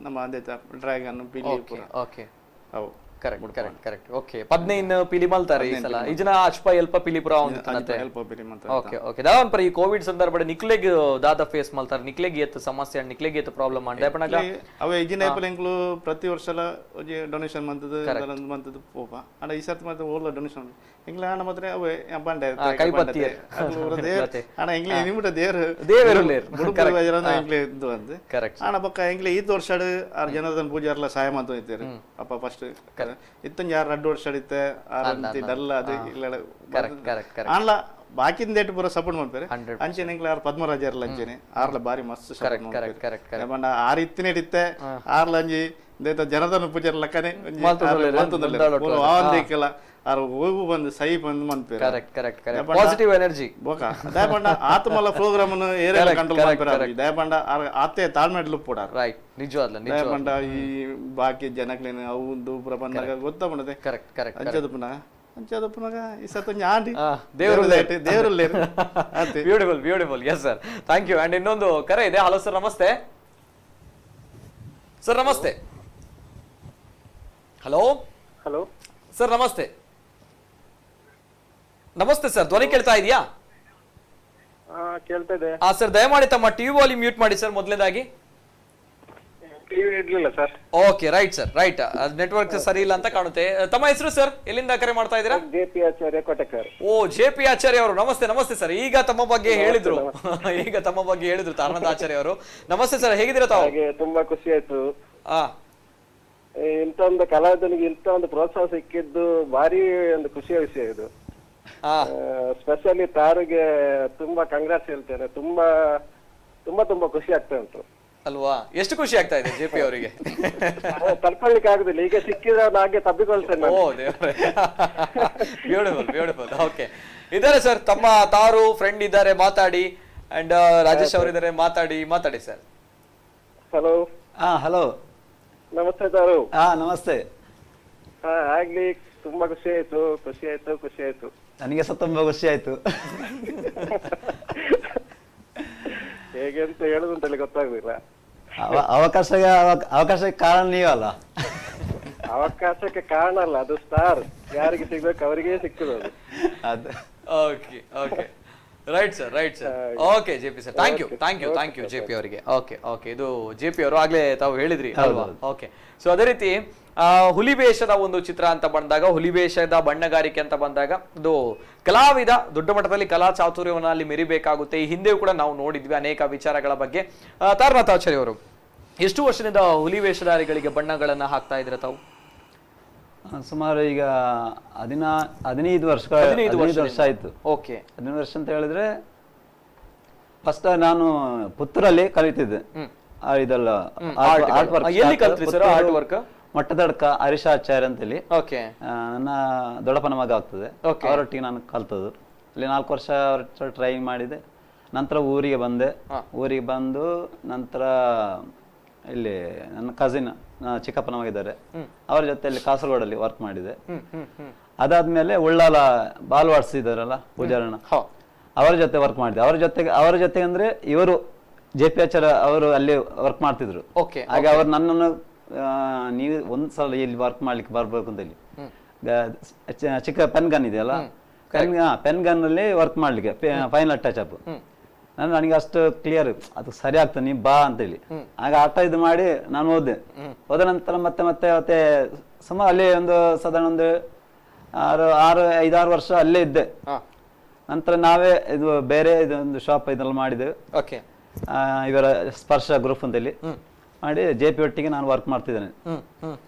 S6: ನಮ್ಮ ಅಂದೇತ ಡ್ರ್ಯಾಗನ್ ಪಿಲಿ ಪೂರ.
S1: ಓಕೆ, ಅವು correct correct correct. Okay, 15 ಪಿಲಿ ಮಲ್ತಾರೆ ಈ ಸಲ. ಈ ಜನ ಅಚ್ಪ ಎಲ್ಪ ಪಿಲಿ ಪುರ ಉಂಟು.
S6: ಎಲ್ಪ ಪಿಲಿ ಮಲ್ತಾರೆ.
S1: ಓಕೆ ಓಕೆ, ದಾವನ್ ಪರ ಈ ಕೋವಿಡ್ ಸಂದರ್ಭದ ನಿಕ್ಲೆಗ್ ದಾದ ಫೇಸ್ ಮಲ್ತಾರೆ, ನಿಕ್ಲೆಗ್ ಏತ್ ಸಮಸ್ಯೆ, ನಿಕ್ಲೆಗ್ ಏತ್ ಪ್ರಾಬ್ಲಮ್ ಅಂಡ ದಾಪನಾಗ
S6: ಅವೆ ಇಜಿನ ಏಪಲ್ ಎಂಕ್ಲು ಪ್ರತಿ ವರ್ಷಲ ಒಂಜಿ ಡೊನೇಷನ್ ಮಂತದ ಮಂತದ ಪೋಪ ಅಂಡ ಈ ಸರ್ತಿ ಮಾತ್ರ ಓಲ ಡೊನೇಷನ್ ಎಂಕ್ಲ ಆಂಡ ಮಾತ್ರ ಅವೆ ಬಂಡೆ
S1: ಕೈಪತ್ತಿ
S6: ಆಂಡ ಎಂಕ್ಲೆ ನಿಮಿಟ ದೇವರು
S1: ದೇವರು
S6: ಎಂಕ್ಲೆ ಇದ್ದು ಅಂದ್.
S1: ಕರೆಕ್ಟ್.
S6: ಆಂಡ ಬೊಕ್ಕ ಎಂಕ್ಲೆ ಈತ್ ವರ್ಷಡ್ ಆರ್ ಜನಾರ್ದನ್ ಪೂಜಾರ್ಲ ಸಹಾಯ ಮಂತ ಇತ್ತೆರ್ ಅಪ್ಪ ಫಸ್ಟ್ ಇತ್ತೊಂಜಿ ಆರ್ 2 ವರ್ಷ ಇತ್ತೆ ಆರ್ ಡಲ್ಲ ಅದು ಇಲ್ಲ ಆಂಡ್ಲ ಬಾಕಿಂದ ಏಟ್ ಪೂರ ಸಪೋರ್ಟ್ ಮಾಡ್ತಾರೆ. ಅಂಚೆನೆ ಎಂಕ್ಲೆ ಆರ್ ಪದ್ಮರಾಜರ್ಲ ಅಂಚೆನೆ ಆರ್ಲ ಬಾರಿ ಮಸ್ತ್ ಸಪೋರ್ಟ್ ಮಾಡ್ತಾರೆ. ಪಂಡ ಆರ್ ಇತ್ತಿನೇಟ್ ಇತ್ತೆ ಆರ್ಲ ಅಂಜಿ ದೇತ ಜನಾರ್ದನ ಪೂಜಾರ್ ಲಕ್ಕನೆ ಆವಂದಿಕ್ಕಲ್ಲ ಆರ್ ಹೋಗು ಬಂದು ಸೈ ಬಂದು ಮನ್ಪೇರು.
S1: Correct correct correct. Positive energy
S6: ಬೋಕ ದಯಪಂಡ ಆತ್ಮಲ ಪ್ರೋಗ್ರಾಮ್ ಅನ್ನು ಏರಿಯಾ ಕಂಟ್ರೋಲ್ ಮಾಡ್ತಾರೆ. ದಯಪಂಡ ಆತೆ ತಾಳ್ಮೆಡ್ಲು ಪೋಡಾರ.
S1: ರೈಟ್, ನಿಜವಾದ್ಲ
S6: ದಯಪಂಡ ಈ ಬಾಕಿ ಜನಕ್ಲೇನ ಅವು ಒಂದು ಪ್ರಪಂಚ ಗೊತ್ತಾ ಬಂದದೆ.
S1: Correct correct.
S6: ಅಂಚದ ಪುನಃ ಅಂಚದ ಪುನಃ ಈ ಸತ ಆಂಡಿ
S1: ದೇವರು
S6: ದೇವರು.
S1: Beautiful beautiful. Yes sir, thank you. And ಇನ್ನೊಂದು ಕರೆ ಇದೆ. ಹಲೋ ಸರ್, ನಮಸ್ತೆ sir. Namaste. Hello
S8: hello
S1: sir, namaste. ನಮಸ್ತೆ ಸರ್, ಧ್ವನಿ ಕೇಳ್ತಾ ಇದೆಯಾ?
S8: ಕೇಳ್ತಾ ಇದೆ.
S1: ಸರ್, ದಯಮಾಡಿ ತಮ್ಮ TV volume mute ಮಾಡಿ ಸರ್. ಮೊದಲನೇದಾಗಿ
S8: TV ಇಡ್ಲಿಲ್ಲ sir.
S1: Okay, right sir, right. Network ಸರಿ ಇಲ್ಲ ಅಂತ ಕಾಣುತ್ತೆ. ತಮ್ಮ ಹೆಸರು ಸರ್, ಎಲ್ಲಿಂದ ಕರೆ ಮಾಡ್ತಾ ಇದ್ದೀರಾ?
S8: J P Acharya, Kotekar.
S1: ಓ, ಜೆ ಪಿ ಆಚಾರ್ಯ ಅವರು, ನಮಸ್ತೆ. ನಮಸ್ತೆ ಸರ್. ಈಗ ತಮ್ಮ ಬಗ್ಗೆ ಹೇಳಿದ್ರು, ಈಗ ತಮ್ಮ ಬಗ್ಗೆ ಹೇಳಿದ್ರು ತಾರನಾಥ ಆಚಾರ್ಯ ಅವರು. ನಮಸ್ತೆ ಸರ್, ಹೇಗಿದ್ದೀರಾ ತಾವು?
S8: ತುಂಬಾ ಖುಷಿ ಆಯ್ತು. ಇಂಥ ಒಂದು ಕಲಾವಿದನಿಗೆ ಇಂಥ ಒಂದು ಪ್ರೋತ್ಸಾಹ ಸಿಕ್ಕಿದ್ದು ಭಾರಿ ಒಂದು ಖುಷಿಯ ವಿಷಯ ಇದು. ಸ್ಪೆಷಲಿ ತಾರುಗೆ ತುಂಬಾ ಕಂಗ್ರಾಟ್ಸ್ ಹೇಳ್ತೇನೆ. ತುಂಬಾ ತುಂಬಾ ತುಂಬಾ ಖುಷಿ ಆಗ್ತಾ ಉಂಟು
S1: ಅಲ್ವಾ? ಎಷ್ಟು ಖುಷಿ ಆಗ್ತಾ ಇದೆ ಜೆ ಪಿ ಅವರಿಗೆ?
S8: ತಡ್ಕೊಳ್ಳಿಕ್ಕೆ ಆಗುದಿಲ್ಲ, ಈಗ ಸಿಕ್ಕಿದ್ರೆ ಹಾಗೆ ತಬ್ಬಿಕೊಳ್ತೇನೆ.
S1: ಓ ದೇವರೇ, beautiful beautiful. Okay, ಇದ್ದಾರೆ ಸರ್ ತಮ್ಮ ತಾರು ಫ್ರೆಂಡ್ ಇದ್ದಾರೆ, ಮಾತಾಡಿ. ಅಂಡ್ ರಾಜೇಶ್ ಅವರು ಇದ್ದಾರೆ, ಮಾತಾಡಿ ಮಾತಾಡಿ sir.
S8: Hello.
S4: Hello,
S8: ನಮಸ್ತೆ ತಾರು.
S4: ನಮಸ್ತೆ.
S8: ಆಗ್ಲಿ, ತುಂಬಾ ಖುಷಿ ಆಯ್ತು, ಖುಷಿ ಆಯ್ತು, ಖುಷಿ ಆಯ್ತು.
S4: ನನಗೆ ಸಹ ತುಂಬಾ ಖುಷಿ ಆಯ್ತು.
S8: ಹೇಗೆ ಅಂತ ಹೇಳುದು ಅಂತೇಳಿ ಗೊತ್ತಾಗುದಿಲ್ಲ.
S4: ಅವಕಾಶಕ್ಕೆ ಕಾರಣ ನೀವಲ್ಲ?
S8: ಅವಕಾಶಕ್ಕೆ ಕಾರಣ ಅಲ್ಲ, ಅದು ಸ್ಟಾರ್ ಯಾರಿಗೆ ಸಿಗ್ಬೇಕು ಅವರಿಗೆ ಸಿಗ್ತದೆ
S4: ಅದು.
S1: Okay okay, right sir, right sir. Okay J P sir, thank you thank you thank you J P ಅವರಿಗೆ. ಓಕೆ ಓಕೆ, ಇದು ಜೆ ಪಿ ಅವರು ಆಗ್ಲೇ ತಾವು ಹೇಳಿದ್ರಿ ಅಲ್ವಾ? ಓಕೆ, ಸೊ ಅದೇ ರೀತಿ ಹುಲಿವೇಷದ ಒಂದು ಚಿತ್ರ ಅಂತ ಬಂದಾಗ, ಹುಲಿವೇಷದ ಬಣ್ಣಗಾರಿಕೆ ಅಂತ ಬಂದಾಗ, ಇದು ಕಲಾವಿದ ದೊಡ್ಡ ಮಟ್ಟದಲ್ಲಿ ಕಲಾ ಚಾತುರ್ಯವನ್ನು ಅಲ್ಲಿ ಮೆರಿಬೇಕಾಗುತ್ತೆ. ಈ ಹಿಂದೆಯೂ ಕೂಡ ನಾವು ನೋಡಿದ್ವಿ ಅನೇಕ ವಿಚಾರಗಳ ಬಗ್ಗೆ. ತಾರನಾಥ ಆಚಾರ್ಯ ಅವರು, ಎಷ್ಟು ವರ್ಷದಿಂದ ಹುಲಿವೇಷಧಾರಿಗಳಿಗೆ ಬಣ್ಣಗಳನ್ನ ಹಾಕ್ತಾ ಇದ್ರ ತಾವು?
S4: ಸುಮಾರು ಈಗ 15 ವರ್ಷ ಆಯ್ತು.
S1: ಓಕೆ,
S4: 15 ವರ್ಷ ಅಂತ ಹೇಳಿದ್ರೆ First ನಾನು ಪುತ್ತೂರಲ್ಲಿ ಕಲಿತಿದ್ದೆ ಇದೆಲ್ಲ ಆರ್ಟ್ ವರ್ಕ್.
S1: ಎಲ್ಲಿ ಕಲ್ತ್ರಿ sir art work?
S4: Mattadadka Harishacharya ಅಂತೇಳಿ ನನ್ನ ದೊಡ್ಡಪ್ಪನ ಮಗ ಆಗ್ತದೆ, ಅವರೊಟ್ಟಿಗೆ ನಾನು ಕಲ್ತದ್ದು. ಅಲ್ಲಿ 4 ವರ್ಷ ಅವ್ರ ಟ್ರೈನಿಂಗ್ ಮಾಡಿದೆ. ನಂತರ ಊರಿಗೆ ಬಂದೆ. ಊರಿಗೆ ಬಂದು ನಂತರ ಇಲ್ಲಿ ನನ್ನ ಕಸಿನ್ ಚಿಕ್ಕಪ್ಪನ ಮಗ ಇದ್ದಾರೆ, ಅವರ ಜೊತೆ ಅಲ್ಲಿ ಕಾಸರಗೋಡಲ್ಲಿ ವರ್ಕ್ ಮಾಡಿದೆ. ಅದಾದ್ಮೇಲೆ ಉಳ್ಳಾಲ ಬಾಲ್ವಾಡ್ಸ್ ಇದ್ದಾರಲ್ಲ ಪೂಜಾರಣ್ಣ, ಅವರ ಜೊತೆ ವರ್ಕ್ ಮಾಡಿದೆ. ಅವರ ಜೊತೆ ಅಂದ್ರೆ ಇವರು ಜೆ ಪಿ ಆಚಾರ್ಯ ಅವರು ಅಲ್ಲಿ ವರ್ಕ್ ಮಾಡ್ತಿದ್ರು. ಹಾಗೆ ಅವರು ನನ್ನನ್ನು ನೀವು ಒಂದ್ಸಲ ಇಲ್ಲಿ ವರ್ಕ್ ಮಾಡ್ಲಿಕ್ಕೆ ಬರ್ಬೇಕು ಅಂತ ಹೇಳಿ ಚಿಕ್ಕ ಪೆನ್ ಗನ್ ಇದೆಯಲ್ಲ, ಪೆನ್ ಗನ್ ಅಲ್ಲಿ ವರ್ಕ್ ಮಾಡ್ಲಿಕ್ಕೆ final touch up. ನನಗೆ ಅಷ್ಟು ಕ್ಲಿಯರ್ ಅದು ಸರಿ ಆಗ್ತದೆ, ನೀವು ಬಾ ಅಂತೇಳಿ. ಆಗ ಆಟ ಇದು ಮಾಡಿ ನಾನು ಹೋದೆ. ಹೋದ ನಂತರ ಮತ್ತೆ ಮತ್ತೆ ಮತ್ತೆ ಸುಮಾರು ಅಲ್ಲಿ ಒಂದು ಸಾಧಾರಣ ಒಂದು 6 5-6 ವರ್ಷ ಅಲ್ಲೇ ಇದ್ದೆ. ನಂತರ ನಾವೇ ಇದು ಬೇರೆ ಇದೊಂದು ಶಾಪ್ ಇದೆಲ್ಲ ಮಾಡಿದೆವು, ಇವರ ಸ್ಪರ್ಶ ಗ್ರೂಪ್ ಅಂತೇಳಿ ಮಾಡಿ ಜೆ ಪಿ ಒಟ್ಟಿಗೆ ನಾನು ವರ್ಕ್ ಮಾಡ್ತಿದ್ದೇನೆ.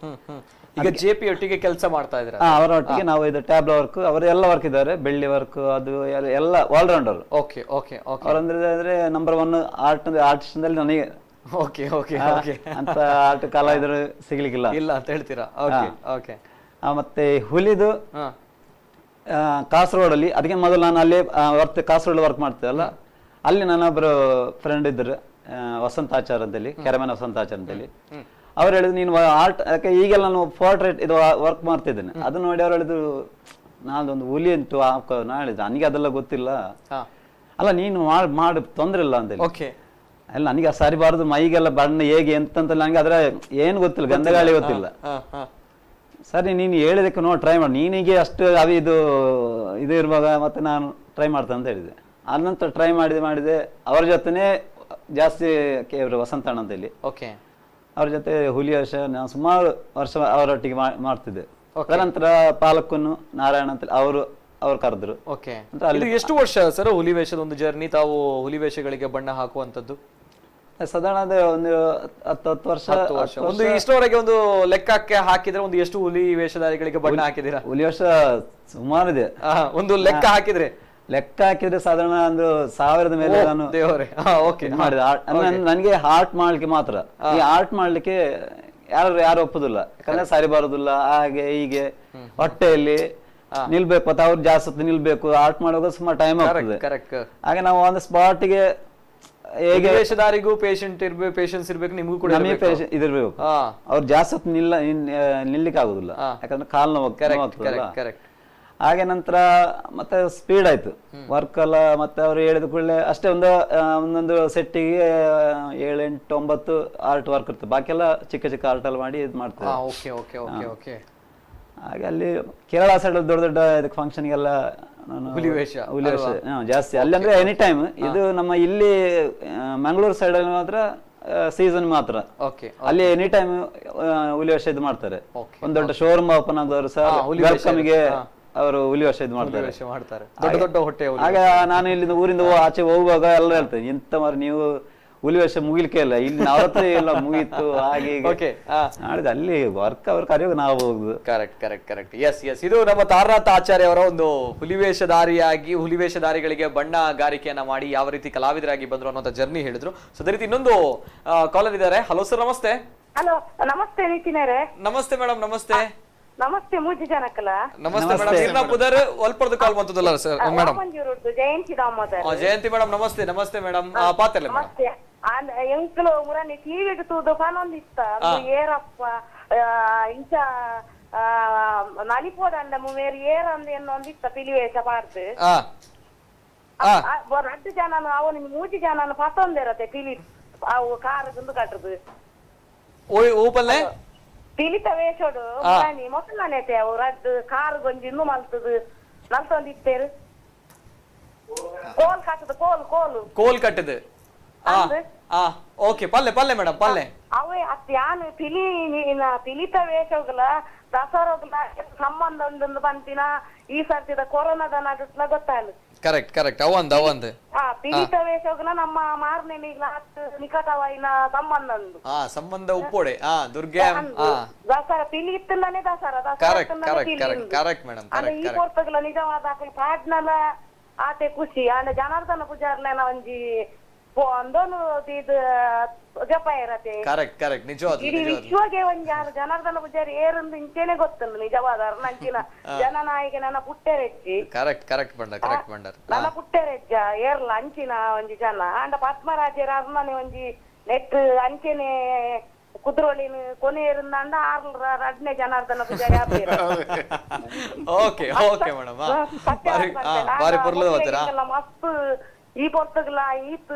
S1: ಈಗ ಜೆ ಪಿ ಒಟ್ಟಿಗೆ ಕೆಲಸ ಮಾಡ್ತಾ ಇದ್ದಾರೆ
S4: ಅವರ ಒಟ್ಟಿಗೆ ನಾವು ಇದು ಟ್ಯಾಬ್ಲೋ ವರ್ಕ್, ಅವರೆಲ್ಲ ವರ್ಕ್ ಇದ್ದಾರೆ, ಬೆಳ್ಳಿ ವರ್ಕ್ ಅದು ಎಲ್ಲ allrounder.
S1: Okay okay
S4: ಅವರಂದ್ರೆ number 1 art artist ಅಂದ್ರೆ ನನಗೆ
S1: okay okay okay
S4: ಅಂತ ಆರ್ಟ್ ಕಲಾವಿದರು ಸಿಗ್ಲಿಕ್ಕಿಲ್ಲ
S1: ಇಲ್ಲ ಅಂತ ಹೇಳ್ತೀರಾ? ಓಕೆ ಓಕೆ
S4: ಮತ್ತೆ ಹುಲಿದು ಕಾಸರಗೋಡಲ್ಲಿ, ಅದಕ್ಕೆ ಮೊದಲು ನಾನು ಅಲ್ಲಿ ವರ್ಕ್ ಕಾಸರಗೋಡ್ ವರ್ಕ್ ಮಾಡ್ತಿದ್ದಲ್ಲ, ಅಲ್ಲಿ ನನ್ನೊಬ್ಬರು ಫ್ರೆಂಡ್ ಇದ್ದರು ವಸಂತಾಚಾರ್ ಅಂತೇಳಿ, ಕೆರೆಮನೆ ವಸಂತಾಚಾರ್ ಅಂತೇಳಿ. ಅವ್ರು ಹೇಳಿದ್ರು ನೀನು ಆರ್ಟ್, ಯಾಕೆ ಈಗೆಲ್ಲ ನಾನು ಪೋರ್ಟ್ರೇಟ್ ಇದು ವರ್ಕ್ ಮಾಡ್ತಿದ್ದೇನೆ, ಅದನ್ನ ನೋಡಿ ಅವ್ರು ಹೇಳಿದ್ರು ನಾನೊಂದು ಹುಲಿ ಅಂಟು ಹಾಕೋ. ನಾ ಹೇಳಿದ್ರು ನನಗೆ ಅದೆಲ್ಲ ಗೊತ್ತಿಲ್ಲ, ಅಲ್ಲ ನೀನು ಮಾಡು ತೊಂದ್ರೆ ಇಲ್ಲ ಅಂತೇಳಿ. ಅಲ್ಲ ನನಗೆ ಸರಿ ಬಾರದು, ಮೈಗೆಲ್ಲ ಬಣ್ಣ ಹೇಗೆ ಎಂತ ನನಗೆ ಅದರ ಏನು ಗೊತ್ತಿಲ್ಲ, ಗಂಧಗಾಳಿ ಗೊತ್ತಿಲ್ಲ. ಸರಿ ನೀನು ಹೇಳಿದಕ್ಕೆ ನೋಡಿ ಟ್ರೈ ಮಾಡಿ, ನೀನಿಗೆ ಅಷ್ಟು ಅವು ಇದು ಇದು ಇರುವಾಗ ಮತ್ತೆ ನಾನು ಟ್ರೈ ಮಾಡ್ತೇನೆ ಅಂತ ಹೇಳಿದೆ. ಆನಂತರ ಟ್ರೈ ಮಾಡಿದೆ ಅವರ ಜೊತೆನೇ ಜಾಸ್ತಿ ಇವರು ವಸಂತಣ್ಣ ಅಂತೇಳಿ, ಅವ್ರ ಜೊತೆ ಹುಲಿ ವರ್ಷ ನಾನು ಸುಮಾರು ವರ್ಷ ಅವರೊಟ್ಟಿಗೆ ಮಾಡ್ತಿದ್ದೆ. ನಂತರ ಪಾಲಕನ್ನು ನಾರಾಯಣ ಅಂತ ಅವರು ಕರೆದ್ರು.
S1: ಎಷ್ಟು ವರ್ಷ ಸರ್ ಹುಲಿ ವೇಷದ ಒಂದು ಜರ್ನಿ, ತಾವು ಹುಲಿ ವೇಷಗಳಿಗೆ ಬಣ್ಣ ಹಾಕುವಂತದ್ದು?
S4: ಸಾಧಾರಣ ಒಂದು 10 ವರ್ಷ.
S1: ಒಂದು ಇಷ್ಟವರೆಗೆ ಒಂದು ಲೆಕ್ಕಕ್ಕೆ ಹಾಕಿದ್ರೆ ಒಂದು ಎಷ್ಟು ಹುಲಿ ವೇಷಧಾರಿಗಳಿಗೆ ಬಣ್ಣ ಹಾಕಿದ್ದೀರಾ?
S4: ಹುಲಿ ವೇಷ ಸುಮಾರಿದೆ,
S1: ಒಂದು ಲೆಕ್ಕ ಹಾಕಿದ್ರೆ
S4: ಸಾಧಾರಣ ಒಂದು 1000 ಮೇಲೆ ನಾನು ಮಾಡಿದೆ. ನನಗೆ ಆರ್ಟ್ ಮಾಡ್ಲಿಕ್ಕೆ ಮಾತ್ರ, ಈ ಆರ್ಟ್ ಮಾಡ್ಲಿಕ್ಕೆ ಯಾರು ಒಪ್ಪುದಿಲ್ಲ, ಯಾಕಂದ್ರೆ ಸಾರಿ ಬರುದಿಲ್ಲ, ಹಾಗೆ ಹೀಗೆ ಹೊಟ್ಟೆಯಲ್ಲಿ ನಿಲ್ಬೇಕು, ಮತ್ತೆ ಅವ್ರು ಜಾಸ್ತಿ ಹೊತ್ತು ನಿಲ್ಬೇಕು, ಆರ್ಟ್ ಮಾಡುವಾಗ ಸುಮಾರು ಟೈಮ್ ಆಗ್ತದೆ. ಹಾಗೆ ನಾವು ಒಂದು ಸ್ಪಾಟ್ಗೆ
S1: ಹೇಗೆ ವೇಷಧಾರಿಗೂ ಪೇಷಂಟ್ ಇರ್ಬೇಕು, ಪೇಷನ್ಸ್ ಇರ್ಬೇಕು, ನಿಮಗೂ ಕೂಡ
S4: ಇದಿರ್ಬೇಕು. ಅವ್ರು ಜಾಸ್ತಿ ಹೊತ್ತು ನಿಲ್ಲಿಕ್ಕೆ ಆಗುದಿಲ್ಲ, ಯಾಕಂದ್ರೆ ಕಾಲು ನೋವು ಆಗ್ತದಲ್ಲ. ಹಾಗೆ ನಂತರ ಮತ್ತೆ ಸ್ಪೀಡ್ ಆಯ್ತು ವರ್ಕ್ ಎಲ್ಲ. ಮತ್ತೆ ಅವರು ಹೇಳಿದ ಕೂಡಲೇ ಅಷ್ಟೇ, ಒಂದು ಒಂದೊಂದು ಸೆಟ್ಟಿಗೆ 7 8 9 ಆರ್ಟ್ ವರ್ಕ್ ಇರ್ತದೆ, ಬಾಕಿ ಎಲ್ಲ ಚಿಕ್ಕ ಚಿಕ್ಕ ಆರ್ಟ್ ಎಲ್ಲ ಮಾಡಿ ಇದು ಮಾಡ್ತಾರೆ. ಹಾಗೆ ಅಲ್ಲಿ ಕೇರಳ ಸೈಡ್ ದೊಡ್ಡ ದೊಡ್ಡ ಇದಕ್ಕೆ ಫಂಕ್ಷನ್ಗೆಲ್ಲ ನಾನು
S1: ಹುಲಿವೇಷ
S4: ಜಾಸ್ತಿ ಅಲ್ಲಿ, ಅಂದ್ರೆ ಎನಿ ಟೈಮ್. ಇದು ನಮ್ಮ ಇಲ್ಲಿ ಮಂಗಳೂರು ಸೈಡ್ ಅಲ್ಲಿ ಮಾತ್ರ ಸೀಸನ್ ಮಾತ್ರ, ಅಲ್ಲಿ ಎನಿ ಟೈಮ್ ಹುಲಿವೇಷ ಇದು ಮಾಡ್ತಾರೆ. ಒಂದ್ ದೊಡ್ಡ ಶೋರೂಮ್ ಓಪನ್ ಆದವರು ಸಹ ವೆಲ್ಕಮ್ಗೆ ಅವರು ಹುಲಿ ವರ್ಷ ಇದು ಮಾಡ್ತಾರೆ,
S1: ದೊಡ್ಡ ದೊಡ್ಡ ಹೊಟ್ಟೆ.
S4: ಆಗ ನಾನು ಇಲ್ಲಿಂದ ಊರಿಂದ ಆಚೆ ಹೋಗುವಾಗ ಎಲ್ಲ ಹೇಳ್ತೇನೆ, ಎಂತ ಮಾರ್ರೆ ನೀವು ಹುಲಿ ವರ್ಷ ಮುಗಿಲಿಕ್ಕೆ ಇಲ್ಲ, ಇಲ್ಲಿ ನವರಾತ್ರಿ ಎಲ್ಲ ಮುಗೀತು ಹಾಗೆ ಹೀಗೆ ನಾಡಿದ್ದು ಅಲ್ಲಿ ವರ್ಕ್ ಅವ್ರ ಕರೆಯುವಾಗ ನಾವು ಹೋಗುದು.
S1: Correct correct correct yes yes. ಇದು ನಮ್ಮ ತಾರನಾಥ ಆಚಾರ್ಯ ಅವರ ಒಂದು ಹುಲಿವೇಷಧಾರಿಯಾಗಿ ಹುಲಿವೇಷಧಾರಿಗಳಿಗೆ ಬಣ್ಣಗಾರಿಕೆಯನ್ನ ಮಾಡಿ ಯಾವ ರೀತಿ ಕಲಾವಿದರಾಗಿ ಬಂದ್ರು ಅನ್ನೋಂಥ ಜರ್ನಿ ಹೇಳಿದ್ರು. ಸೊ ಅದೇ ರೀತಿ ಇನ್ನೊಂದು ಕಾಲರ್ ಇದ್ದಾರೆ. ಹಲೋ ಸರ್, ನಮಸ್ತೆ.
S12: ಹಲೋ, ನಮಸ್ತೆ ನಿತಿನರೇ.
S1: ನಮಸ್ತೆ ಮೇಡಮ್. ನಮಸ್ತೆ.
S12: ನಮಸ್ತೆ ಮೂಜಿ ಜನಕಲ.
S1: ನಮಸ್ತೆ ಮೇಡಮ್. ಇರ್ನ ಪುದರ್ ಒಲ್ಪರ್ದು ಕಾಲ್ ಬಂತದಲ್ಲ sir madam.
S12: Jayanti Damodar.
S1: Jayanti madam ನಮಸ್ತೆ. ನಮಸ್ತೆ ಮೇಡಮ್. ಪಾತಲ್ಲ ಮೇಡಮ್.
S12: ನಮಸ್ತೆ. ಎಂಕ್ಲು ಮುರನಿ ಟಿವಿಡ್ ತೂದು ಪನೊಂದಿತ್ತ ಏರಪ್ಪ ಇಂಚ ನಲಿಪೋದಂಡ ಮೇರಿ ಏರಂದು ಎನ್ನೊಂದಿತ್ತ ಪಿಲಿವೇಷ ಪಾಡ್ದು ರಡ್ಡು ಜನನು ಅವನು ಮೂಜಿ ಜನನು ಪತ್ತೊಂದಿರತ್ತೆ ಪಿಲಿ ಅವು ಕಾರು ಗುಂಡು ಕಟ್ಟದು
S1: ಓಪಲ್ಲೆ
S12: ಪಿಲಿತ ವೇಷೋಡು ಮುರಾನಿ ಮೊಸಲನೇತೆ ಅವು ರಡ್ಡು ಕಾರು ಗೊಂಜಿ ಇನ್ನೂ ಮಲ್ತದು ನಲ್ತೊಂದಿತ್ತೇರು ಕೋಲ್ ಕಟ್ಟದು ಕೋಲ್ ಕೋಲು
S1: ಕೋಲ್ ಕಟ್ಟದು. ಓಕೆ, ಪಲ್ಲೆ ಪಲ್ಲೆ ಮೇಡಮ್ ಪಲ್ಲೆ.
S12: ಅವೇ ಅತ್ಯಾನು ಪಿಲಿ ಪಿಲಿತ ವೇಷಗಳ ದಸರೋಗ್ಲ ಸಂಬಂಧ ಉಂಡು ಬಂತಿನ ಈ ಸರ್ತಿದ ಕೊರೋನಾದ ನಡುಟ್ಲ ಗೊತ್ತಾಗಲು.
S1: ಕರೆಕ್ಟ್ ಕರೆಕ್ಟ್ ಅವಂದ್ ಅವಂದ್
S12: ಪಿಲಿತ ವೇಷಗಳ ನಮ್ಮ ಮಾರನೇ ನಿಕಟವಾಯಿನ ಸಂಬಂಧ ಉಂಡು.
S1: ಸಂಬಂಧ ಉಪ್ಪೋಡೆ ದುರ್ಗೆ
S12: ದಸರಾ ಪಿಲಿ ಇತ್ತಲ್ಲನೆ Dasara
S1: correct correct correct correct madam.
S12: ಈ ಪೊರ್ತಗಳ ನಿಜವಾದ ಪಾಡ್ನಲ ಆತೆ ಖುಷಿ ಅಂಡ ಜನಾರ್ದನ ಪೂಜಾರ್ಲೇನ ಒಂಜಿ ಅಂದೊನು ಇದು ಜಪಾಯರತೆ
S1: ಕರೆಕ್ಟ್ ಕರೆಕ್ಟ್ ನಿಜವಾದ
S12: ಇಡೀ ವಿಶ್ವಗೆ ಒಂಜಿ ಆರು ಜನಾರ್ದನ ಪೂಜಾರಿ ಏರಂದು ಇಂಚೆನೆ ಗೊತ್ತುಂಡು ನಿಜವಾದ ಅರ್ನಂಚಿನ ಜನನಾಯಕ ನನ್ನ ಪುಟ್ಟೆರೆಜ್ಜಿ
S1: ಕರೆಕ್ಟ್ ಕರೆಕ್ಟ್ ಬಂಡ ಕರೆಕ್ಟ್ ಬಂಡರ್
S12: ನನ್ನ ಪುಟ್ಟೆರೆಜ್ಜ ಏರ್ಲ ಅಂಚಿನ ಒಂಜಿ ಜನ ಅಂಡ ಪದ್ಮರಾಜರ ಅರ್ಮನೆ ಒಂಜಿ ನೆಟ್ ಅಂಚೆನೆ ಕುದ್ರೋಳಿನ ಕೊನೆ ಏರಂದ ಆರ್ಲ ರಡ್ನೆ ಜನಾರ್ದನ ಪೂಜಾರಿ ಆಪೇರು.
S1: ಓಕೆ ಓಕೆ ಮೇಡಮ್ ಬಾರಿ ಪೊರ್ಲು ಹೋಗ್ತೀರಾ
S12: ಮಸ್ತ್ ಈ ಪೊರ್ತುಗ್ಲ ಈತ್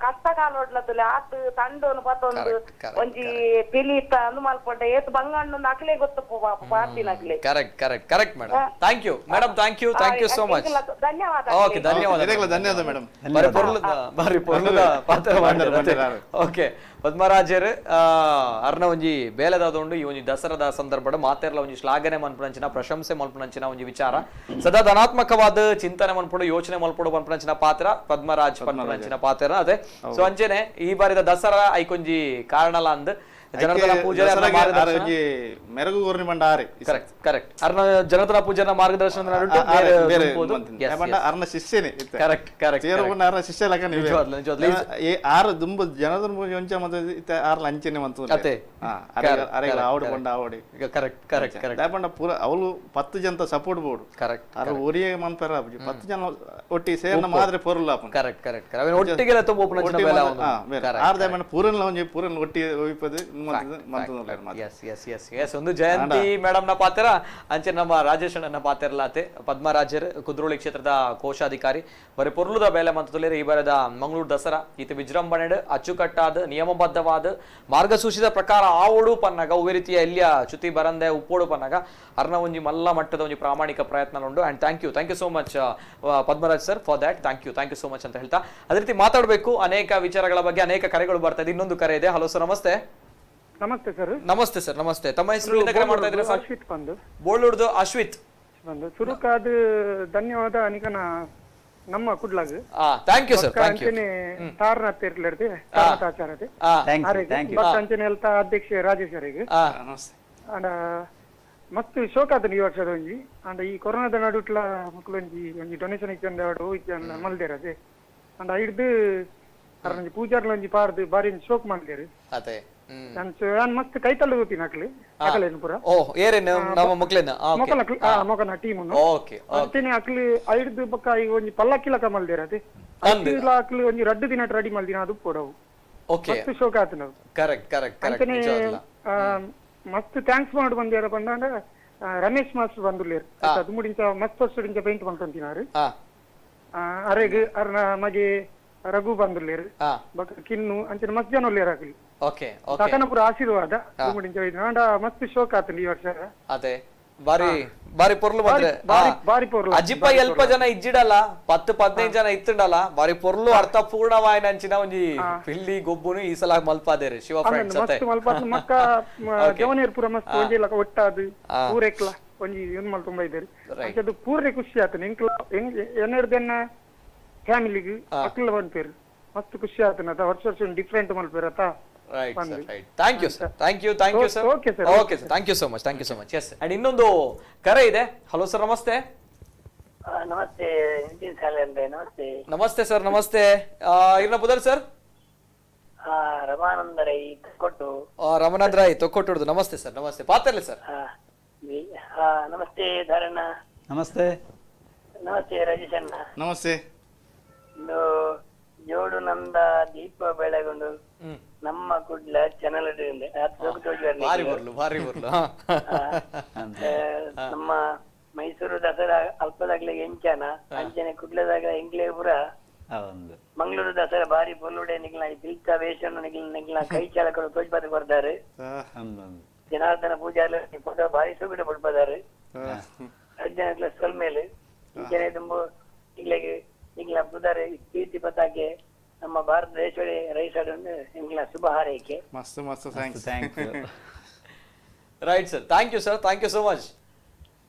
S12: ಕಷ್ಟ ಕಾಲೊಡ್ಲತ್ತುಲೆ ಆತ್ ತಂಡೋನು ಪತ್ತೊಂದು ಒಂಜಿ ಪಿಲಿತ ಅಂದು ಮಲ್ಪೊಂಡ ಏತ್ ಬಂಗಣ್ಣು ಅಕ್ಲೆ ಗೊತ್ತಪ್ಪ ಪಾತಿನಕ್ಲೆ.
S1: Correct correct correct madam thank you madam thank you thank you so much
S12: ಧನ್ಯವಾದ.
S1: ಓಕೆ ಧನ್ಯವಾದ
S6: ಧನ್ಯವಾದ ಮೇಡಮ್.
S1: ಬಾರಿ ಪೊರ್ಲುದ ಬಾರಿ ಪೊರ್ಲುದ ಪಾತ್ರ ಮಾಡಿದ್ದಾರೆ. ಓಕೆ ಪದ್ಮರಾಜರ್ ಅರ್ನ ಒಂಜಿ ಬೇಲೆದಾದೊಂಡು ಈ ಒಂಜಿ ದಸರಾದ ಸಂದರ್ಭದ ಮಾತೆರ್ಲ ಒಂಜಿ ಶ್ಲಾಘನೆ ಮನ್ಪುನಂಚಿನ ಪ್ರಶಂಸೆ ಮನ್ಪುನಂಚಿನ ಒಂಜಿ ವಿಚಾರ ಸದಾ ಧನಾತ್ಮಕವಾದ ಚಿಂತನೆ ಮನ್ಪುಡು ಯೋಚನೆ ಮನ್ಪುಡು ಮನ್ಪುನಂಚಿನ ಪಾತ್ರ ಪದ್ಮರಾಜ್ ಪನ್ಪುನಂಚಿನ ಪಾತ್ರ ಅದೇ. ಸೊ ಅಂಚೆನೆ ಈ ಬಾರಿದ ದಸರಾ ಐಕೊಂಜಿ ಕಾರಣಲ ಅಂದ್ ಜನಾರ್ದನ ಪೂಜಾರಿ
S6: ಮೆರಗು ಗೋರ್ನಿ ಬಂಡಾರೆ
S1: ಕರೆಕ್ಟ್ ಕರೆಕ್ಟ್ ಅರ್ನ ಜನಾರ್ದನ ಪೂಜಾರಿನ ಮಾರ್ಗದರ್ಶನದ
S6: ನಡುವೆ ಅರ್ನ ಶಿಷ್ಯನೇ
S1: ಕರೆಕ್ಟ್ ಕರೆಕ್ಟ್
S6: ಅರ್ನ ಶಿಷ್ಯ ಲಕ್ಕ ಆರು ದುಂಬು ಜನಾರ್ದನ ಪೂಜೆ ಒಂಚ ಮತ್ತೆ ಆರ್ಲ ಅಂಚೆನೆ ಮಂತು ಆವಡಿ ಬಂಡ ಆವಡಿ
S1: ಕರೆಕ್ಟ್ ಕರೆಕ್ಟ್ ಕರೆಕ್ಟ್
S6: ಬಂಡ ಪೂರ ಅವಳು 10 ಜನ ಸಪೋರ್ಟ್ ಬೋರ್ಡು
S1: ಕರೆಕ್ಟ್
S6: ಅರ ಒರಿಯೇ ಮನ್ಪರ 10 ಜನ ಒಟ್ಟಿ ಸೇರ್ನ ಮಾದ್ರೆ ಪೊರುಲ್ಲ
S1: ಕರೆಕ್ಟ್ ಕರೆಕ್ಟ್ ಒಟ್ಟಿಗೆ ತುಂಬ
S6: ಆರ್ದ ಪೂರನ್ ಒಂಜಿ ಪೂರನ್ ಒಟ್ಟಿ ಒಯ್ಪದು.
S1: S S S S ಒಂದು ಜಯಂತಿ ಮೇಡಮ್ ನ ಪಾತ್ರ ಅಂಚೆ ನಮ್ಮ ರಾಜೇಶ್ ಅಣ್ಣನ ಪಾತ್ರಲಾತೆ ಪದ್ಮರಾಜರ್ ಕುದ್ರೋಳಿ ಕ್ಷೇತ್ರದ ಕೋಶಾಧಿಕಾರಿ ಬರೀ ಪೊರ್ಲುದ ಬೇಲೆ ಮಂತುಲೇರು ಈ ಬಾರದ ಮಂಗಳೂರು ದಸರಾ ಈತ ವಿಜೃಂಭಣೆ ಅಚ್ಚುಕಟ್ಟಾದ ನಿಯಮಬದ್ಧವಾದ ಮಾರ್ಗಸೂಚಿದ ಪ್ರಕಾರ ಆವೋಡು ಪನ್ನಗ ಒವ್ವೆ ರೀತಿಯ ಎಲ್ಲಿಯ ಚ್ಯುತಿ ಬರಂದೆ ಉಪ್ಪೋಡು ಪನ್ನಗ ಅರ್ನ ಒಂಜಿ ಮಲ್ಲ ಮಟ್ಟದ ಒಂಜಿ ಪ್ರಾಮಾಣಿಕ ಪ್ರಯತ್ನ ಉಂಡು. And thank you so much Padmaraj sir for that thank you so much ಅಂತ ಹೇಳ್ತಾ ಅದೇ ರೀತಿ ಮಾತಾಡಬೇಕು ಅನೇಕ ವಿಚಾರಗಳ ಬಗ್ಗೆ ಅನೇಕ ಕರೆಗಳು ಬರ್ತಾ ಇದೆ. ಇನ್ನೊಂದು ಕರೆ ಇದೆ. ಹಲೋ ಸರ್ ನಮಸ್ತೆ.
S8: ನಮಸ್ತೆ ಸರ್.
S1: ನಮಸ್ತೆ ಸರ್ ನಮಸ್ತೆ. ತಮ್ಮ ಹೆಸರು ಕರೆ ಮಾಡ್ತಾ ಇದ್ದೀರಾ ಸರ್?
S8: ಅಶ್ವಿತ್ ಬಂದು
S1: ಬೋಳೂರ್ದು ಅಶ್ವಿತ್
S8: ಬಂದು ಸುರುಕಾದ ಧನ್ಯವಾದ ಅನಿಕನ ನಮ್ಮ ಕುಡ್ಲಾಗ್.
S1: Thank you sir thank you.
S8: Taranath ಇರ್ಲಿರ್ತಿ Taranath ಆಚಾರ್ಯತೆ ಅಂಚನೆ ಹೇಳ್ತಾ ಅಧ್ಯಕ್ಷ ರಾಜೇಶ್ ಅವರಿಗೆ ಅಂಡ ಮಸ್ತ್ ಶೋಕ ಆತನ ಈ ವರ್ಷದ ಒಂಜಿ ಅಂಡ ಈ ಕೊರೋನಾದ ನಡುಟ್ಲ ಮಕ್ಕಳು ಒಂಜಿ ಒಂಜಿ ಡೊನೇಷನ್ ಇಚ್ಚಂದ ಮಲ್ದೇರ ಅದೇ ಅಂಡ ಹಿಡ್ದು ಅರೊಂಜಿ ಪೂಜಾರ್ಲ ಒಂಜಿ ಪಾರ್ದು ಬಾರಿ ಒಂಜಿ ಶೋಕ್ ಮಲ್ದೇರು.
S1: ಅದೇ
S8: ನಾನು ಮಸ್ತ್ ಕೈ ತಳ್ಳು ಗೊತ್ತೀನಿ ಅಕ್ಲಿ ಅಕಲೇನು ಪೂರ
S1: ಓ ಏರೇನು ನಮ್ಮ ಮಕ್ಳೇನ
S8: ಮೊಕಲ ಮೊಕನ ಟೀಮ್
S1: ಓಕೆ
S8: ಅಂಚನೆ ಅಕ್ಲಿ ಐಡ್ದು ಬೊಕ್ಕ ಈ ಒಂಜಿ ಪಲ್ಲಕ್ಕಿ ಲಕ ಮಲ್ದೇರ ಅದೇ ಅಕ್ಲಿ ಒಂಜಿ ರಡ್ಡು ದಿನ ರೆಡಿ ಮಲ್ದಿನ ಅದು ಪೋಡವು.
S1: ಓಕೆ
S8: ಮಸ್ತ್ ಶೋಕ ಆತನ.
S1: ಕರೆಕ್ಟ್ ಕರೆಕ್ಟ್ ಕರೆಕ್ಟ್
S8: ಅಂಚನೆ ಮಸ್ತ್ thanks ಮಾಡು ಬಂದೇರ ಬಂದಾಂಡ ರಮೇಶ್ ಮಾಸ್ಟರ್ ಬಂದುಲ್ಲೇರು ಅದು ಮುಡಿಂಚ ಮಸ್ತ್ ವರ್ಷದಿಂಚ ಪೇಂಟ್ ಮಾಡ್ಕೊಂತಿನಾರು ಅರೆಗ್ ಅರ್ನ ಮಗೆ ರಘು ಬಂದುಲ್ಲೇರು ಬೊಕ್ಕ ಕಿನ್ನು ಅಂಚನೆ ಮಸ್ತ್ ಜನ ಉಲ್ಲೇರು ಅಕ್ಲಿ.
S1: ಓಕೆ ಓಕೆ
S8: ಸಕನಪುರ ಆಶೀರ್ವಾದ ಮಸ್ತ್ ಶೋಕ ಆತನ ಈ ವರ್ಷ.
S1: ಅದೇ ಬಾರಿ ಬಾರಿ ಪೊರ್ಲು ಬಂದ್ರೆ
S8: ಬಾರಿ ಪೊರ್ಲು
S1: ಅಜಿಪ ಎಲ್ಪ ಜನ ಇಜ್ಜಿಡಲ್ಲ 10 15 ಜನ ಇತ್ತಂಡಲ್ಲ ಬಾರಿ ಪೊರ್ಲು ಅರ್ಥಪೂರ್ಣವಾಯಿನ ಅಂಚಿನ ಒಂಜಿ ಪಿಲ್ಲಿ ಗೊಬ್ಬುನು ಈ ಸಲ ಮಲ್ಪಾದೇರು ಶಿವ ಫ್ರೆಂಡ್ಸ್ ಅತ್ತೆ
S8: ಮಸ್ತ್ ಮಲ್ಪಾದ ಮಕ್ಕ ಜವನೇರ್ ಪೂರ ಮಸ್ತ್ ಒಂಜಿ ಲಕ ಒಟ್ಟಾದು ಪೂರೆಕ್ಲ ಒಂಜಿ ಏನ್ ಮಲ್ ತುಂಬಾ ಇದ್ದಾರೆ ಅದು ಪೂರ್ಣ ಖುಷಿ ಆತನ ಎಂಕ್ಲ ಎನ್ನೆಡ್ದೆನ್ನ ಫ್ಯಾಮಿಲಿಗೆ ಅಕ್ಲ ಬಂದ್ಪೇರು ಮಸ್ತ್ ಖುಷಿ ಆತನ ವರ್ಷ ವರ್ಷ different ಮಲ್ಪೇರತ.
S1: Right sir, right. Thank you sir. Thank you sir.
S8: Okay sir.
S1: Okay sir. Thank you so much. Thank you so much. Yes. And ಇನ್ನೊಂದು ಕರೆ ಇದೆ. ಹಲೋ ಸರ್ ನಮಸ್ತೆ.
S13: ನಮಸ್ತೆ ನಿತಿನ್ ಸಾಲೆ ನಮಸ್ತೆ.
S1: ನಮಸ್ತೆ ಸರ್ ನಮಸ್ತೆ. ಇರ್ನ ಪುದರ್ ಸರ್?
S13: ರಮಾನಂದ ರೈ ತೊಕ್ಕೊಟ್ಟು.
S1: ರಮಾನಂದ ರೈ ತೊಕ್ಕೊಟ್ಟುದು. ನಮಸ್ತೆ ಸರ್ ನಮಸ್ತೆ. ಪಾತ್ರಲಿ ಸರ್.
S13: ನಮಸ್ತೆ ಧಾರಣ್ಣ.
S4: ನಮಸ್ತೆ.
S13: ನಮಸ್ತೆ ರಾಜೇಶ್ ಅಣ್ಣ.
S6: ನಮಸ್ತೆ.
S13: ಜೋಡು ನಂದ ದೀಪ ಬೆಳಗೊಂಡು ನಮ್ಮ ಕುಡ್ಲ ಚಾನಲ್ ನಮ್ಮ ಮೈಸೂರು ದಸರಾ ಅಲ್ಪದಾಗ್ಲೆ ಎಂಚಾನ ಅಂಚನೆ ಕುಡ್ಲದಾಗ ಎಂಕ್ಲೇಪುರ ಮಂಗಳೂರು ದಸರಾ ಬಾರಿ ಪೊಲ್ಲುಡೆ ನಿಗ್ಲ ಬಿಲ್ತ ವೇಷ ನಿಗ್ಲ ನಿಗ್ಲ ಕೈ ಚಾಲಕರು ತೋಜ್ಪಾದ ಕೊಡ್ತಾರೆ ಜನಾರ್ದನ ಪೂಜಾರಿ ಫೋಟೋ ಭಾರಿ ಸುಗುಡ ಪಡ್ಪದಾರೆ ಅರ್ಜನ ಸೊಲ್ಮೇಲೆ ಇಂಚನೆ ತುಂಬ ನಿಗ್ಲಿಗೆ ನಿಗ್ಲ ಪುದಾರೆ ಕೀರ್ತಿ ಪತಾಕೆ ನಮ್ಮ ಭಾರತ ದೇಶದಲ್ಲಿ ರೈಸಡನ್ನು ನಿಮ್ಗೆ ಶುಭ ಹಾರೈಕೆ.
S6: ಮಸ್ತ್ ಮಸ್ತ್ thanks thank you.
S1: Right sir thank you sir thank you so much.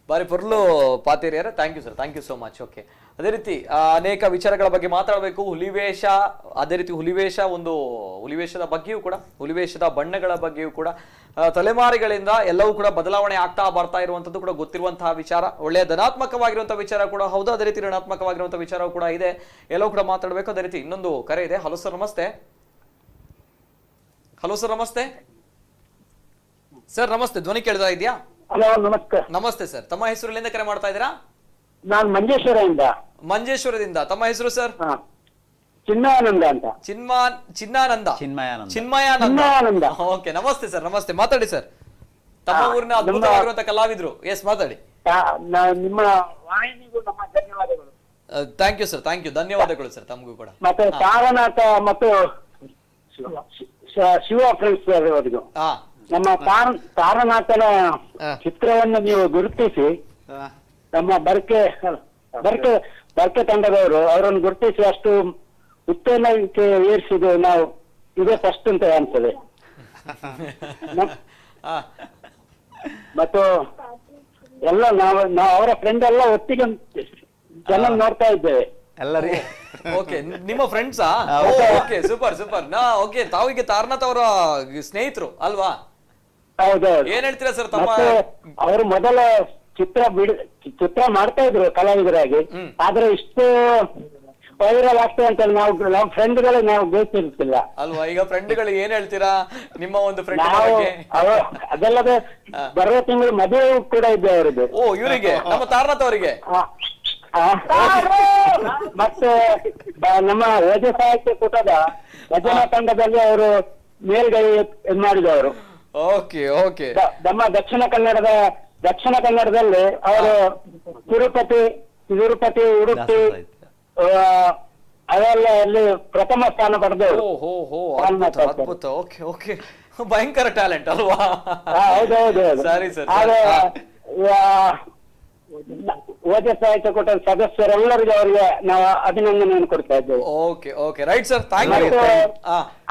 S1: ಬಾರಿ ಪೊರ್ಲು ಪಾತೇರಿಯಾರ thank you sir thank you so much. Okay ಅದೇ ರೀತಿ ಅನೇಕ ವಿಚಾರಗಳ ಬಗ್ಗೆ ಮಾತಾಡಬೇಕು. ಹುಲಿವೇಷ, ಅದೇ ರೀತಿ ಹುಲಿವೇಷ ಒಂದು ಹುಲಿವೇಷದ ಬಗ್ಗೆಯೂ ಕೂಡ, ಹುಲಿವೇಷದ ಬಣ್ಣಗಳ ಬಗ್ಗೆಯೂ ಕೂಡ ತಲೆಮಾರುಗಳಿಂದ ಎಲ್ಲವೂ ಕೂಡ ಬದಲಾವಣೆ ಆಗ್ತಾ ಬರ್ತಾ ಇರುವಂತದ್ದು ಕೂಡ ಗೊತ್ತಿರುವಂತಹ ವಿಚಾರ. ಒಳ್ಳೆಯ ಧನಾತ್ಮಕವಾಗಿರುವಂತಹ ವಿಚಾರ ಕೂಡ ಹೌದು, ಅದೇ ರೀತಿ ಋಣಾತ್ಮಕವಾಗಿರುವಂತಹ ವಿಚಾರವೂ ಕೂಡ ಇದೆ. ಎಲ್ಲವೂ ಕೂಡ ಮಾತಾಡಬೇಕು. ಅದೇ ರೀತಿ ಇನ್ನೊಂದು ಕರೆ ಇದೆ. ಹಲೋ ಸರ್, ನಮಸ್ತೆ. ಹಲೋ ಸರ್, ನಮಸ್ತೆ. ಸರ್ ನಮಸ್ತೆ, ಧ್ವನಿ ಕೇಳ್ತಾ ಇದೆಯಾ?
S14: ಹಲೋ, ನಮಸ್ತೆ.
S1: ನಮಸ್ತೆ ಸರ್, ತಮ್ಮ ಹೆಸರು ಕರೆ ಮಾಡ್ತಾ ಇದ್ದೀರಾ?
S14: ನಾನು ಮಂಜೇಶ್ವರದಿಂದ.
S1: ಮಂಜೇಶ್ವರದಿಂದ. ತಮ್ಮ ಹೆಸರು ಸರ್?
S14: ಚಿನ್ಮಯಾನಂದ ಅಂತ.
S1: ಚಿನ್ನಾನಂದ. ಚಿನ್ಮಯಾನಂದ. ಓಕೆ, ನಮಸ್ತೆ ಸರ್. ನಮಸ್ತೆ, ಮಾತಾಡಿ ಸರ್. ತಮ್ಮ ಊರಿನ ಅದ್ಭುತವಾಗಿರುವಂತಹ ಕಲಾವಿದ್ರು. ಎಸ್, ಮಾತಾಡಿ.
S14: ನಿಮ್ಮ ವಾಹಿನಿಗೂ ನಮ್ಮ ಧನ್ಯವಾದಗಳು.
S1: Thank you sir, thank you, ಧನ್ಯವಾದಗಳು ಸರ್ ತಮಗೂ ಕೂಡ.
S14: ಮತ್ತೆ ತಾರನಾಥ ಮತ್ತು ಶಿವ ಫ್ರೆಂಡ್ಸ್ ಅವರಿಗೂ ನಮ್ಮ ತಾರನಾಥನ ಚಿತ್ರವನ್ನು ನೀವು ಗುರುತಿಸಿ, ನಮ್ಮ ಬರ್ಕೆ ಬರ್ಕೆ ಬರ್ಕೆ ತಂಡದವರು ಅವರನ್ನು ಗುರುತಿಸಿ ಅಷ್ಟು ಉತ್ತೇಜನಕ್ಕೆ ಏರಿಸಿದ್ದು ನಾವು ಇದೇ ಫಸ್ಟ್ ಅಂತ ಅನ್ಸ್ತದೆ. ಮತ್ತು ಎಲ್ಲ ನಾವು ನಾವು ಅವರ ಫ್ರೆಂಡ್ ಎಲ್ಲ ಒಟ್ಟಿಗೆ ಜನ ನೋಡ್ತಾ ಇದ್ದೇವೆ.
S4: ಎಲ್ಲರಿ
S1: ಓಕೆ, ನಿಮ್ಮ ಫ್ರೆಂಡ್ಸಾ? Okay, super super. ನಾ ಓಕೆ, ತಾವೀಗ ತಾರನಾಥ್ ಅವರ ಸ್ನೇಹಿತರು ಅಲ್ವಾ?
S14: ಹೌದೌದು.
S1: ಏನ್ ಹೇಳ್ತೀರಾ ಸರ್ ತಮ್ಮ?
S14: ಅವರು ಮೊದಲ ಚಿತ್ರ ಮಾಡ್ತಾ ಇದ್ರು ಕಲಾವಿದರಾಗಿ, ಆದ್ರೆ ಇಷ್ಟು ವೈರಲ್ ಆಗ್ತದೆ ಅಂತ ನಾವು ನಾವು ಫ್ರೆಂಡ್ಗಳು ನಾವು ಗೊತ್ತಿರ್ತಿಲ್ಲ
S1: ಅಲ್ವಾ? ಈಗ ಫ್ರೆಂಡ್ಗಳು ಏನ್ ಹೇಳ್ತೀರಾ ನಿಮ್ಮ ಒಂದು ಫ್ರೆಂಡ್
S14: ಬಗ್ಗೆ? ಅದಲ್ಲದೆ ಬರುವ ತಿಂಗಳು ಮದುವೆ ಕೂಡ ಇದೆ ಅವರದ್ದು.
S1: ಓ, ಇವರಿಗೆ, ನಮ್ಮ ತಾರನಾಥ್ ಅವರಿಗೆ.
S14: ಮತ್ತೆ ನಮ್ಮ ರಜೆ ಸಾಹಿತ್ಯ ಕೂಟದ ಭಜನಾ ತಂಡದಲ್ಲಿ ಅವರು ಮೇಲ್ಗೈ ಮಾಡಿದವರು.
S1: Okay okay.
S14: ನಮ್ಮ ದಕ್ಷಿಣ ಕನ್ನಡದಲ್ಲಿ ಅವರು ತಿರುಪತಿ ಉಡುಪಿ ಅವೆಲ್ಲ ಅಲ್ಲಿ ಪ್ರಥಮ ಸ್ಥಾನ ಪಡೆದವರು.
S1: ಅದ್ಭುತ. ಓಕೆ ಓಕೆ, ಭಯಂಕರ ಟ್ಯಾಲೆಂಟ್ ಅಲ್ವಾ?
S14: ಹೌದೌದು.
S1: ಸರಿ ಸರ್.
S14: ಓಜ ಸಾಹಿತ್ಯ ಕೂಟದ ಸದಸ್ಯರೆಲ್ಲರಿಗೂ ಅವರಿಗೆ ನಾವು ಅಭಿನಂದನೆಯನ್ನು ಕೊಡ್ತಾ ಇದ್ದೇವೆ.
S1: Okay okay, right sir, thank you.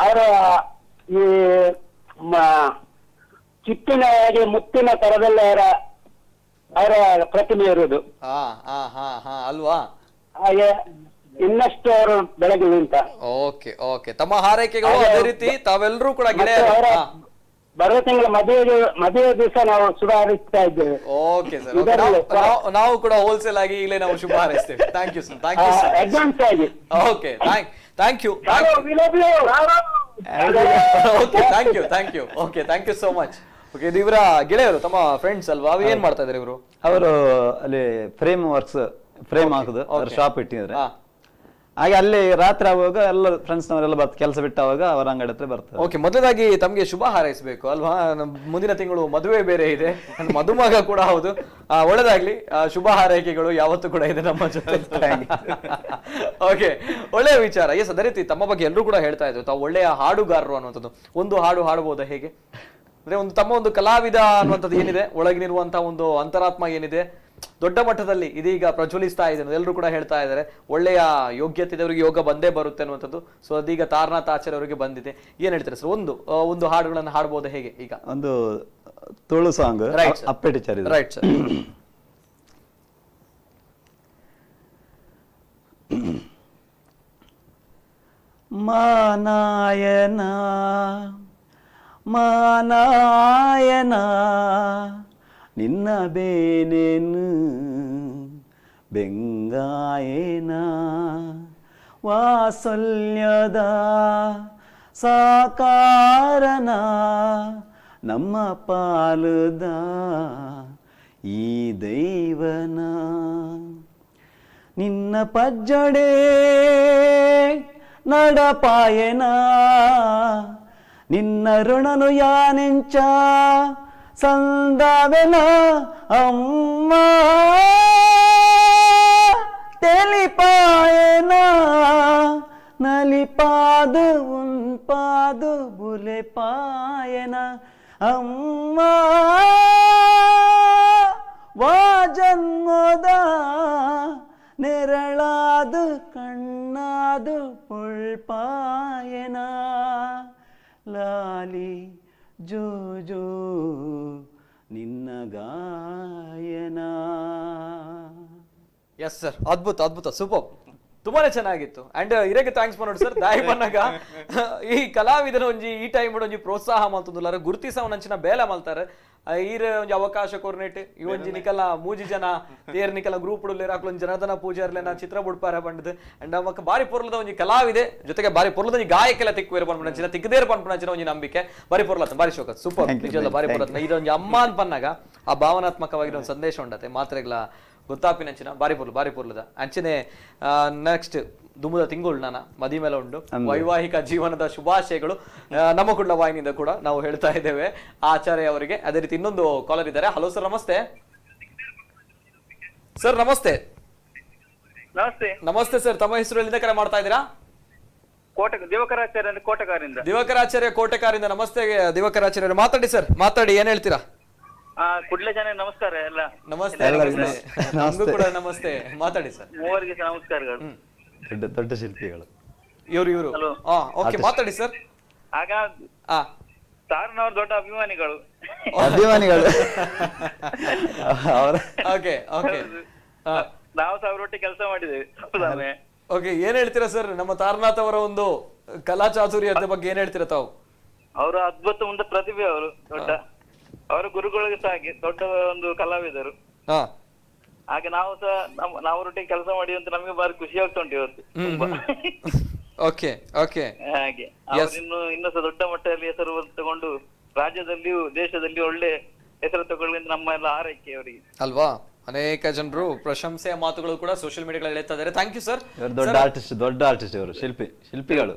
S14: ಅವರ ಈ ಚಿಪ್ಪಿನ ಹಾಗೆ ಮುತ್ತಿನ ತರದಲ್ಲಿ ಅವರ ಅವರ ಪ್ರತಿಮೆ ಇರುವುದು
S1: ಅಲ್ವಾ?
S14: ಹಾಗೆ ಇನ್ನಷ್ಟು ಅವರು ಬೆಳಗಲಿ ಅಂತ.
S1: ಓಕೆ ಓಕೆ, ತಮ್ಮ ಹಾರೈಕೆಗಳು ಅದೇ ರೀತಿ ತಾವೆಲ್ಲರೂ ಕೂಡ
S14: ಬರುವ ತಿಂಗಳ ಮದುವೆ ದಿವಸ ನಾವು ಶುಭ ಹಾರೈಸ್ತಾ ಇದ್ದೇವೆ.
S1: ಓಕೆ ಸರ್, ನಾವು ಕೂಡ ಹೋಲ್ಸೇಲ್ ಆಗಿ ಈಗಲೇ ನಾವು ಶುಭ ಹಾರೈಸ್ತೇವೆ. Thank you sir, thank you sir.
S14: Advance ಆಗಿ.
S1: Okay, thank you. Okay, thank you, thank you. Okay, thank you so much. Okay, ಇದು ಇವರ ಗೆಳೆಯರು, ತಮ್ಮ ಫ್ರೆಂಡ್ಸ್ ಅಲ್ವಾ? ಅವು ಏನ್ ಮಾಡ್ತಾ ಇದಾರೆ ಇವರು?
S4: ಅವರು ಅಲ್ಲಿ ಫ್ರೇಮ್ ವರ್ಕ್ಸ್, ಫ್ರೇಮ್ ಹಾಕುದು ಅವ್ರ ಶಾಪ್ ಇಟ್ಟಿದ್ರೆ. ಹಾಗೆ ಅಲ್ಲಿ ರಾತ್ರಿ ಆಗುವಾಗ ಎಲ್ಲ ಫ್ರೆಂಡ್ಸ್ ನವರೆಲ್ಲ ಬರ್ತಾರೆ, ಕೆಲಸ ಬಿಟ್ಟಾಗ ಅವರ ಅಂಗಡಿ ಹತ್ರ ಬರ್ತಾರೆ.
S1: ಓಕೆ, ಮೊದಲಾಗಿ ತಮಗೆ ಶುಭ ಹಾರೈಸಬೇಕು ಅಲ್ವಾ? ಮುಂದಿನ ತಿಂಗಳು ಮದುವೆ ಬೇರೆ ಇದೆ, ಮದುಮಗ ಕೂಡ ಹೌದು. ಒಳ್ಳೇದಾಗ್ಲಿ, ಶುಭ ಹಾರೈಕೆಗಳು ಯಾವತ್ತೂ ಕೂಡ ಇದೆ ನಮ್ಮ ಜೊತೆ. ಓಕೆ, ಒಳ್ಳೆಯ ವಿಚಾರ. ಎಸ್, ಅದೇ ರೀತಿ ತಮ್ಮ ಬಗ್ಗೆ ಎಲ್ಲರೂ ಕೂಡ ಹೇಳ್ತಾ ಇದ್ರು, ತಾವು ಒಳ್ಳೆಯ ಹಾಡುಗಾರರು ಅನ್ನುವಂಥದ್ದು. ಒಂದು ಹಾಡು ಹಾಡಬಹುದಾ ಹೇಗೆ? ಅಂದ್ರೆ ಒಂದು ತಮ್ಮ ಒಂದು ಕಲಾವಿದ ಅನ್ನುವಂಥದ್ದು ಏನಿದೆ, ಒಳಗಿನಿರುವಂತಹ ಒಂದು ಅಂತರಾತ್ಮ ಏನಿದೆ ದೊಡ್ಡ ಮಟ್ಟದಲ್ಲಿ ಇದೀಗ ಪ್ರಜ್ವಲಿಸ್ತಾ ಇದೆ ಎಲ್ಲರೂ ಕೂಡ ಹೇಳ್ತಾ ಇದ್ದಾರೆ. ಒಳ್ಳೆಯ ಯೋಗ್ಯತೆ ಇದ್ದವರಿಗೆ ಯೋಗ ಬಂದೇ ಬರುತ್ತೆ ಅನ್ನುವಂಥದ್ದು. ಸೊ ಅದೀಗ ತಾರನಾಥ ಆಚಾರ್ಯ ಅವರಿಗೆ ಬಂದಿದೆ. ಏನ್ ಹೇಳ್ತಾರೆ ಸರ್? ಒಂದು ಒಂದು ಹಾಡುಗಳನ್ನು ಹಾಡಬಹುದು ಹೇಗೆ ಈಗ?
S4: ಒಂದು ತುಳು ಸಾಂಗ್, ಅಪ್ಪೆ ಟೀಚರ್.
S1: Right sir.
S4: ಮಾನಾಯನ ಮಾನಾಯನ ನಿನ್ನ ಬೇನೇನು ಬೆಂಗಾಯನ ವಾಸಲ್ಯದ ಸಾಕಾರನ ನಮ್ಮ ಪಾಲುದ ಈ ದೈವನ ನಿನ್ನ ಪಜ್ಜಡೆ ನಡಪಾಯನ ನಿನ್ನ ಋಣನು ಯಾನೆಂಚ ಸಂದಾವೆನ ಅಮ್ಮ ತೆಲಿಪಾಯನ ನಲಿಪಾದು ಉನ್ಪಾದು ಬುಲೆಪಾಯನ ಅಮ್ಮ ವಾ ಜನ್ಮದ ನೆರಳಾದು ಕಣ್ಣಾದು ಪುಳ್ಪಾಯನ ಲಾಲಿ ಜೋ ಜೋ ನಿನ್ನ ಗಾಯನ.
S1: ಎಸ್ ಸರ್, ಅದ್ಭುತ ಅದ್ಭುತ, ಸೂಪರ್, ತುಂಬಾನೇ ಚೆನ್ನಾಗಿತ್ತು. ಅಂಡ್ ಇರಗೆ thanks ಮಾಡೋದು ಸರ್. ದಾಯಿ ಬನ್ನಗ ಈ ಕಲಾವಿದನ ಒಂಜಿ ಈ ಟೈಮ್ ಒಂಜಿ ಪ್ರೋತ್ಸಾಹ ಮಲ್ತೊಂದುಲ್ಲಾರ, ಗುರುತಿಸವನಂಚಿನ ಬೇಲೆ ಮಲ್ತಾರೆ. ಈರ ಒಂಜಿ ಅವಕಾಶ ಕೊರ್ನೆಟ್ ಈ ಒಂಜಿ ನಿಕಲ ಮೂಜಿ ಜನ ತೇರ್ ನಿಕಲ ಗ್ರೂಪ್ ಉಲ್ಲೇರ್ ಅಕ್ಲು ಒಂಜಿ ಜನಾರ್ದನ ಪೂಜಾರ್ಲೆನ ಚಿತ್ರ ಬುಡ್ಪಾರ ಪಂಡದು. ಅಂಡ್ ಅಮಕ್ ಬಾರಿ ಪೊರ್ಲದ ಒಂಜಿ ಕಲಾವಿದೆ ಜೊತೆಗೆ ಬಾರಿ ಪೊರ್ಲದ ಒಂಜಿ ಗಾಯಕೆಲ್ಲ ತಿಕ್ಕುವೇರು ಪನ್ಪುನಂಚಿನ ತಿಕ್ಕದೇರು ಪನ್ಪುನಂಚಿನ ಒಂಜಿ ನಂಬಿಕೆ. ಬಾರಿ ಪೊರ್ಲತ್ತ, ಬಾರಿ ಶೋಕ, ಸೂಪರ್, ನಿಜವಲ್ಲ ಬಾರಿ ಪೊರ್ಲತ್ತ. ಈ ಒಂಜಿ ಅಮ್ಮ ಅಂತ ಪನ್ನಾಗ ಆ ಭಾವನಾತ್ಮಕವಾಗಿರೋ ಒಂದು ಸಂದೇಶ ಉಂಡತೆ ಮಾತ್ರೆಗಳ ಗೊತ್ತಾಪಿನಂಚಿನ ಬಾರಿ ಪೊರ್ಲು, ಬಾರಿ ಪೊರ್ಲದ. ಅಂಚನೆ ನೆಕ್ಸ್ಟ್ ದುಮುದ ತಿಂಗಳು ನಾನ ಮದಿ ಮೇಲೆ ಉಂಡು. ವೈವಾಹಿಕ ಜೀವನದ ಶುಭಾಶಯಗಳು ನಮ್ಮ ಕುಡ್ಲ ವಾಹಿನಿಯಿಂದ ಕೂಡ ನಾವು ಹೇಳ್ತಾ ಇದ್ದೇವೆ ಆಚಾರ್ಯ ಅವರಿಗೆ. ಅದೇ ರೀತಿ ಇನ್ನೊಂದು ಕಾಲರ್ ಇದ್ದಾರೆ. ಹಲೋ ಸರ್, ನಮಸ್ತೆ ಸರ್. ನಮಸ್ತೆ.
S15: ನಮಸ್ತೆ.
S1: ನಮಸ್ತೆ ಸರ್, ತಮ್ಮ ಹೆಸರು ಎಲ್ಲಿಂದ ಕರೆ ಮಾಡ್ತಾ ಇದ್ದೀರಾ?
S15: ಕೋಟ ದಿವಕರಾಚಾರ್ಯ ಕೋಟಕಾರಿಂದ.
S1: ದಿವಕರಾಚಾರ್ಯ ಕೋಟಕಾರಿಂದ. ನಮಸ್ತೆ ದಿವಕರಾಚಾರ್ಯ, ಮಾತಾಡಿ ಸರ್, ಮಾತಾಡಿ, ಏನ್ ಹೇಳ್ತೀರಾ?
S15: ಕುಡ್ಲ ಜನ ನಮಸ್ಕಾರ ಎಲ್ಲ.
S1: ನಮಸ್ತೆ, ನಮಗೂ ಕೂಡ ನಮಸ್ತೆ. ಮಾತಾಡಿ ಸರ್.
S15: ಮೂವರಿಗೆ ನಮಸ್ಕಾರಗಳು.
S4: ದೊಡ್ಡ ದೊಡ್ಡ ಶಿಲ್ಪಿಗಳು
S1: ಇವರು ಇವರು. ಓಕೆ, ಮಾತಾಡಿ ಸರ್.
S15: ಆಗ ಸಾರ್ನವರು ದೊಡ್ಡ ಅಭಿಮಾನಿಗಳು.
S4: ಅಭಿಮಾನಿಗಳು.
S1: ಓಕೆ ಓಕೆ,
S15: ನಾವು ಸಹ ಅವರೊಟ್ಟಿಗೆ ಕೆಲಸ ಮಾಡಿದ್ದೇವೆ.
S1: ಓಕೆ, ಏನ್ ಹೇಳ್ತೀರಾ ಸರ್ ನಮ್ಮ ತಾರನಾಥ್ ಅವರ ಒಂದು ಕಲಾ ಚಾತುರ್ಯದ ಬಗ್ಗೆ ಏನ್ ಹೇಳ್ತೀರಾ ತಾವು?
S15: ಅವರು ಅದ್ಭುತ ಒಂದು ಪ್ರತಿಭೆ, ಅವರು ದೊಡ್ಡ, ಅವರ ಗುರುಗಳಿಗೆ ಸಹ ಹಾಗೆ ದೊಡ್ಡ ಒಂದು ಕಲಾವಿದರು. ಹಾಗೆ ನಾವು ಸಹ ನಾವರೊಟ್ಟಿಗೆ ಕೆಲಸ ಮಾಡಿ ಅಂತ ನಮಗೆ ಬಾರಿ ಖುಷಿ ಆಗ್ತಾ ಉಂಟು ಇವತ್ತು.
S1: ಓಕೆ ಓಕೆ,
S15: ಹಾಗೆ ಅವರು ಇನ್ನು ಸಹ ದೊಡ್ಡ ಮಟ್ಟದಲ್ಲಿ ಹೆಸರು ತಗೊಂಡು ರಾಜ್ಯದಲ್ಲಿಯೂ ದೇಶದಲ್ಲಿಯೂ ಒಳ್ಳೆ ಹೆಸರು ತಗೊಳ್ಳಿ ಅಂತ ನಮ್ಮ ಎಲ್ಲ ಆರೈಕೆ ಅವರಿಗೆ
S1: ಅಲ್ವಾ. ಅನೇಕ ಜನರು ಪ್ರಶಂಸೆಯ ಮಾತುಗಳು ಕೂಡ ಸೋಷಿಯಲ್ ಮೀಡಿಯಾಗಳಲ್ಲಿ ಹೇಳ್ತಾ ಇದ್ದಾರೆ. Thank you sir.
S4: ದೊಡ್ಡ ಆರ್ಟಿಸ್ಟ್, ದೊಡ್ಡ ಆರ್ಟಿಸ್ಟ್ ಇವರು, ಶಿಲ್ಪಿ, ಶಿಲ್ಪಿಗಳು.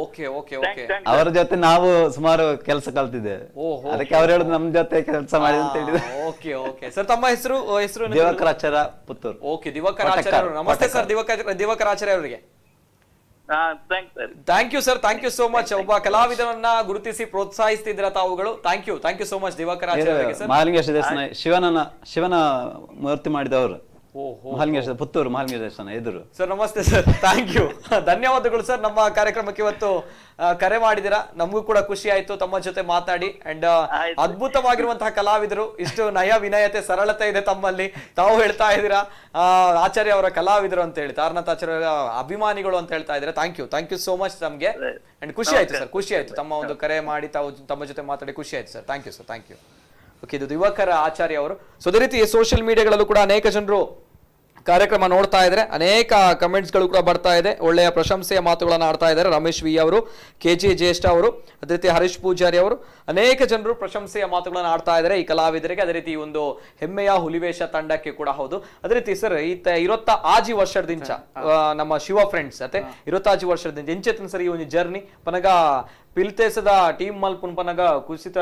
S1: ಓಕೆ ಓಕೆ ಓಕೆ,
S4: ಅವರ ಜೊತೆ ನಾವು ಸುಮಾರು ಕೆಲಸ ಕಲ್ತಿದ್ದೇವೆ, ಅದಕ್ಕೆ ಅವ್ರು ಹೇಳುದು ನಮ್ ಜೊತೆ ಕೆಲಸ ಮಾಡಿ ಅಂತ ಹೇಳಿದ್ರು.
S1: ಓಕೆ ಓಕೆ ಸರ್, ತಮ್ಮ ಹೆಸರು? ಹೆಸರು
S4: ದಿವಾಕರಾಚಾರ್ಯ ಪುತ್ತೂರು.
S1: ಓಕೆ, ದಿವಾಕರಾಚಾರ್ಯ ಅವರು. ನಮಸ್ತೆ ಸರ್ ದಿವಾಕರಾಚಾರ್ಯ ಅವರಿಗೆ. Thank you sir, thank you so much. ಒಬ್ಬ ಕಲಾವಿದನನ್ನ ಗುರುತಿಸಿ ಪ್ರೋತ್ಸಾಹಿಸ್ತಿದ್ರ ತಾವುಗಳು. Thank you, thank you so much Divakaracharya ಅವರಿಗೆ ಸರ್.
S4: ಮಹಾಲಿಂಗೇಶ್ವರ ದೇವಸ್ಥಾನ ಶಿವನ ಮೂರ್ತಿ ಮಾಡಿದವರು, ಮಹಾಲಿಂಗೇಶ್ವರ ಪುತ್ತೂರು ಮಹಾಲಿಂಗೇಶ್ವರ ದೇವಸ್ಥಾನ ಎದುರು.
S1: ಸರ್ ನಮಸ್ತೆ ಸರ್, thank you, ಧನ್ಯವಾದಗಳು ಸರ್. ನಮ್ಮ ಕಾರ್ಯಕ್ರಮಕ್ಕೆ ಇವತ್ತು ಕರೆ ಮಾಡಿದಿರಾ, ನಮಗೂ ಕೂಡ ಖುಷಿ ಆಯ್ತು ತಮ್ಮ ಜೊತೆ ಮಾತಾಡಿ. ಅಂಡ್ ಅದ್ಭುತವಾಗಿರುವಂತಹ ಕಲಾವಿದರು, ಇಷ್ಟು ನಯ ವಿನಯತೆ ಸರಳತೆ ಇದೆ ತಮ್ಮಲ್ಲಿ. ತಾವು ಹೇಳ್ತಾ ಇದ್ದೀರಾ ಆಚಾರ್ಯ ಅವರ ಕಲಾವಿದರು ಅಂತ ಹೇಳಿ, ತಾರನಾಥ್ ಆಚಾರ್ಯ ಅಭಿಮಾನಿಗಳು ಅಂತ ಹೇಳ್ತಾ ಇದ್ದೀರಾ. Thank you, thank you so much ನಮ್ಗೆ. ಅಂಡ್ ಖುಷಿ ಆಯ್ತು ಸರ್, ಖುಷಿ ಆಯ್ತು ತಮ್ಮ ಒಂದು ಕರೆ ಮಾಡಿ ತಾವು ತಮ್ಮ ಜೊತೆ ಮಾತಾಡಿ ಖುಷಿ ಆಯ್ತು sir. Thank you sir, thank you. Okay, ಇದು ದಿವಾಕರ ಆಚಾರ್ಯ ಅವರು. ಸೊ ಅದೇ ರೀತಿ ಸೋಷಿಯಲ್ ಮೀಡಿಯಾಗಳಲ್ಲೂ ಕೂಡ ಅನೇಕ ಜನರು ಕಾರ್ಯಕ್ರಮ ನೋಡ್ತಾ ಇದ್ದಾರೆ, ಅನೇಕ ಕಮೆಂಟ್ಸ್ಗಳು ಕೂಡ ಬರ್ತಾ ಇದೆ, ಒಳ್ಳೆಯ ಪ್ರಶಂಸೆಯ ಮಾತುಗಳನ್ನು ಆಡ್ತಾ ಇದ್ದಾರೆ. ರಮೇಶ್ ವಿ ಅವರು, ಕೆ ಜೆ ಜ್ಯೇಷ್ಠ ಅವರು, ಅದೇ ರೀತಿ ಹರೀಶ್ ಪೂಜಾರಿ ಅವರು, ಅನೇಕ ಜನರು ಪ್ರಶಂಸೆಯ ಮಾತುಗಳನ್ನು ಆಡ್ತಾ ಇದ್ದಾರೆ ಈ ಕಲಾವಿದರಿಗೆ. ಅದೇ ರೀತಿ ಒಂದು ಹೆಮ್ಮೆಯ ಹುಲಿವೇಷ ತಂಡಕ್ಕೆ ಕೂಡ ಹೌದು. ಅದೇ ರೀತಿ ಸರ್, ಈತ 25 ವರ್ಷದಿಂಚ ನಮ್ಮ ಶಿವ ಫ್ರೆಂಡ್ಸ್ ಅತ್ತೆ 25 ವರ್ಷದಿಂದ ಎಂಚೆತ್ತನ್ ಸರ್ ಈ ಒಂದು ಜರ್ನಿ ಪನಗ ಪಿಲ್ತೇಸದ ಟೀಮ್ ಮಲ್ಪುನ್ ಪನಗ ಕುಸಿತ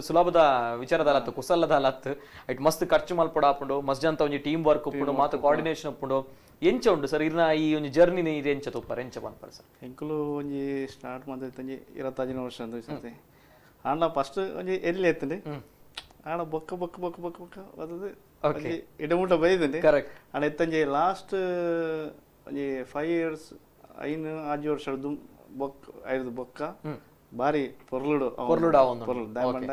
S1: ಸುಲಭದ ವಿಚಾರದಲ್ಲತ್ತು, ಕುಸಲದ ಅಲ್ಲತ್ತು. It ಮಸ್ತ್ ಖರ್ಚು ಮಲ್ಪೊಡ ಆಪುಂಡು, ಮಸ್ತ್ ಜಂತ ಒಂಜಿ ಟೀಮ್ ವರ್ಕ್ ಉಪ್ಪುಂಡು, ಮಾತು ಕೋಆರ್ಡಿನೇಷನ್ ಉಪ್ಪುಂಡು. ಎಂಚ ಉಂಡು ಸರ್ ಇರ್ನ ಈ ಒಂಜಿ ಜರ್ನಿ ಇದು ಎಂಚ ತುಪ್ಪರ್ ಎಂಚ ಪನ್ಪರ್ ಸರ್?
S6: ಎಂಕುಲು ಒಂಜಿ ಸ್ಟಾರ್ಟ್ ಮಂತ್ ಒಂಜಿ 25 ವರ್ಷ ಅಂತ ಸರ್ತಿ. ಆಂಡ ಫಸ್ಟ್ ಒಂಜಿ ಎಲ್ಲಿ ಎತ್ತಂడి ಆಡ ಬೊಕ್ಕ ಬೊಕ್ಕ ಬೊಕ್ಕ ಬೊಕ್ಕ ಬೊಕ್ಕ ಬತ್ತದು ಒಂಜಿ ಇಡಮುಟ ಬೈದಂడి.
S1: ಕರೆಕ್ಟ್.
S6: ಆಂಡ ಎತ್ತಂಜಿ ಲಾಸ್ಟ್ ಒಂಜಿ 5 ಇಯರ್ಸ್ 5 ವರ್ಷ ಬೊಕ್ಕ ಐದು ಬೊಕ್ಕ ಬಾರಿ ಪೊರ್ಲುಡು ಪೊರ್ಲುಡು ಪೊರ್ಲು ದಾಯಮಂಡ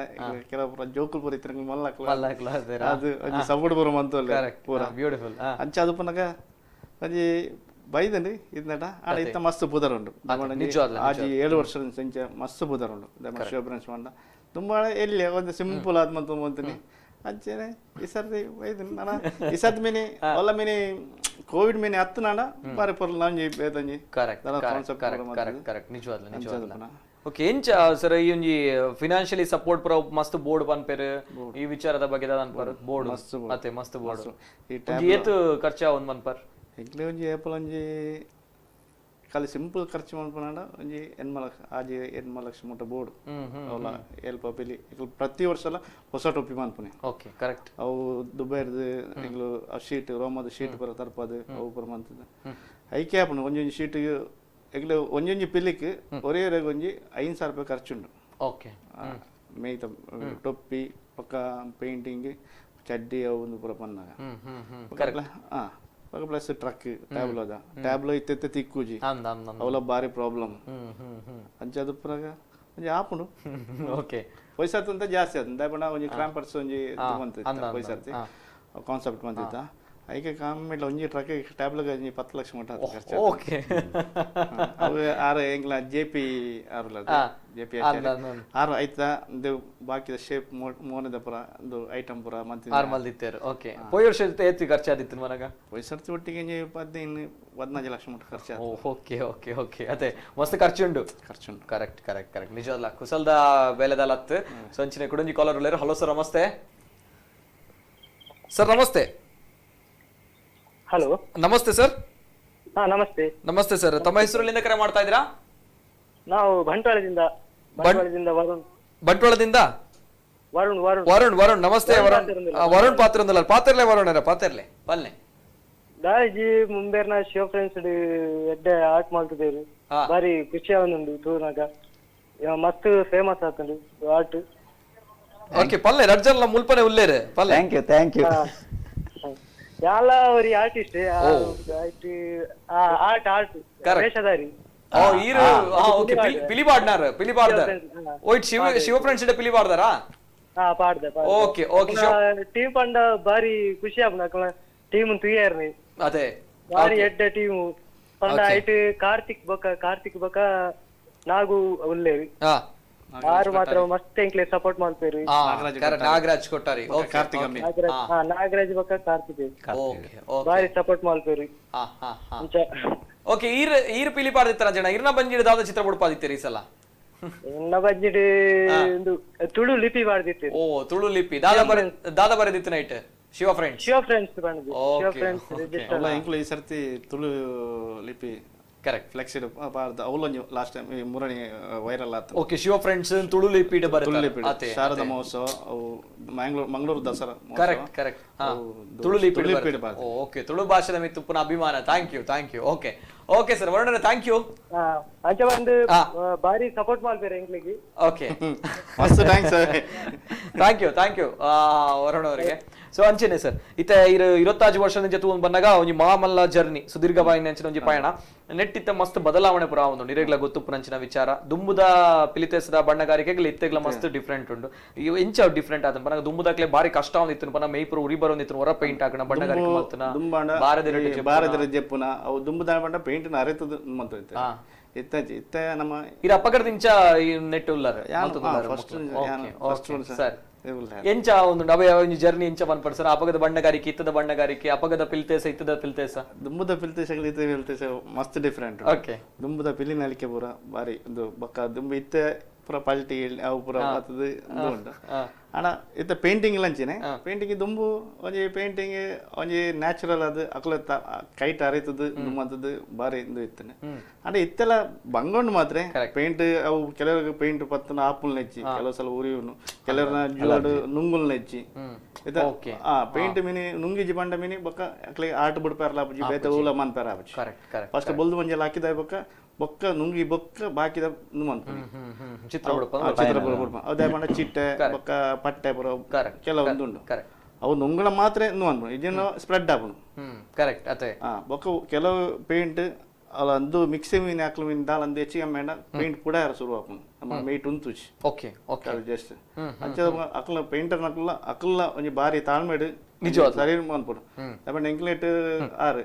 S6: ಕೆಲವು ಜೋಕುಲ್ ಪೂರ ಇತ್ತಿನ ಮಲ್ಲಕ್ಲ ಅದು ಒಂಜಿ ಸಪೋರ್ಟ್ ಪೂರ ಮಂತೊಲ್ಲೆ ಪೂರ
S1: ಬ್ಯೂಟಿಫುಲ್.
S6: ಅಂಚ ಅದು ಪನಗ ಒಂಜಿ ಬೈದಂಡಿ ಇದ್ನಟ. ಆಡ ಇತ್ತ ಮಸ್ತ್ ಪುದರ್ ಉಂಡು, ಆಜಿ 7 ವರ್ಷ ಸಂಚೆ ಮಸ್ತ್ ಪುದರ್ ಉಂಡು ಶಿವಬ್ರಾಂಚ್ ಮಂಡ ತುಂಬಾ ಎಲ್ಲಿ ಒಂದು ಸಿಂಪಲ್ ಆದ್ ಮಂತ ಅಂತೀನಿ. ಅಂಚೆನೆ ಈ ಸರ್ತಿ ಬೈದನ್ ನಾನ ಈ ಸರ್ತಿ ಮೀನಿ ಒಲ್ಲ ಮೀನಿ ಕೋವಿಡ್ ಮೀನಿ ಹತ್ತು ನಾಡ ಬಾರಿ ಪೊರ್ಲು ನಂಜಿ ಬೇತಂಜಿ.
S1: ಕರೆಕ್ಟ್ ಕರೆಕ್ಟ್ ಕರೆಕ್ಟ್, ನಿಜವಾದ್ಲ ನಿಜವಾದ್ಲ. ಓಕೆ, ಎಂಚ ಸರ್ ಈ ಒಂಜಿ ಫಿನಾನ್ಷಿಯಲಿ ಸಪೋರ್ಟ್ ಪೂರ ಮಸ್ತ್ ಬೋರ್ಡ್ ಪನ್ಪೇರು ಈ ವಿಚಾರದ ಬಗ್ಗೆ ದಾದ ಬೋರ್ಡ್ ಮತ್ತೆ ಮಸ್ತ್ ಬೋರ್ಡ್ ಏತ್ ಖರ್ಚು ಒಂದ್ ಮನ್ಪರ್?
S6: ಎಂಕ್ಲೆ ಒಂಜಿ ಏಪಲ್ ಒಂಜಿ ಖಾಲಿ ಸಿಂಪಲ್ ಖರ್ಚು ಮನ್ಪನಾಡ ಒಂಜಿ 8 ಲಕ್ಷ ಆಜಿ 8 ಲಕ್ಷ ಮುಟ್ಟ ಬೋರ್ಡ್ ಅವಲ ಎಲ್ಪ ಪಿಲಿ ಪ್ರತಿ ವರ್ಷ ಹೊಸ ಟೊಪ್ಪಿ ಮನ್ಪುನೆ.
S1: Okay correct.
S6: ಅವು ದುಬೈರ್ದು ಎಂಗ್ಲು ಆ ಶೀಟ್ ರೋಮದ ಶೀಟ್ ಪೂರ ತರ್ಪದು ಅವು ಪೂರ ಮಂತದ ಐಕೆ ಆಪುಂಡು. ಒಂಜೊಂಜಿ ಶೀಟ್ ಎಂಗ್ಲು ಒಂಜೊಂಜಿ ಪಿಲಿಕ್ ಒರೇ ಒಂಜಿ 5,000 ರೂಪಾಯಿ ಖರ್ಚುಂಡು.
S1: ಓಕೆ,
S6: ಮೇಯ್ತ ಟೊಪ್ಪಿ ಪಕ್ಕ ಪೇಂಟಿಂಗ್ ಚಡ್ಡಿ ಅವು ಒಂದು ಪೂರ ಪನ್ನಾಗ. ಪ್ಲಸ್ ಟ್ರಕ್ ಟ್ಯಾಬ್ಲೋ ಅದ ಟ್ಯಾಬ್ಲೋ ಇತ್ತೆ ತಿಕ್ಕೂಜಿ ಅವಲ ಬಾರಿ ಪ್ರಾಬ್ಲಮ್. ಅಂಚೆ ಅದು ಪುರಾಗ ಒಂಜಿ ಆಪುಂಡು.
S1: ಓಕೆ,
S6: ಪೈಸಾ ಅಂತ ಜಾಸ್ತಿ ಆತಂದ ದಾಯಪಂಡ ಒಂಜಿ ಕ್ರಾಂಪರ್ಸ್ ಒಂಜಿ ಬಂತು ಪೈಸಾ ಕಾನ್ಸೆಪ್ಟ್ ಬಂದಿತ್ತ. ಐಕೆ ಕಮ್ಮಿ ಒಂಜಿ ಟ್ರಕ್ ಟ್ಯಾಬ್ಲೆಟ್ ಒಂಜಿ 10 ಲಕ್ಷ ಮುಟ್ಟ ಖರ್ಚು.
S1: ಓಕೆ
S6: ಅವು ಆರ್ ಎಂಗ್ಲ ಜೆ ಪಿ ಆರ್ಲ ಜೆ ಪಿ ಆರ್ ಐತ ಬಾಕಿದ ಶೇಪ್ ಮೋನದ ಪುರ ಒಂದು ಐಟಮ್ ಪುರ ಮಂತಿ
S1: ಆರ್ ಮಲ್ದಿತ್ತೇರು. ಓಕೆ ಪೋಯಿ ವರ್ಷ ಏತಿ ಖರ್ಚು ಆದಿತ್ತು ಮನಗ?
S6: ಪೋಯಿ ಸರ್ತಿ ಒಟ್ಟಿಗೆ 15 14 ಲಕ್ಷ ಮುಟ್ಟ ಖರ್ಚು.
S1: ಓಕೆ ಓಕೆ ಓಕೆ ಅದೇ ಮಸ್ತ್ ಖರ್ಚುಂಡು.
S6: ಖರ್ಚುಂಡು.
S1: ಕರೆಕ್ಟ್ ಕರೆಕ್ಟ್ ಕರೆಕ್ಟ್ ನಿಜವಲ್ಲ ಕುಸಲ್ದ ಬೇಲೆದಲ್ಲ ಅತ್ತು. ಸೊ ಅಂಚಿನ ಕುಡಂಜಿ ಕಾಲರ್ ಉಳ್ಳೇರು. ಹಲೋ ಸರ್ ನಮಸ್ತೆ. ಸರ್ ನಮಸ್ತೆ.
S16: ಹಲೋ
S1: ನಮಸ್ತೆ ಸರ್.
S16: ನಮಸ್ತೆ.
S1: ನಮಸ್ತೆ ಸರ್, ತಮ್ಮ ಹೆಸರಲ್ಲಿಂದ ಕರೆ ಮಾಡ್ತಾ ಇದ್ದೀರಾ?
S16: ನಾವು ಬಂಟ್ವಾಳದಿಂದ. ವರುಣ್.
S1: ಬಂಟ್ವಾಳದಿಂದ
S16: ವರುಣ್. ವರುಣ್
S1: ವರುಣ್ ವರುಣ್ ನಮಸ್ತೆ ವರುಣ್. ವರುಣ್ ಪಾತ್ರ ಪಾತ್ರಲೆ ವರುಣ್ ಪಾತ್ರಲೆ ಬಲ್ಲೆ
S16: ದಾಯಿಜಿ ಮುಂಬೇರ್ನ ಶಿವ ಫ್ರೆಂಡ್ಸ್ ಎಡ್ಡೆ ಆರ್ಟ್ ಮಾಡ್ತಿದ್ದೇವೆ. ಬಾರಿ ಖುಷಿ ಆವೊಂದುಂಡು ತೂನಾಗ, ಮಸ್ತ್ ಫೇಮಸ್ ಆತುಂಡು ಆರ್ಟ್.
S1: ಓಕೆ ಪಲ್ಲೆ ರಡ್ಜಲ್ಲ ಮುಲ್ಪನೆ ಉಲ್ಲೇರೆ ಪಲ್ಲೆ.
S4: Thank you thank you.
S16: ಯಾಲ ಒರಿ ಆರ್ಟಿಸ್ಟ್ ಆರ್ಟ್ ಆರ್ಟ್ ವೇಷಧಾರಿ.
S1: ಓ ಈರು ಓಕೆ ಪಿಲಿಬಾಡ್ನಾರ್ ಪಿಲಿಬಾಡ್ದಾರ್. ಓಯ್ಟ್ ಶಿವ ಶಿವ ಫ್ರೆಂಡ್ಸ್ ಇಡ ಪಿಲಿಬಾಡ್ದಾರಾ?
S16: ಹಾ ಪಾಡ್ದ.
S1: ಓಕೆ ಓಕೆ
S16: ಟೀಮ್ ಪಂಡ ಬಾರಿ ಖುಷಿ ಆಪುಂಡು ಅಕಲ್ನ ಟೀಮ್ ತುಯರ್ನಿ.
S1: ಅದೇ
S16: ಬಾರಿ ಎಡ್ಡೆ ಟೀಮ್ ಪಂಡ ಐಟ್ ಕಾರ್ತಿಕ್ ಬೊಕ ನಾಗು ಉಲ್ಲೇರಿ. ಆರು ಮಾತ್ರ ಮಸ್ತ್ ಎಂಕ್ಲೆ ಸಪೋರ್ಟ್ ಮಾಡ್ತೇರಿ.
S1: ನಾಗರಾಜ್ ಕೊಟ್ಟಾರಿ.
S16: ನಾಗರಾಜ್ ಬೊಕ ಕಾರ್ತಿಕ್ ಬಾರಿ ಸಪೋರ್ಟ್ ಮಾಡ್ತೇರಿ.
S1: ಓಕೆ ಈರ್ ಈರ್ ಪಿಲಿ ಪಾಡ್ದಿತ್ತರ ಜನ ಇರ್ನ ಬಂಜಿಡ್ ದಾದ ಚಿತ್ರ ಬುಡ್ಪಾದಿತ್ತೀರಿ ಈ ಸಲ?
S16: ಎನ್ನ ಬಂಜಿಡ್ ತುಳು ಲಿಪಿ ಪಾಡ್ದಿತ್ತೀರಿ.
S1: ಓ ತುಳು ಲಿಪಿ ದಾದ ಬರೆದಿತ್ತು night? Shiva friends.
S16: Shiva friends ಬಂದಿದ್ದು. ಶಿವ ಫ್ರೆಂಡ್ಸ್ ರಿಜಿಸ್ಟರ್
S6: ಅಲ್ಲ ಎಂಕ್ಲು ಈ ಸರ್ತಿ ತುಳು ಲಿಪಿ ಕರೆಕ್ಟ್ ಫ್ಲೆಕ್ಸ್ ಪಾಡ್ದ ಅವಲೊಂಜಿ ಲಾಸ್ಟ್ ಟೈಮ್ ಮೂರನೇ ವೈರಲ್ ಆತು.
S1: ಓಕೆ ಶಿವ ಫ್ರೆಂಡ್ಸ್ ತುಳು ಲಿಪಿ
S6: ತುಳು ಲಿಪಿ ಶಾರದಾ ಮಹೋತ್ಸವ ಅವು ಮಂಗಳೂರು ದಸರಾ.
S1: ಕರೆಕ್ಟ್ ಕರೆಕ್ಟ್ ತುಳು ಲಿಪಿ. ಓಕೆ ತುಳು ಭಾಷೆದ ಮಿತ್ತು ಪುನಃ ಅಭಿಮಾನ. Thank you thank you. Okay okay sir Varuna thank you.
S16: ಅಂಚ ಬಂದು ಬಾರಿ ಸಪೋರ್ಟ್ ಮಾಡ್ತಾರೆ ಎಂಕ್ಲಿಗೆ.
S1: ಓಕೆ
S6: ಮಸ್ತ್ thanks.
S1: Thank you thank you Varun ಅವರಿಗೆ. ಸೊ ಅಂಚೆನೆ ಸರ್ ಇತ್ತ 25 ವರ್ಷದ ಜೊತೆ ಒಂದು ಬಂದಾಗ ಒಂಜಿ ಮಾಮಲ್ಲ ಜರ್ನಿ ಸುದೀರ್ಘವಾಯಿನ ಅಂಚಿನ ಒಂಜಿ ಪಯಣ ನೆಟ್ಟಿತ್ತ ಮಸ್ತ್ ಬದಲಾವಣೆ ಪುರ ಒಂದು ನಿರೆಗ್ಲ ಗೊತ್ತುಪ್ಪುನಂಚಿನ ವಿಚಾರ ದುಂಬುದ ಪಿಲಿತೇಸದ ಬಣ್ಣಗಾರಿಕೆಗಳ ಇತ್ತೆಗ್ಲ ಮಸ್ತ್ ಡಿಫ್ರೆಂಟ್ ಉಂಡು. ಎಂಚ ಡಿಫ್ರೆಂಟ್ ಆದ ಪನಗ ದುಂಬುದಾಕ್ಲೆ ಬಾರಿ ಕಷ್ಟ ಒಂದಿತ್ತು ಪನ ಮೇಯ್ಪುರ ಉರಿ ಬರೋಂದಿತ್ತು ಹೊರ ಪೇಂಟ್ ಹಾಕಣ ಬಣ್ಣಗಾರಿಕೆ ಮಲ್ತನ
S6: ಬಾರದಿರ ಜೆಪ್ಪುನ ಅವು ದುಂಬುದ ಬಣ್ಣ ಪೇಂಟ್ ಅರೆತದ ಮಂತ ಇತ್ತ ಇತ್ತ ನಮ್ಮ
S1: ಇರ ಅಪ್ಪಗರ್ದಿಂಚ ನೆಟ್ ಉಲ್ಲಾರ ಸರ್ ಎಂಚ ಒಂದು ಅವೇ ಒಂಜಿ ಜರ್ನಿ ಎಂಚ ಪನ್ಪರ್ ಸರ್? ಅಪಗದ ಬಣ್ಣಗಾರಿಕೆ ಇತ್ತದ ಬಣ್ಣಗಾರಿಕೆ ಅಪಗದ ಪಿಲ್ತೇಸ ಇತ್ತದ ಪಿಲ್ತೇಸ
S6: ದುಂಬುದ ಪಿಲ್ತೇಸ ಇತ್ತದ ಪಿಲ್ತೇಸ ಮಸ್ತ್ ಡಿಫ್ರೆಂಟ್. ಓಕೆ ದುಂಬುದ ಪಿಲಿ ನಲಿಕೆ ಪೂರ ಬಾರಿ ಒಂದು ಬಕ್ಕ ದುಂಬು ಇತ್ತ ಪೂರ ಪಲ್ಟಿ ಅವು ಪೂರ ಬರ್ತದ ಉಂಟು. ಆಂಡ ಇತ್ತ ಪೇಂಟಿಂಗ್ ಲಂಚಿನೆ ಪೇಂಟಿಂಗ್ ದುಂಬು ಒಂಜಿ ಪೇಂಟಿಂಗ್ ಒಂಜಿ ನ್ಯಾಚುರಲ್ ಅದು ಅಕುಲ ಕೈಟ್ ಅರಿತದ ನುಮ್ಮಂತದ್ದು ಬಾರಿ ಇಂದು ಇತ್ತನೆ. ಆಂಡ ಇತ್ತೆಲ್ಲ ಬಂಗೊಂಡು ಮಾತ್ರ ಪೇಂಟ್ ಅವು ಕೆಲವರಿಗೆ ಪೇಂಟ್ ಪತ್ತನ ಆಪುಲ್ ನೆಚ್ಚಿ ಕೆಲವು ಸಲ ಉರಿಯುನು ಕೆಲವ್ರನ್ನ ಜೋಡು ನುಂಗುಲ್ ನೆಚ್ಚಿ ಪೇಂಟ್ ಮಿನಿ ನುಂಗಿಜಿ ಬಂಡ ಮಿನಿ ಬೊಕ್ಕ ಅಕ್ಲೆ ಆಟ ಬಿಡ್ಪಾರಲ್ಲ ಆಪುಜಿ ಬೇತೆ ಊಲ ಮನ್ಪಾರ ಆಪುಜಿ. ಫಸ್ಟ್ ಬೊಲ್ದು ಮಂಜಲ್ ಹಾಕಿದ ಬೊಕ್ಕ ಬೊಕ್ಕ ನುಂಗಿ ಬೊಕ್ಕ ಬಾಕಿದ ನುಮ್ಮಂತ
S1: ಚಿತ್ರ
S6: ಚಿತ್ರ ಅದೇ ಪಂಡ ಚಿಟ್ಟೆ ಬೊಕ್ಕ ಪಟ್ಟೆ ಪೂರ ಕೆಲವೊಂದು ಉಂಡು ಅವು ನುಂಗುಳ ಮಾತ್ರ ನುಮ್ಮನ್ಪುನು ಇದನ್ನು ಸ್ಪ್ರೆಡ್ ಆಪುನು.
S1: ಕರೆಕ್ಟ್ ಅದೇ
S6: ಬೊಕ್ಕ ಕೆಲವು ಪೇಂಟ್ ಅಲ್ಲ ಅಂದು ಮಿಕ್ಸಿ ಮೀನ್ ಹಾಕ್ಲು ಮೀನ್ ದಾಲ್ ಅಂದು ಹೆಚ್ಚಿಗೆ ಮೇಡ ಪೇಂಟ್ ಪುಡ ಶುರು ಆಪುನು ನಮ್ಮ ಮೇಟ್ ಉಂತುಚಿ.
S1: ಓಕೆ ಓಕೆ
S6: ಜಸ್ಟ್ ಅಂಚ ಅಕ್ಲ ಪೇಂಟರ್ ನಕ್ಲ ಅಕ್ಲ ಒಂಜಿ ಬಾರಿ ತಾಳ್ಮೆಡ್
S1: ನಿಜ
S6: ಸರಿ ಮನ್ಪುನು. ನಮ್ಮ ಎಂಕ್ಲೇಟ್ ಆರ್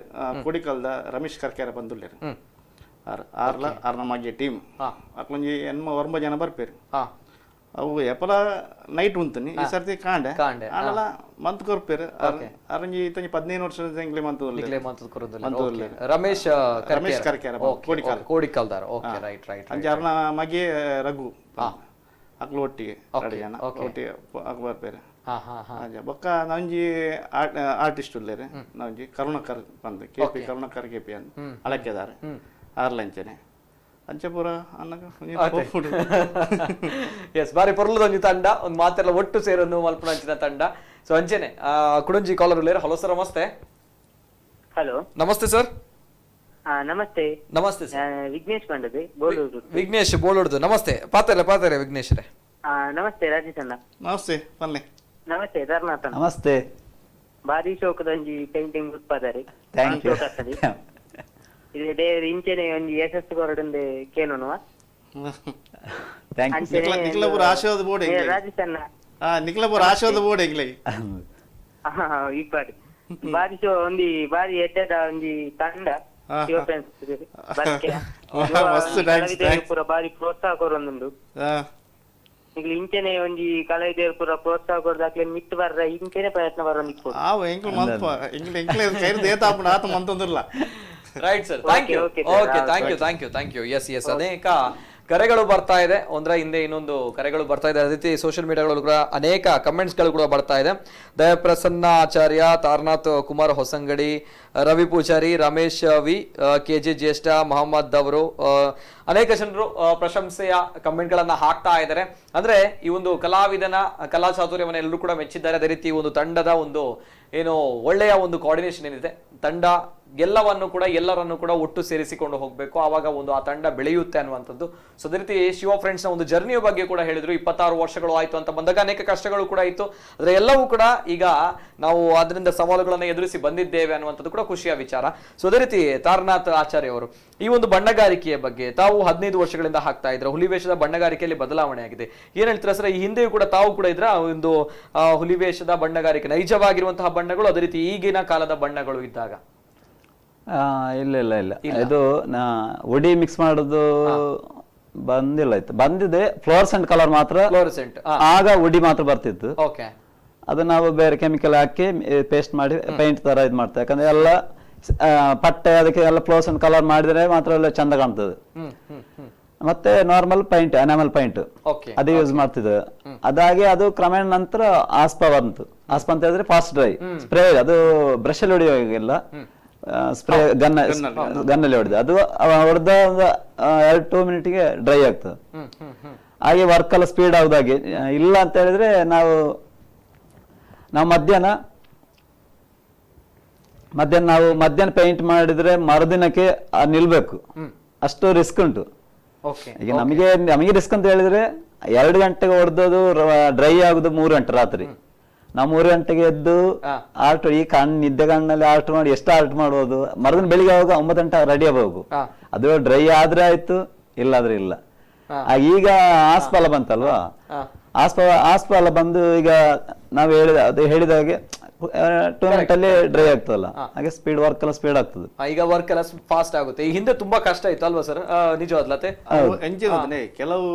S6: ಕೊಡಿಕಲ್ದ ರಮೇಶ್ ಕರ್ಕೇರ ಬಂದುಲ್ಲೇರು ಆರ್ ಆರ್ಲ ಆರ್ ನಮಗೆ ಟೀಮ್ ಅಕ್ಲೊಂಜಿ ಎನ್ಮ ಒರ್ಂಬ ಜನ ಬರ್ಪೇರು. ಅವು ಎಪಲ ನೈಟ್ ಉಂತನಿ ಈ ಸರ್ತಿ ಕಾಂಡೆ ಆಂಡಲ ಮಂತ್ ಕೊರ್ಪೇರು ಅರಂಜಿ ಇತ್ತಂಜಿ 15 ವರ್ಷ ಎಂಕ್ಲೆ ಮಂತ್
S1: ರಮೇಶ್
S6: ರಮೇಶ್ ಕರ್ಕೇರ ಕೋಡಿಕಲ್
S1: ಕೋಡಿಕಲ್ದಾರ್. ಓಕೆ ರೈಟ್ ರೈಟ್
S6: ಅಂಚ ಅರ್ನ ಮಗೆ ರಘು ಅಕ್ಲು ಒಟ್ಟಿಗೆ ಎರಡು ಜನ ಒಟ್ಟಿಗೆ ಬರ್ಪೇರು. ಬೊಕ್ಕ ನಂಜಿ ಆರ್ಟಿಸ್ಟ್ ಉಲ್ಲೇರು ನಂಜಿ ಕರುಣಾಕರ್ ಬಂದು K P Karunakar K P ಅಂದ್ ಅಳಕೆದಾರೆ ಆರ್ಲಂಚನೆ ಅಂಚಪುರ ಅನ್ನಗ
S1: ಎಸ್ ಬಾರಿ ಪೊರ್ಲದ ಒಂಜಿ ತಂಡ ಒಂದು ಮಾತೆಲ್ಲ ಒಟ್ಟು ಸೇರೊಂದು ಮಲ್ಪುನಂಚಿನ ತಂಡ. ಸೊ ಅಂಚೆನೆ ಕುಡಂಜಿ ಕಾಲರ್ ಉಲ್ಲೇರು. ಹಲೋ ಸರ್ ನಮಸ್ತೆ.
S17: ಹಲೋ
S1: ನಮಸ್ತೆ ಸರ್.
S17: ನಮಸ್ತೆ
S1: ನಮಸ್ತೆ ಸರ್.
S17: ವಿಘ್ನೇಶ್ ಬಂಡದೆ ಬೋಳೂರು.
S1: ವಿಘ್ನೇಶ್ ಬೋಳೂರ್ದು ನಮಸ್ತೆ. ಪಾತೆರ್ಲೆ ಪಾತೆರ್ಲೆ ವಿಘ್ನೇಶ್ರೆ.
S17: ನಮಸ್ತೆ ರಾಜೇಶ್ ಅಣ್ಣ.
S6: ನಮಸ್ತೆ ಪಲ್ಲೆ.
S17: ನಮಸ್ತೆ ಧರ್ನಾಥ್.
S4: ನಮಸ್ತೆ.
S17: ಬಾರಿ ಶೋಕದ ಒಂಜಿ ಪೇಂಟಿಂಗ್ ಉತ್ಪಾದನೆ.
S4: Thank you.
S17: ಇದು ದೇವರು ಇಂಚೆನೆ ಒಂಜಿ ಯಶಸ್ಸು ಕೊರಡುಂದೆ ಕೇನೋನುವ.
S4: Thank you.
S6: ನಿಕ್ಲಪುರ ಆಶೀರ್ವಾದ ಬೋರ್ಡ್
S17: ರಾಜೇಶ್ ಅಣ್ಣ.
S6: ನಿಕ್ಲಪುರ ಆಶೀರ್ವಾದ ಬೋರ್ಡ್ ಎಂಗ್ಲೆ.
S17: ಇಪ್ಪಾಡು ಬಾರಿ ಒಂಜಿ ಬಾರಿ ಎಡ್ಡೆದ ಒಂಜಿ ತಂಡ ಶಿವ ಫ್ರೆಂಡ್ಸ್ ಪೂರ ಬಾರಿ ಪ್ರೋತ್ಸಾಹ ಕೊರೊಂದುಂಡು. ನಿಕ್ಲು ಇಂಚೆನೆ ಒಂಜಿ ಕಲಾವಿದೆರ್ ಪೂರ ಪ್ರೋತ್ಸಾಹ ಕೊರ್ದು ಅಕ್ಲೆನ್ ಮಿತ್ತ್ ಬರ್ರ ಇಂಚೆನೆ ಪ್ರಯತ್ನ ಬರೊಂದಿಪ್ಪೊಡು.
S1: Right sir, thank you. Okay, thank you, thank you, thank you. Yes yes, ಅನೇಕ ಕರೆಗಳು ಬರ್ತಾ ಇದೆ, ಒಂದರ ಹಿಂದೆ ಇನ್ನೊಂದು ಕರೆಗಳು ಬರ್ತಾ ಇದೆ. ಅದೇ ರೀತಿ ಸೋಷಿಯಲ್ ಮೀಡಿಯಾಗಳು ಕೂಡ ಅನೇಕ ಕಮೆಂಟ್ಸ್ಗಳು ಕೂಡ ಬರ್ತಾ ಇದೆ. Dayaprasanna Acharya, Taranath Kumar Hosangadi, Ravi Poojari, Ramesh V, K J Jyeshtha, Mohammed ಅವರು, ಅನೇಕ ಜನರು ಪ್ರಶಂಸೆಯ ಕಮೆಂಟ್ಗಳನ್ನ ಹಾಕ್ತಾ ಇದ್ದಾರೆ. ಅಂದ್ರೆ ಈ ಒಂದು ಕಲಾವಿದನ ಕಲಾ ಚಾತುರ್ಯವನ್ನು ಎಲ್ಲರೂ ಕೂಡ ಮೆಚ್ಚಿದ್ದಾರೆ. ಅದೇ ರೀತಿ ಒಂದು ತಂಡದ ಒಂದು ಏನು ಒಳ್ಳೆಯ ಒಂದು ಕೋಆರ್ಡಿನೇಷನ್ ಏನಿದೆ, ತಂಡ ಎಲ್ಲವನ್ನು ಕೂಡ ಎಲ್ಲರನ್ನು ಕೂಡ ಒಟ್ಟು ಸೇರಿಸಿಕೊಂಡು ಹೋಗಬೇಕು, ಆವಾಗ ಒಂದು ಆ ತಂಡ ಬೆಳೆಯುತ್ತೆ ಅನ್ನುವಂಥದ್ದು. ಸೊ ಅದೇ ರೀತಿ ಶಿವ ಫ್ರೆಂಡ್ಸ್ ನ ಒಂದು ಜರ್ನಿಯ ಬಗ್ಗೆ ಕೂಡ ಹೇಳಿದ್ರು. 26 ವರ್ಷಗಳು ಆಯ್ತು ಅಂತ ಬಂದಾಗ ಅನೇಕ ಕಷ್ಟಗಳು ಕೂಡ ಇತ್ತು, ಆದರೆ ಎಲ್ಲವೂ ಕೂಡ ಈಗ ನಾವು ಅದರಿಂದ ಸವಾಲುಗಳನ್ನು ಎದುರಿಸಿ ಬಂದಿದ್ದೇವೆ ಅನ್ನುವಂಥದ್ದು ಕೂಡ ಖುಷಿಯ ವಿಚಾರ. ಸೊ ಅದೇ ರೀತಿ ತಾರನಾಥ್ ಆಚಾರ್ಯ ಅವರು ಈ ಒಂದು ಬಣ್ಣಗಾರಿಕೆಯ ಬಗ್ಗೆ ತಾವು 15 ವರ್ಷಗಳಿಂದ ಹಾಕ್ತಾ ಇದ್ರು. ಹುಲಿವೇಷದ ಬಣ್ಣಗಾರಿಕೆಯಲ್ಲಿ ಬದಲಾವಣೆ ಆಗಿದೆ, ಏನ್ ಹೇಳ್ತೀರಾ ಸರ್? ಈ ಹಿಂದೆಯೂ ಕೂಡ ತಾವು ಕೂಡ ಇದ್ರ ಒಂದು ಹುಲಿವೇಷದ ಬಣ್ಣಗಾರಿಕೆ ನೈಜವಾಗಿರುವಂತಹ ಬಣ್ಣಗಳು, ಅದೇ ರೀತಿ ಈಗಿನ ಕಾಲದ ಬಣ್ಣಗಳು ಇದ್ದಾಗ?
S4: ಇಲ್ಲ ಇಲ್ಲ ಇಲ್ಲ, ಇದು ಉಡಿ ಮಿಕ್ಸ್ ಮಾಡೋದು ಬಂದಿಲ್ಲ, ಇತ್ತು ಬಂದಿದೆ ಫ್ಲೋರಸೆಂಟ್ ಕಲರ್ ಮಾತ್ರ,
S1: ಫ್ಲೋರಸೆಂಟ್
S4: ಆಗ ಉಡಿ ಮಾತ್ರ ಬರ್ತಿತ್ತು. ಅದು ನಾವು ಬೇರೆ ಕೆಮಿಕಲ್ ಹಾಕಿ ಪೇಸ್ಟ್ ಮಾಡಿ ಪೇಂಟ್ ತರ ಇದು ಮಾಡ್ತೇವೆ. ಯಾಕಂದ್ರೆ ಎಲ್ಲ ಪಟ್ಟೆ ಅದಕ್ಕೆ ಎಲ್ಲ ಫ್ಲೋರಸೆಂಟ್ ಕಲರ್ ಮಾಡಿದ್ರೆ ಮಾತ್ರ ಎಲ್ಲ ಚಂದ ಕಾಣ್ತದೆ. ಮತ್ತೆ normal paint, enamel paint ಅದೇ ಯೂಸ್ ಮಾಡ್ತಿದ್ದೇವೆ. ಅದಾಗಿ ಅದು ಕ್ರಮೇಣ ನಂತರ ಆಸ್ಪ ಬಂತು. ಆಸ್ಪ ಅಂತ ಹೇಳಿದ್ರೆ fast dry spray, ಅದು ಬ್ರಷ್ ಅಲ್ಲಿ ಹೊಡೆಯುವಾಗಿಲ್ಲ, ಸ್ಪ್ರೇ ಗನ್ನಲ್ಲಿ ಹೊಡೆದ, ಅದು ಹೊಡೆದ ಒಂದು 2 ಮಿನಿಟ್ಗೆ ಡ್ರೈ ಆಗ್ತದೆ. ಹಾಗೆ ವರ್ಕ್ ಎಲ್ಲ ಸ್ಪೀಡ್ ಆಗುದಾಗಿ ಇಲ್ಲ ಅಂತ ಹೇಳಿದ್ರೆ ನಾವು ನಾವು ಮಧ್ಯಾಹ್ನ ನಾವು ಮಧ್ಯಾಹ್ನ ಪೇಂಟ್ ಮಾಡಿದ್ರೆ ಮರುದಿನಕ್ಕೆ ನಿಲ್ಬೇಕು, ಅಷ್ಟು ರಿಸ್ಕ್ ಉಂಟು. ಈಗ ನಮಗೆ ನಮಗೆ ರಿಸ್ಕ್ ಅಂತ ಹೇಳಿದ್ರೆ 2 ಗಂಟೆಗೆ ಹೊಡೆದದು ಡ್ರೈ ಆಗುದು 3 ಗಂಟೆ ರಾತ್ರಿ. ನಾವು 3 ಗಂಟೆಗೆ ಎದ್ದು ಆರ್ಟ್, ಈ ಕಣ್ಣು ನಿದ್ದೆ ಕಣ್ಣಲ್ಲಿ ಆರ್ಟ್ ಮಾಡಿ ಎಷ್ಟು ಆರ್ಟ್ ಮಾಡ್ಬೋದು. ಮರುದಿನ ಬೆಳಿಗ್ಗೆ ಆವಾಗ 9 ಗಂಟೆ ರೆಡಿ ಆಗಬೇಕು. ಅದು ಡ್ರೈ ಆದ್ರೆ ಆಯ್ತು, ಇಲ್ಲಾದ್ರೆ ಇಲ್ಲ. ಈಗ ಆಸ್ಪಾಲ ಬಂತಲ್ವಾ, ಆಸ್ಪಾಲ ಬಂದು ಈಗ ನಾವು ಹೇಳಿದ ಹಾಗೆ 2 ಮಿನಿಟ್ ಅಲ್ಲಿ ಡ್ರೈ ಆಗ್ತದಲ್ಲ, ಹಾಗೆ ಸ್ಪೀಡ್ ವರ್ಕ್ ಎಲ್ಲ ಸ್ಪೀಡ್ ಆಗ್ತದೆ.
S1: ಈಗ ವರ್ಕ್ ಎಲ್ಲ ಫಾಸ್ಟ್ ಆಗುತ್ತೆ. ಈ ಹಿಂದೆ ತುಂಬಾ ಕಷ್ಟ ಇತ್ತು ಅಲ್ವಾ ಸರ್? ನಿಜವಾದ್ಲತೆ
S6: ಕೆಲವು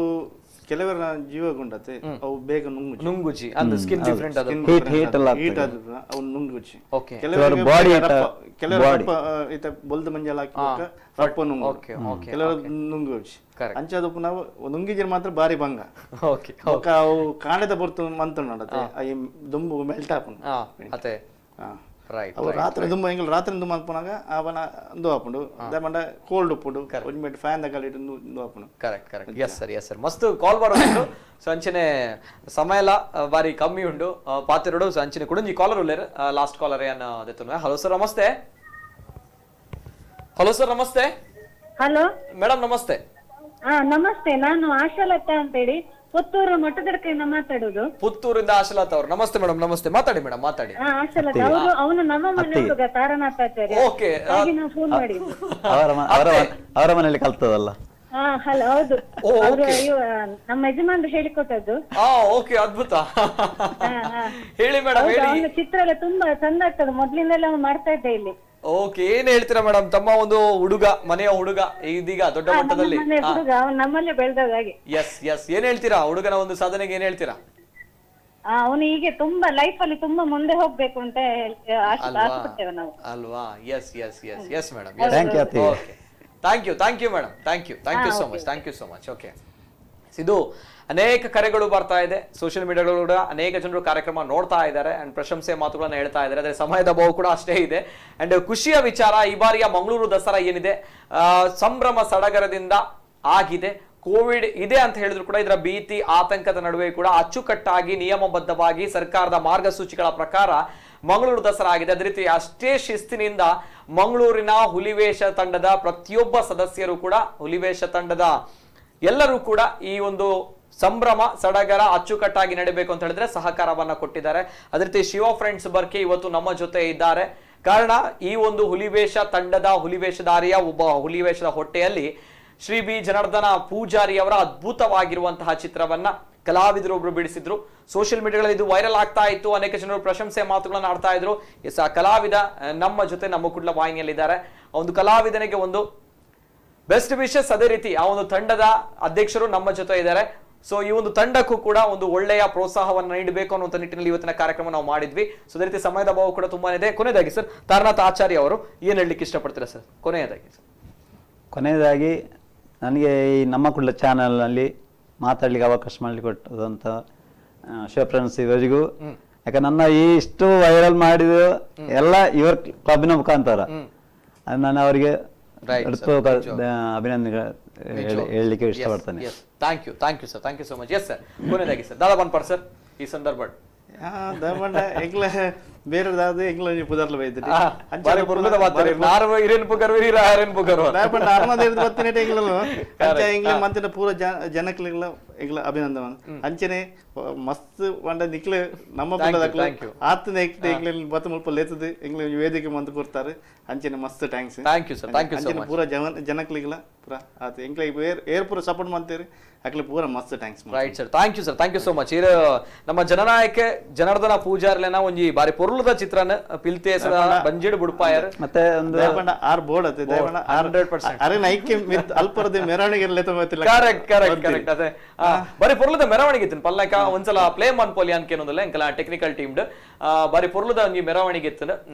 S6: ಕೆಲವರ ಜೀವಗುಂಡತೆ ಅವು ಬೇಗ
S1: ನುಂಗುಜಿ, ಅಂದ್ರೆ ಸ್ಕಿನ್ ಡಿಫರೆಂಟ್ ಅದು
S4: ಹೀಟ್ ಎಲ್ಲ
S6: ಹೀಟ್ ಆದ್ರೆ ಅವು ನುಂಗುಜಿ.
S4: ಕೆಲವರು ಬಾಡಿ
S6: ಕೆಲವರು ಇತ ಬೊಲ್ದು ಮಂಜಲ್ ಹಾಕಿ ರಪ್ಪ ನುಂಗು, ಕೆಲವರು ನುಂಗುಜಿ. ಅಂಚಾದಪ್ಪು ನಾವು ನುಂಗಿದ್ರೆ ಮಾತ್ರ ಬಾರಿ ಭಂಗ. ಅವು ಕಾಣದ ಬರ್ತು ಮಂತ ನೋಡತ್ತೆ, ದುಂಬು ಮೆಲ್ಟ್ ಹಾಪುಂಡು. ಅವು ರಾತ್ರಿ ದುಂಬ ಎಂಗ್ಲು ರಾತ್ರಿ ದುಂಬ ಅನ್ಪನಾಗ ಅವನ ಅಂದು ಹಾಪುಂಡು, ದಾಮಂಡ ಕೋಲ್ಡ್ ಉಪ್ಪುಂಡು, ಒಂಜಿ ಮಿನಿಟ್ ಫ್ಯಾನ್ ದಗಾಲಿಟ್ಟು ಇಂದು ಹಾಪುಂಡು.
S1: Correct correct, yes sir, yes sir. ಮಸ್ತ್ ಕಾಲ್ ಬರೋದು. ಸೊ ಅಂಚನೆ ಸಮಯ ಎಲ್ಲ ಬಾರಿ ಕಮ್ಮಿ ಉಂಡು ಪಾತಿರೋಡು. ಸೊ ಅಂಚನೆ ಕುಡಂಜಿ ಕಾಲರ್ ಉಲ್ಲೇರ್, ಲಾಸ್ಟ್ ಕಾಲರ್ ಏನ್ ದೆತ್ತುನು. ಹಲೋ ಸರ್ ನಮಸ್ತೆ. ಹಲೋ ಸರ್ ನಮಸ್ತೆ.
S18: ಹಲೋ
S1: ಮೇಡಮ್ ನಮಸ್ತೆ.
S18: ನಮಸ್ತೆ, ನಾನು ಆಶಾಲತಾ ಅಂತ ಹೇಳಿ ಪುತ್ತೂರು ಮಠದಡ್ಕೆಯಿಂದ ಮಾತಾಡೋದು.
S1: ಪುತ್ತೂರಿಂದ ಆಶಾಲತಾ ಅವರು, ನಮಸ್ತೆ ಮೇಡಮ್. ನಮಸ್ತೆ, ಮಾತಾಡಿ ಮೇಡಮ್, ಮಾತಾಡಿ.
S18: ಆಶಾಲತಾ ಅವರು, ಅವನು ನಮ್ಮ ಮನೆ ಹುಡುಗ ತಾರನಾಥಾಚಾರ್ಯ.
S1: ಓಕೆ,
S18: ಹಾಗೆ ನಾವು ಫೋನ್ ಮಾಡಿದ್ವಿ.
S4: ಅವರ ಮನೆಯಲ್ಲಿ ಕಲ್ತದಲ್ಲ.
S18: ಹಲೋ, ಹೌದು, ಅವರು ನಮ್ಮ ಯಜಮಾನ್ರು ಹೇಳಿಕೊಟ್ಟದ್ದು.
S1: ಓಕೆ, ಅದ್ಭುತ. ಹೇಳಿ ಮೇಡಮ್, ಹೇಳಿ.
S18: ಚಿತ್ರ ಎಲ್ಲ ತುಂಬಾ ಚಂದ ಆಗ್ತದೆ, ಮೊದ್ಲಿಂದೆಲ್ಲ ಮಾಡ್ತಾ ಇದ್ದೆ ಇಲ್ಲಿ.
S1: ಓಕೆ, ಏನ್ ಹೇಳ್ತೀರಾ ಮೇಡಮ್? ತಮ್ಮ ಒಂದು ಹುಡುಗ, ಮನೆಯ ಹುಡುಗ ಇದೀಗ ದೊಡ್ಡ ಮಟ್ಟದಲ್ಲಿ
S18: ನಮ್ಮಲ್ಲೇ ಬೆಳೆದ ಹಾಗೆ.
S1: ಎಸ್ ಎಸ್, ಏನ್ ಹೇಳ್ತೀರಾ ಹುಡುಗನ ಒಂದು ಸಾಧನೆಗೆ, ಏನ್ ಹೇಳ್ತೀರಾ?
S18: ಅವನು ಹೀಗೆ ತುಂಬಾ ಲೈಫ್ ಅಲ್ಲಿ ತುಂಬಾ ಮುಂದೆ ಹೋಗ್ಬೇಕು ಅಂತ ಆಸೆ ಪಡ್ತೇವೆ ನಾವು
S1: ಅಲ್ವಾ? Yes yes yes yes madam. Okay, thank you, thank you madam, thank you, thank you so much, thank you so much. Okay, ಇದು ಅನೇಕ ಕರೆಗಳು ಬರ್ತಾ ಇದೆ, ಸೋಷಿಯಲ್ ಮೀಡಿಯಾಗಳು ಕೂಡ ಅನೇಕ ಜನರು ಕಾರ್ಯಕ್ರಮ ನೋಡ್ತಾ ಇದ್ದಾರೆ ಅಂಡ್ ಪ್ರಶಂಸೆ ಮಾತುಗಳನ್ನು ಹೇಳ್ತಾ ಇದ್ದಾರೆ. ಆದರೆ ಸಮಯದ ಅಭಾವ ಕೂಡ ಅಷ್ಟೇ ಇದೆ. ಅಂಡ್ ಖುಷಿಯ ವಿಚಾರ, ಈ ಬಾರಿಯ ಮಂಗಳೂರು ದಸರಾ ಏನಿದೆ ಸಂಭ್ರಮ ಸಡಗರದಿಂದ ಆಗಿದೆ. ಕೋವಿಡ್ ಇದೆ ಅಂತ ಹೇಳಿದ್ರು ಕೂಡ ಇದರ ಭೀತಿ ಆತಂಕದ ನಡುವೆ ಕೂಡ ಅಚ್ಚುಕಟ್ಟಾಗಿ ನಿಯಮಬದ್ಧವಾಗಿ ಸರ್ಕಾರದ ಮಾರ್ಗಸೂಚಿಗಳ ಪ್ರಕಾರ ಮಂಗಳೂರು ದಸರಾ ಆಗಿದೆ. ಅದೇ ರೀತಿ ಅಷ್ಟೇ ಶಿಸ್ತಿನಿಂದ ಮಂಗಳೂರಿನ ಹುಲಿವೇಷ ತಂಡದ ಪ್ರತಿಯೊಬ್ಬ ಸದಸ್ಯರು ಕೂಡ, ಹುಲಿವೇಷ ತಂಡದ ಎಲ್ಲರೂ ಕೂಡ ಈ ಒಂದು ಸಂಭ್ರಮ ಸಡಗರ ಅಚ್ಚುಕಟ್ಟಾಗಿ ನಡೀಬೇಕು ಅಂತ ಹೇಳಿದ್ರೆ ಸಹಕಾರವನ್ನ ಕೊಟ್ಟಿದ್ದಾರೆ. ಅದೇ ರೀತಿ ಶಿವ ಫ್ರೆಂಡ್ಸ್ ಬರ್ಕೆ ಇವತ್ತು ನಮ್ಮ ಜೊತೆ ಇದ್ದಾರೆ. ಕಾರಣ ಈ ಒಂದು ಹುಲಿವೇಷ ತಂಡದ ಹುಲಿವೇಷಧಾರಿಯ ಒಬ್ಬ ಹುಲಿವೇಷದ ಹೊಟ್ಟೆಯಲ್ಲಿ ಶ್ರೀ ಬಿ ಜನಾರ್ದನ ಪೂಜಾರಿ ಅವರ ಅದ್ಭುತವಾಗಿರುವಂತಹ ಚಿತ್ರವನ್ನ ಕಲಾವಿದರೊಬ್ರು ಬಿಡಿಸಿದ್ರು. ಸೋಷಿಯಲ್ ಮೀಡಿಯಾಗಳಲ್ಲಿ ಇದು ವೈರಲ್ ಆಗ್ತಾ ಇತ್ತು, ಅನೇಕ ಜನರು ಪ್ರಶಂಸೆ ಮಾತುಗಳನ್ನು ಆಡ್ತಾ ಇದ್ರು. ಎಸ್, ಆ ಕಲಾವಿದ ನಮ್ಮ ಜೊತೆ ನಮ್ಮ ಕುಡ್ಲ ವಾಹಿನಿಯಲ್ಲಿದ್ದಾರೆ. ಆ ಒಂದು ಕಲಾವಿದನಿಗೆ ಒಂದು ಬೆಸ್ಟ್ ವಿಶಸ್. ಅದೇ ರೀತಿ ಆ ಒಂದು ತಂಡದ ಅಧ್ಯಕ್ಷರು ನಮ್ಮ ಜೊತೆ ಇದ್ದಾರೆ. ಸೊ ಈ ಒಂದು ತಂಡಕ್ಕೂ ಕೂಡ ಒಂದು ಒಳ್ಳೆಯ ಪ್ರೋತ್ಸಾಹವನ್ನು ನೀಡಬೇಕು ಅನ್ನುವಂಥ ನಿಟ್ಟಿನಲ್ಲಿ ಇವತ್ತಿನ ಕಾರ್ಯಕ್ರಮ ನಾವು ಮಾಡಿದ್ವಿ. ಸೊ ಅದೇ ರೀತಿ ಸಮಯದ ಅಭಾವ ಕೂಡ ತುಂಬಾನೇ ಇದೆ. ಕೊನೆಯದಾಗಿ ಸರ್, ತಾರನಾಥ ಆಚಾರ್ಯ ಅವರು ಏನ್ ಹೇಳಲಿಕ್ಕೆ ಇಷ್ಟಪಡ್ತೀರಾ ಸರ್ ಕೊನೆಯದಾಗಿ?
S4: ಕೊನೆಯದಾಗಿ ನನಗೆ ಈ ನಮ್ಮ ಕುಡ್ಲ ಚಾನೆಲ್ನಲ್ಲಿ ಮಾತಾಡ್ಲಿಕ್ಕೆ ಅವಕಾಶ ಮಾಡಲಿಕ್ಕೆ ಕೊಟ್ಟದಂಥ ಶಿವಫ್ರೆಂಡ್ಸ್ ಇವರಿಗೂ, ಯಾಕಂದ್ರೆ ನನ್ನ ಈ ಇಷ್ಟು ವೈರಲ್ ಮಾಡಿದ ಎಲ್ಲ ಇವರ ಕ್ಲಬ್ನ ಮುಖಾಂತರ ನಾನು ಅವರಿಗೆ ಅಭಿನಂದನೆ ಹೇಳಲಿಕ್ಕೆ ಇಷ್ಟಪಡ್ತೇನೆ.
S1: Thank you, thank you sir, thank you so much. Yes sir, ಕೊನೆಯದಾಗಿ ಸರ್ ದಾದಾ ಬನ್ಪಾರ್ ಸರ್ ಈ ಸಂದರ್ಭ.
S6: ಎಂಗ್ಲ ಬೇರೆ ದಾದ ಎಂಗ್ಲ ಪುದರ್ಲ ಬೈದ್ರಿ ಮಂತಿನ ಪೂರ ಜನಕ್ಲೆಗ್ಲ ಎಂಗ್ಲ ಅಭಿನಂದನೆ. ಅಂಚನೆ ಮಸ್ತ್ ಪಂಡ ನಿಕ್ಲೆ ನಮ್ಮ ಆತನ ಎಂಗ್ಲ ಬತ್ತ ಮುಲ್ಪ ಲೇತದ ಎಂಗ್ಲ ವೇದಿಕೆ ಮಂತ್ ಕೊಡ್ತಾರೆ. ಅಂಚನೆ ಮಸ್ತ್ thanks.
S1: Thank you sir, thank you so much.
S6: ಪೂರ ಜನಕ್ಲೆಗ್ಲ ಪೂರ ಆತ ಎಂಗ್ಲ ಏರ್ ಪೂರ ಸಪೋರ್ಟ್ ಮಾಡ್ತೀರಿ ಅಕ್ಲೆ ಪೂರ ಮಸ್ತ್ thanks.
S1: Right sir, thank you sir, thank you so much. ಇರು ನಮ್ಮ ಜನನಾಯಕ ಜನಾರ್ದನ ಪೂಜಾರ್ಲೆನ ಒಂಜಿ ಬಾರಿ ಪೊರುಲದ ಚಿತ್ರನ ಪಿಲ್ತೇಸದ ಬಂಜಿಡು ಬುಡ್ಪಾಯರ್
S4: ಮತ್ತೆ ಒಂದು
S6: ದೇವಣ್ಣ ಆರ್ ಬೋರ್ಡ್ ಅತ್ತೆ ದೇವಣ್ಣ 100% ಅರೆ ನೈಕೆ ಮಿತ್ ಅಲ್ಪರದ ಮೆರವಣಿಗೆ ಲೆತ ಗೊತ್ತಿಲ್ಲ.
S1: Correct correct correct. ಅದೇ ಬಾರಿ ಪೊರ್ಲದ ಮೆರವಣಿಗೆ ಇತ್ತು ಪಲ್ಲಕ ಒಂದ್ಸಲ ಪ್ಲೇ ಮನ್ಪೊಲಿ ಅನ್ಕೇನೊಂದಿಲ್ಲ ಎಂಕಲ ಟೆಕ್ನಿಕಲ್ ಟೀಮ್ ಬಾರಿ ಪೊರ್ಲದ ಒಂಜಿ ಮೆರವಣಿಗೆ ಇತ್ತು.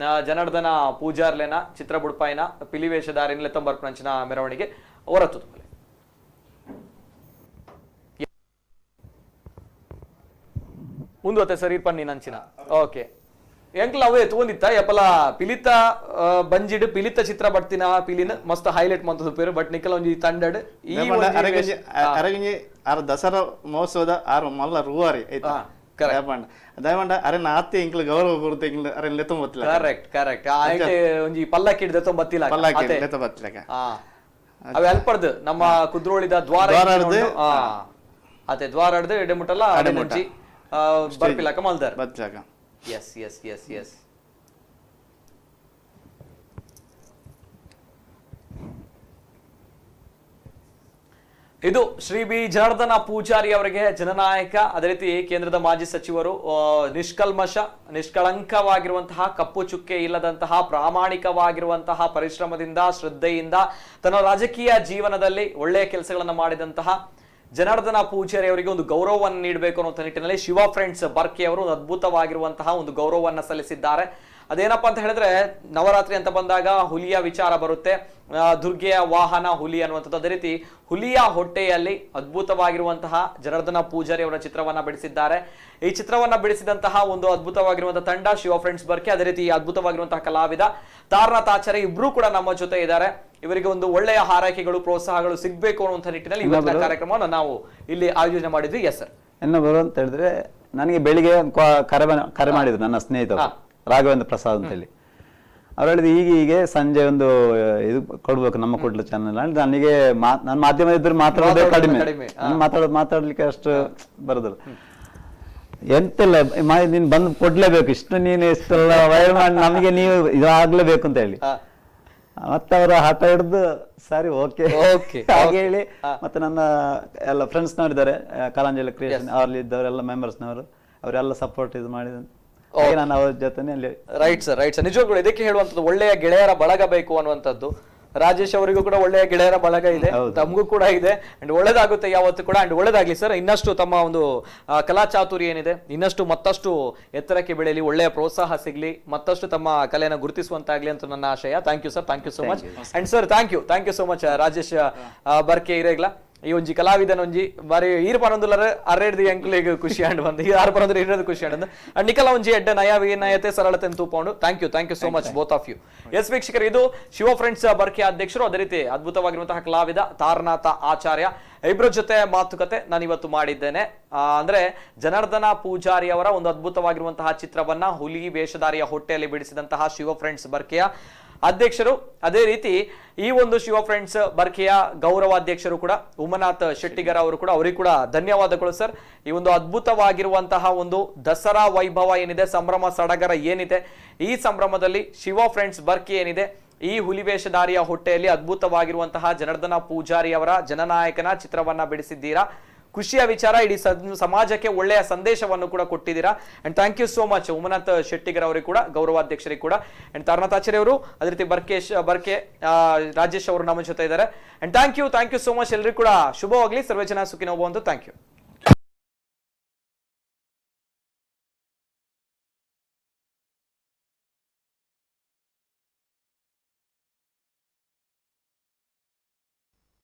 S1: ಜನಾರ್ದನ ಪೂಜಾರ್ಲೆನ ಚಿತ್ರ ಬುಡ್ಪಾಯಿನ ಪಿಲಿವೇಷಧಾರಿನ ಲೆತ್ತಂಬರ್ಪಣಂಚಿನ ಮೆರವಣಿಗೆ ಹೊರತು ಮುಂದುವತ್ತೆ ಸರ್ ಇರ್ಪನ್ನಿ ನಂಚಿನ. ಓಕೆ ಎಂಕ್ಲ ಅವೇ ತೂಂದಿತ್ತ ಯಪಲ ಪಿಲಿತ ಬಂಜಿಡ್ ಪಿಲಿತ ಚಿತ್ರ ಬಡ್ತಿನ ಪಿಲಿನ ಮಸ್ತ್ ಹೈಲೈಟ್ ಮಂತದ ಪೇರು ಬಟ್ ನಿಕಲ ಒಂಜಿ ತಂಡಡ್ ಈ
S6: ಅರಗಂಜಿ ಆರ್ ದಸರಾ ಮಹೋತ್ಸವದ ಆರ್ ಮಲ್ಲ ರೂವಾರಿ ಆಯ್ತಾ ದಯಪಂಡ ದಯಪಂಡ ಅರೆ ನಾತೆ ಎಂಕ್ಲ ಗೌರವ ಕೊಡ್ತೆ ಎಂಕ್ಲ ಅರೆ ಲೆತ್ತೊಂಬತ್ತಿಲ್ಲ.
S1: Correct correct. ಒಂಜಿ ಪಲ್ಲಕ್ಕಿ ಹಿಡ್ದು ತೊಂಬತ್ತಿಲ್ಲ
S6: ಪಲ್ಲಕ್ಕಿ ಲೆತ್ತೊಂಬತ್ತಿಲ್ಲ.
S1: ಅವೆ ಅಲ್ಪರ್ದು ನಮ್ಮ ಕುದ್ರೋಳಿದ ದ್ವಾರ ಅದೇ ದ್ವಾರ ಹಿಡ್ದು ಎಡೆಮುಟ್ಟಲ್ಲ ಅಡೆಮುಟ್ಟಿ ಬರ್ಪಿಲಾಕ ಮಲ್ದಾರ್. S S S S. ಇದು ಶ್ರೀ ಬಿ ಜನಾರ್ದನ ಪೂಜಾರಿ ಅವರಿಗೆ ಜನನಾಯಕ, ಅದೇ ರೀತಿ ಕೇಂದ್ರದ ಮಾಜಿ ಸಚಿವರು, ನಿಷ್ಕಲ್ಮಶ ನಿಷ್ಕಳಂಕವಾಗಿರುವಂತಹ ಕಪ್ಪು ಚುಕ್ಕೆ ಇಲ್ಲದಂತಹ ಪ್ರಾಮಾಣಿಕವಾಗಿರುವಂತಹ ಪರಿಶ್ರಮದಿಂದ ಶ್ರದ್ಧೆಯಿಂದ ತನ್ನ ರಾಜಕೀಯ ಜೀವನದಲ್ಲಿ ಒಳ್ಳೆಯ ಕೆಲಸಗಳನ್ನು ಮಾಡಿದಂತಹ ಜನಾರ್ದನ ಪೂಜಾರಿ ಅವರಿಗೆ ಒಂದು ಗೌರವವನ್ನು ನೀಡಬೇಕು ಅನ್ನೋ ನಿಟ್ಟಿನಲ್ಲಿ ಶಿವ ಫ್ರೆಂಡ್ಸ್ ಬರ್ಕೆ ಅವರು ಒಂದು ಅದ್ಭುತವಾಗಿರುವಂತಹ ಒಂದು ಗೌರವವನ್ನು ಸಲ್ಲಿಸಿದ್ದಾರೆ. ಅದೇನಪ್ಪ ಅಂತ ಹೇಳಿದ್ರೆ, ನವರಾತ್ರಿ ಅಂತ ಬಂದಾಗ ಹುಲಿಯ ವಿಚಾರ ಬರುತ್ತೆ, ದುರ್ಗೆಯ ವಾಹನ ಹುಲಿ ಅನ್ನುವಂಥದ್ದು. ಅದೇ ರೀತಿ ಹುಲಿಯ ಹೊಟ್ಟೆಯಲ್ಲಿ ಅದ್ಭುತವಾಗಿರುವಂತಹ ಜನಾರ್ದನ ಪೂಜಾರಿ ಅವರ ಚಿತ್ರವನ್ನ ಬಿಡಿಸಿದ್ದಾರೆ. ಈ ಚಿತ್ರವನ್ನ ಬಿಡಿಸಿದಂತಹ ಒಂದು ಅದ್ಭುತವಾಗಿರುವಂತಹ ತಂಡ ಶಿವ ಫ್ರೆಂಡ್ಸ್ ಬರ್ಕೆ, ಅದೇ ರೀತಿ ಅದ್ಭುತವಾಗಿರುವಂತಹ ಕಲಾವಿದ ತಾರನಾಥ್ ಆಚಾರ್ಯ ಇಬ್ರು ಕೂಡ ನಮ್ಮ ಜೊತೆ ಇದ್ದಾರೆ. ಇವರಿಗೆ ಒಂದು ಒಳ್ಳೆಯ ಹಾರೈಕೆಗಳು ಪ್ರೋತ್ಸಾಹಗಳು ಸಿಗ್ಬೇಕು ಅನ್ನುವಂಥ ನಿಟ್ಟಿನಲ್ಲಿ ಇವತ್ತಿನ ಕಾರ್ಯಕ್ರಮವನ್ನು ನಾವು ಇಲ್ಲಿ ಆಯೋಜನೆ ಮಾಡಿದ್ವಿ. Yes sir.
S4: ಇನ್ನೊಬ್ಬರು ಅಂತ ಹೇಳಿದ್ರೆ, ನನಗೆ ಬೆಳಿಗ್ಗೆ ಕರೆ ಮಾಡಿದ್ರು ನನ್ನ ಸ್ನೇಹಿತರು ರಾಘವೇಂದ್ರ ಪ್ರಸಾದ್ ಅಂತ ಹೇಳಿ. ಅವ್ರು ಹೇಳಿದ್ರು ಈಗ ಹೀಗೆ ಸಂಜೆ ಒಂದು ಇದು ಕೊಡ್ಬೇಕು ನಮ್ಮ ಕುಡ್ಲ ಚಾನಲ್. ನನಗೆ ನಾನು ಮಾಧ್ಯಮ ಇದ್ರೆ ಮಾತಾಡೋದೇ ಕಡಿಮೆ, ನಾನು ಮಾತಾಡ್ಲಿಕ್ಕೆ ಅಷ್ಟು ಬರೋದಿಲ್ಲ. ಎಂತೆಲ್ಲ ನೀನ್ ಬಂದು ಕೊಡ್ಲೇಬೇಕು, ಇಷ್ಟು ನೀನು ಇಷ್ಟೆಲ್ಲ ವೈರ್ ಮಾಡಿ ನಮಗೆ ನೀವು ಇದಾಗ್ಲೇಬೇಕು ಅಂತ ಹೇಳಿ ಮತ್ತೆ ಅವರ ಹಠ ಹಿಡಿದು ಸರಿ ಓಕೆ ಹಾಗೆ ಹೇಳಿ. ಮತ್ತೆ ನನ್ನ ಎಲ್ಲ ಫ್ರೆಂಡ್ಸ್ನವರು ಇದ್ದಾರೆ, ಕಲಾಂಜಲಿ ಕ್ರಿಯೇಷನ್ ಅವರಲ್ಲಿ ಇದ್ದವರೆಲ್ಲ ಮೆಂಬರ್ಸ್ನವರು, ಅವರೆಲ್ಲ ಸಪೋರ್ಟ್ ಇದು ಮಾಡಿದ ನಾನು ಅವ್ರ ಜೊತೆ.
S1: Right sir, right sir. ನಿಜವಾಗ್ಲೂ ಇದಕ್ಕೆ ಹೇಳುವಂಥದ್ದು ಒಳ್ಳೆಯ ಗೆಳೆಯರ ಬಳಗ ಬೇಕು ಅನ್ನುವಂಥದ್ದು. ರಾಜೇಶ್ ಅವರಿಗೂ ಕೂಡ ಒಳ್ಳೆಯ ಗೆಳೆಯರ ಬಳಗ ಇದೆ, ತಮಗೂ ಕೂಡ ಇದೆ. ಅಂಡ್ ಒಳ್ಳೇದಾಗುತ್ತೆ ಯಾವತ್ತೂ ಕೂಡ. ಅಂಡ್ ಒಳ್ಳೇದಾಗ್ಲಿ ಸರ್, ಇನ್ನಷ್ಟು ತಮ್ಮ ಒಂದು ಕಲಾ ಚಾತುರ್ಯ ಏನಿದೆ ಇನ್ನಷ್ಟು ಮತ್ತಷ್ಟು ಎತ್ತರಕ್ಕೆ ಬೆಳೆಯಲಿ, ಒಳ್ಳೆಯ ಪ್ರೋತ್ಸಾಹ ಸಿಗ್ಲಿ, ಮತ್ತಷ್ಟು ತಮ್ಮ ಕಲೆಯನ್ನು ಗುರುತಿಸುವಂತಾಗ್ಲಿ ಅಂತ ನನ್ನ ಆಶಯ. Thank you sir, thank you so much. And sir thank you, thank you so much Rajesh Barke ಇರೇಗ್ಲ. ಈ ಒಂಜಿ ಕಲಾವಿದನೊಂಜಿ ಬಾರಿ ಈರ್ ಪನೊಂದುಲರ್ ಅರೆಡ್ದು ಎಂಕ್ಲೆಗ್ ಖುಷಿ ಆಂಡ್ ಬಂದು ಈ ಆರು ಪನೊಂದ್ರೆ ಇರೋದು ಖುಷಿ ಆಂಡ್ ಅಂಡ್ ನಿಕಲ ಒಂಜಿ ಎಡ್ಡ ನಯ ವಿನಯತೆ ಸರಳತೆ ತೂಪೌಂಡು. Thank you, thank you so much both of you. Yes ವೀಕ್ಷಕರು, ಇದು ಶಿವ ಫ್ರೆಂಡ್ಸ್ ಬರ್ಕೆ ಅಧ್ಯಕ್ಷರು, ಅದೇ ರೀತಿ ಅದ್ಭುತವಾಗಿರುವಂತಹ ಕಲಾವಿದ ತಾರನಾಥ ಆಚಾರ್ಯ ಇಬ್ಬರ ಜೊತೆ ಮಾತುಕತೆ ನಾನಿವತ್ತು ಮಾಡಿದ್ದೇನೆ. ಅಂದ್ರೆ ಜನಾರ್ದನ ಪೂಜಾರಿ ಅವರ ಒಂದು ಅದ್ಭುತವಾಗಿರುವಂತಹ ಚಿತ್ರವನ್ನ ಹುಲಿ ವೇಷಧಾರಿಯ ಹೊಟ್ಟೆಯಲ್ಲಿ ಬಿಡಿಸಿದಂತಹ ಶಿವ ಫ್ರೆಂಡ್ಸ್ ಬರ್ಕೆಯ ಅಧ್ಯಕ್ಷರು, ಅದೇ ರೀತಿ ಈ ಒಂದು ಶಿವ ಫ್ರೆಂಡ್ಸ್ ಬರ್ಕೆಯ ಗೌರವಾಧ್ಯಕ್ಷರು ಕೂಡ ಉಮನಾಥ್ ಶೆಟ್ಟಿಗರ್ ಅವರು ಕೂಡ, ಅವರಿಗೆ ಕೂಡ ಧನ್ಯವಾದಗಳು ಸರ್. ಈ ಒಂದು ಅದ್ಭುತವಾಗಿರುವಂತಹ ಒಂದು ದಸರಾ ವೈಭವ ಏನಿದೆ, ಸಂಭ್ರಮ ಸಡಗರ ಏನಿದೆ, ಈ ಸಂಭ್ರಮದಲ್ಲಿ ಶಿವ ಫ್ರೆಂಡ್ಸ್ ಬರ್ಕೆ ಏನಿದೆ, ಈ ಹುಲಿವೇಷಧಾರಿಯ ಹೊಟ್ಟೆಯಲ್ಲಿ ಅದ್ಭುತವಾಗಿರುವಂತಹ ಜನಾರ್ದನ ಪೂಜಾರಿ ಅವರ ಜನನಾಯಕನ ಚಿತ್ರವನ್ನ ಬಿಡಿಸಿದ್ದೀರಾ. ಖುಷಿಯ ವಿಚಾರ. ಇಡೀ ಸಮಾಜಕ್ಕೆ ಒಳ್ಳೆಯ ಸಂದೇಶವನ್ನು ಕೂಡ ಕೊಟ್ಟಿದ್ದೀರಾ. And thank you so much Umanath Shettigar ಅವರಿಗೆ ಕೂಡ, ಗೌರವಾಧ್ಯಕ್ಷರಿಗೆ ಕೂಡ. ಅಂಡ್ ತಾರನಾಥ್ ಆಚಾರ್ಯ ಅವರು, ಅದೇ ರೀತಿ ಬರ್ಕೆ ರಾಜೇಶ್ ಅವರು ನಮ್ಮ ಜೊತೆ ಇದ್ದಾರೆ. And thank you so much. ಎಲ್ಲರಿಗೂ ಕೂಡ ಶುಭವಾಗಲಿ, ಸರ್ವೇ ಜನ ಸುಖಿನೋ ಭವಂತು. Thank you.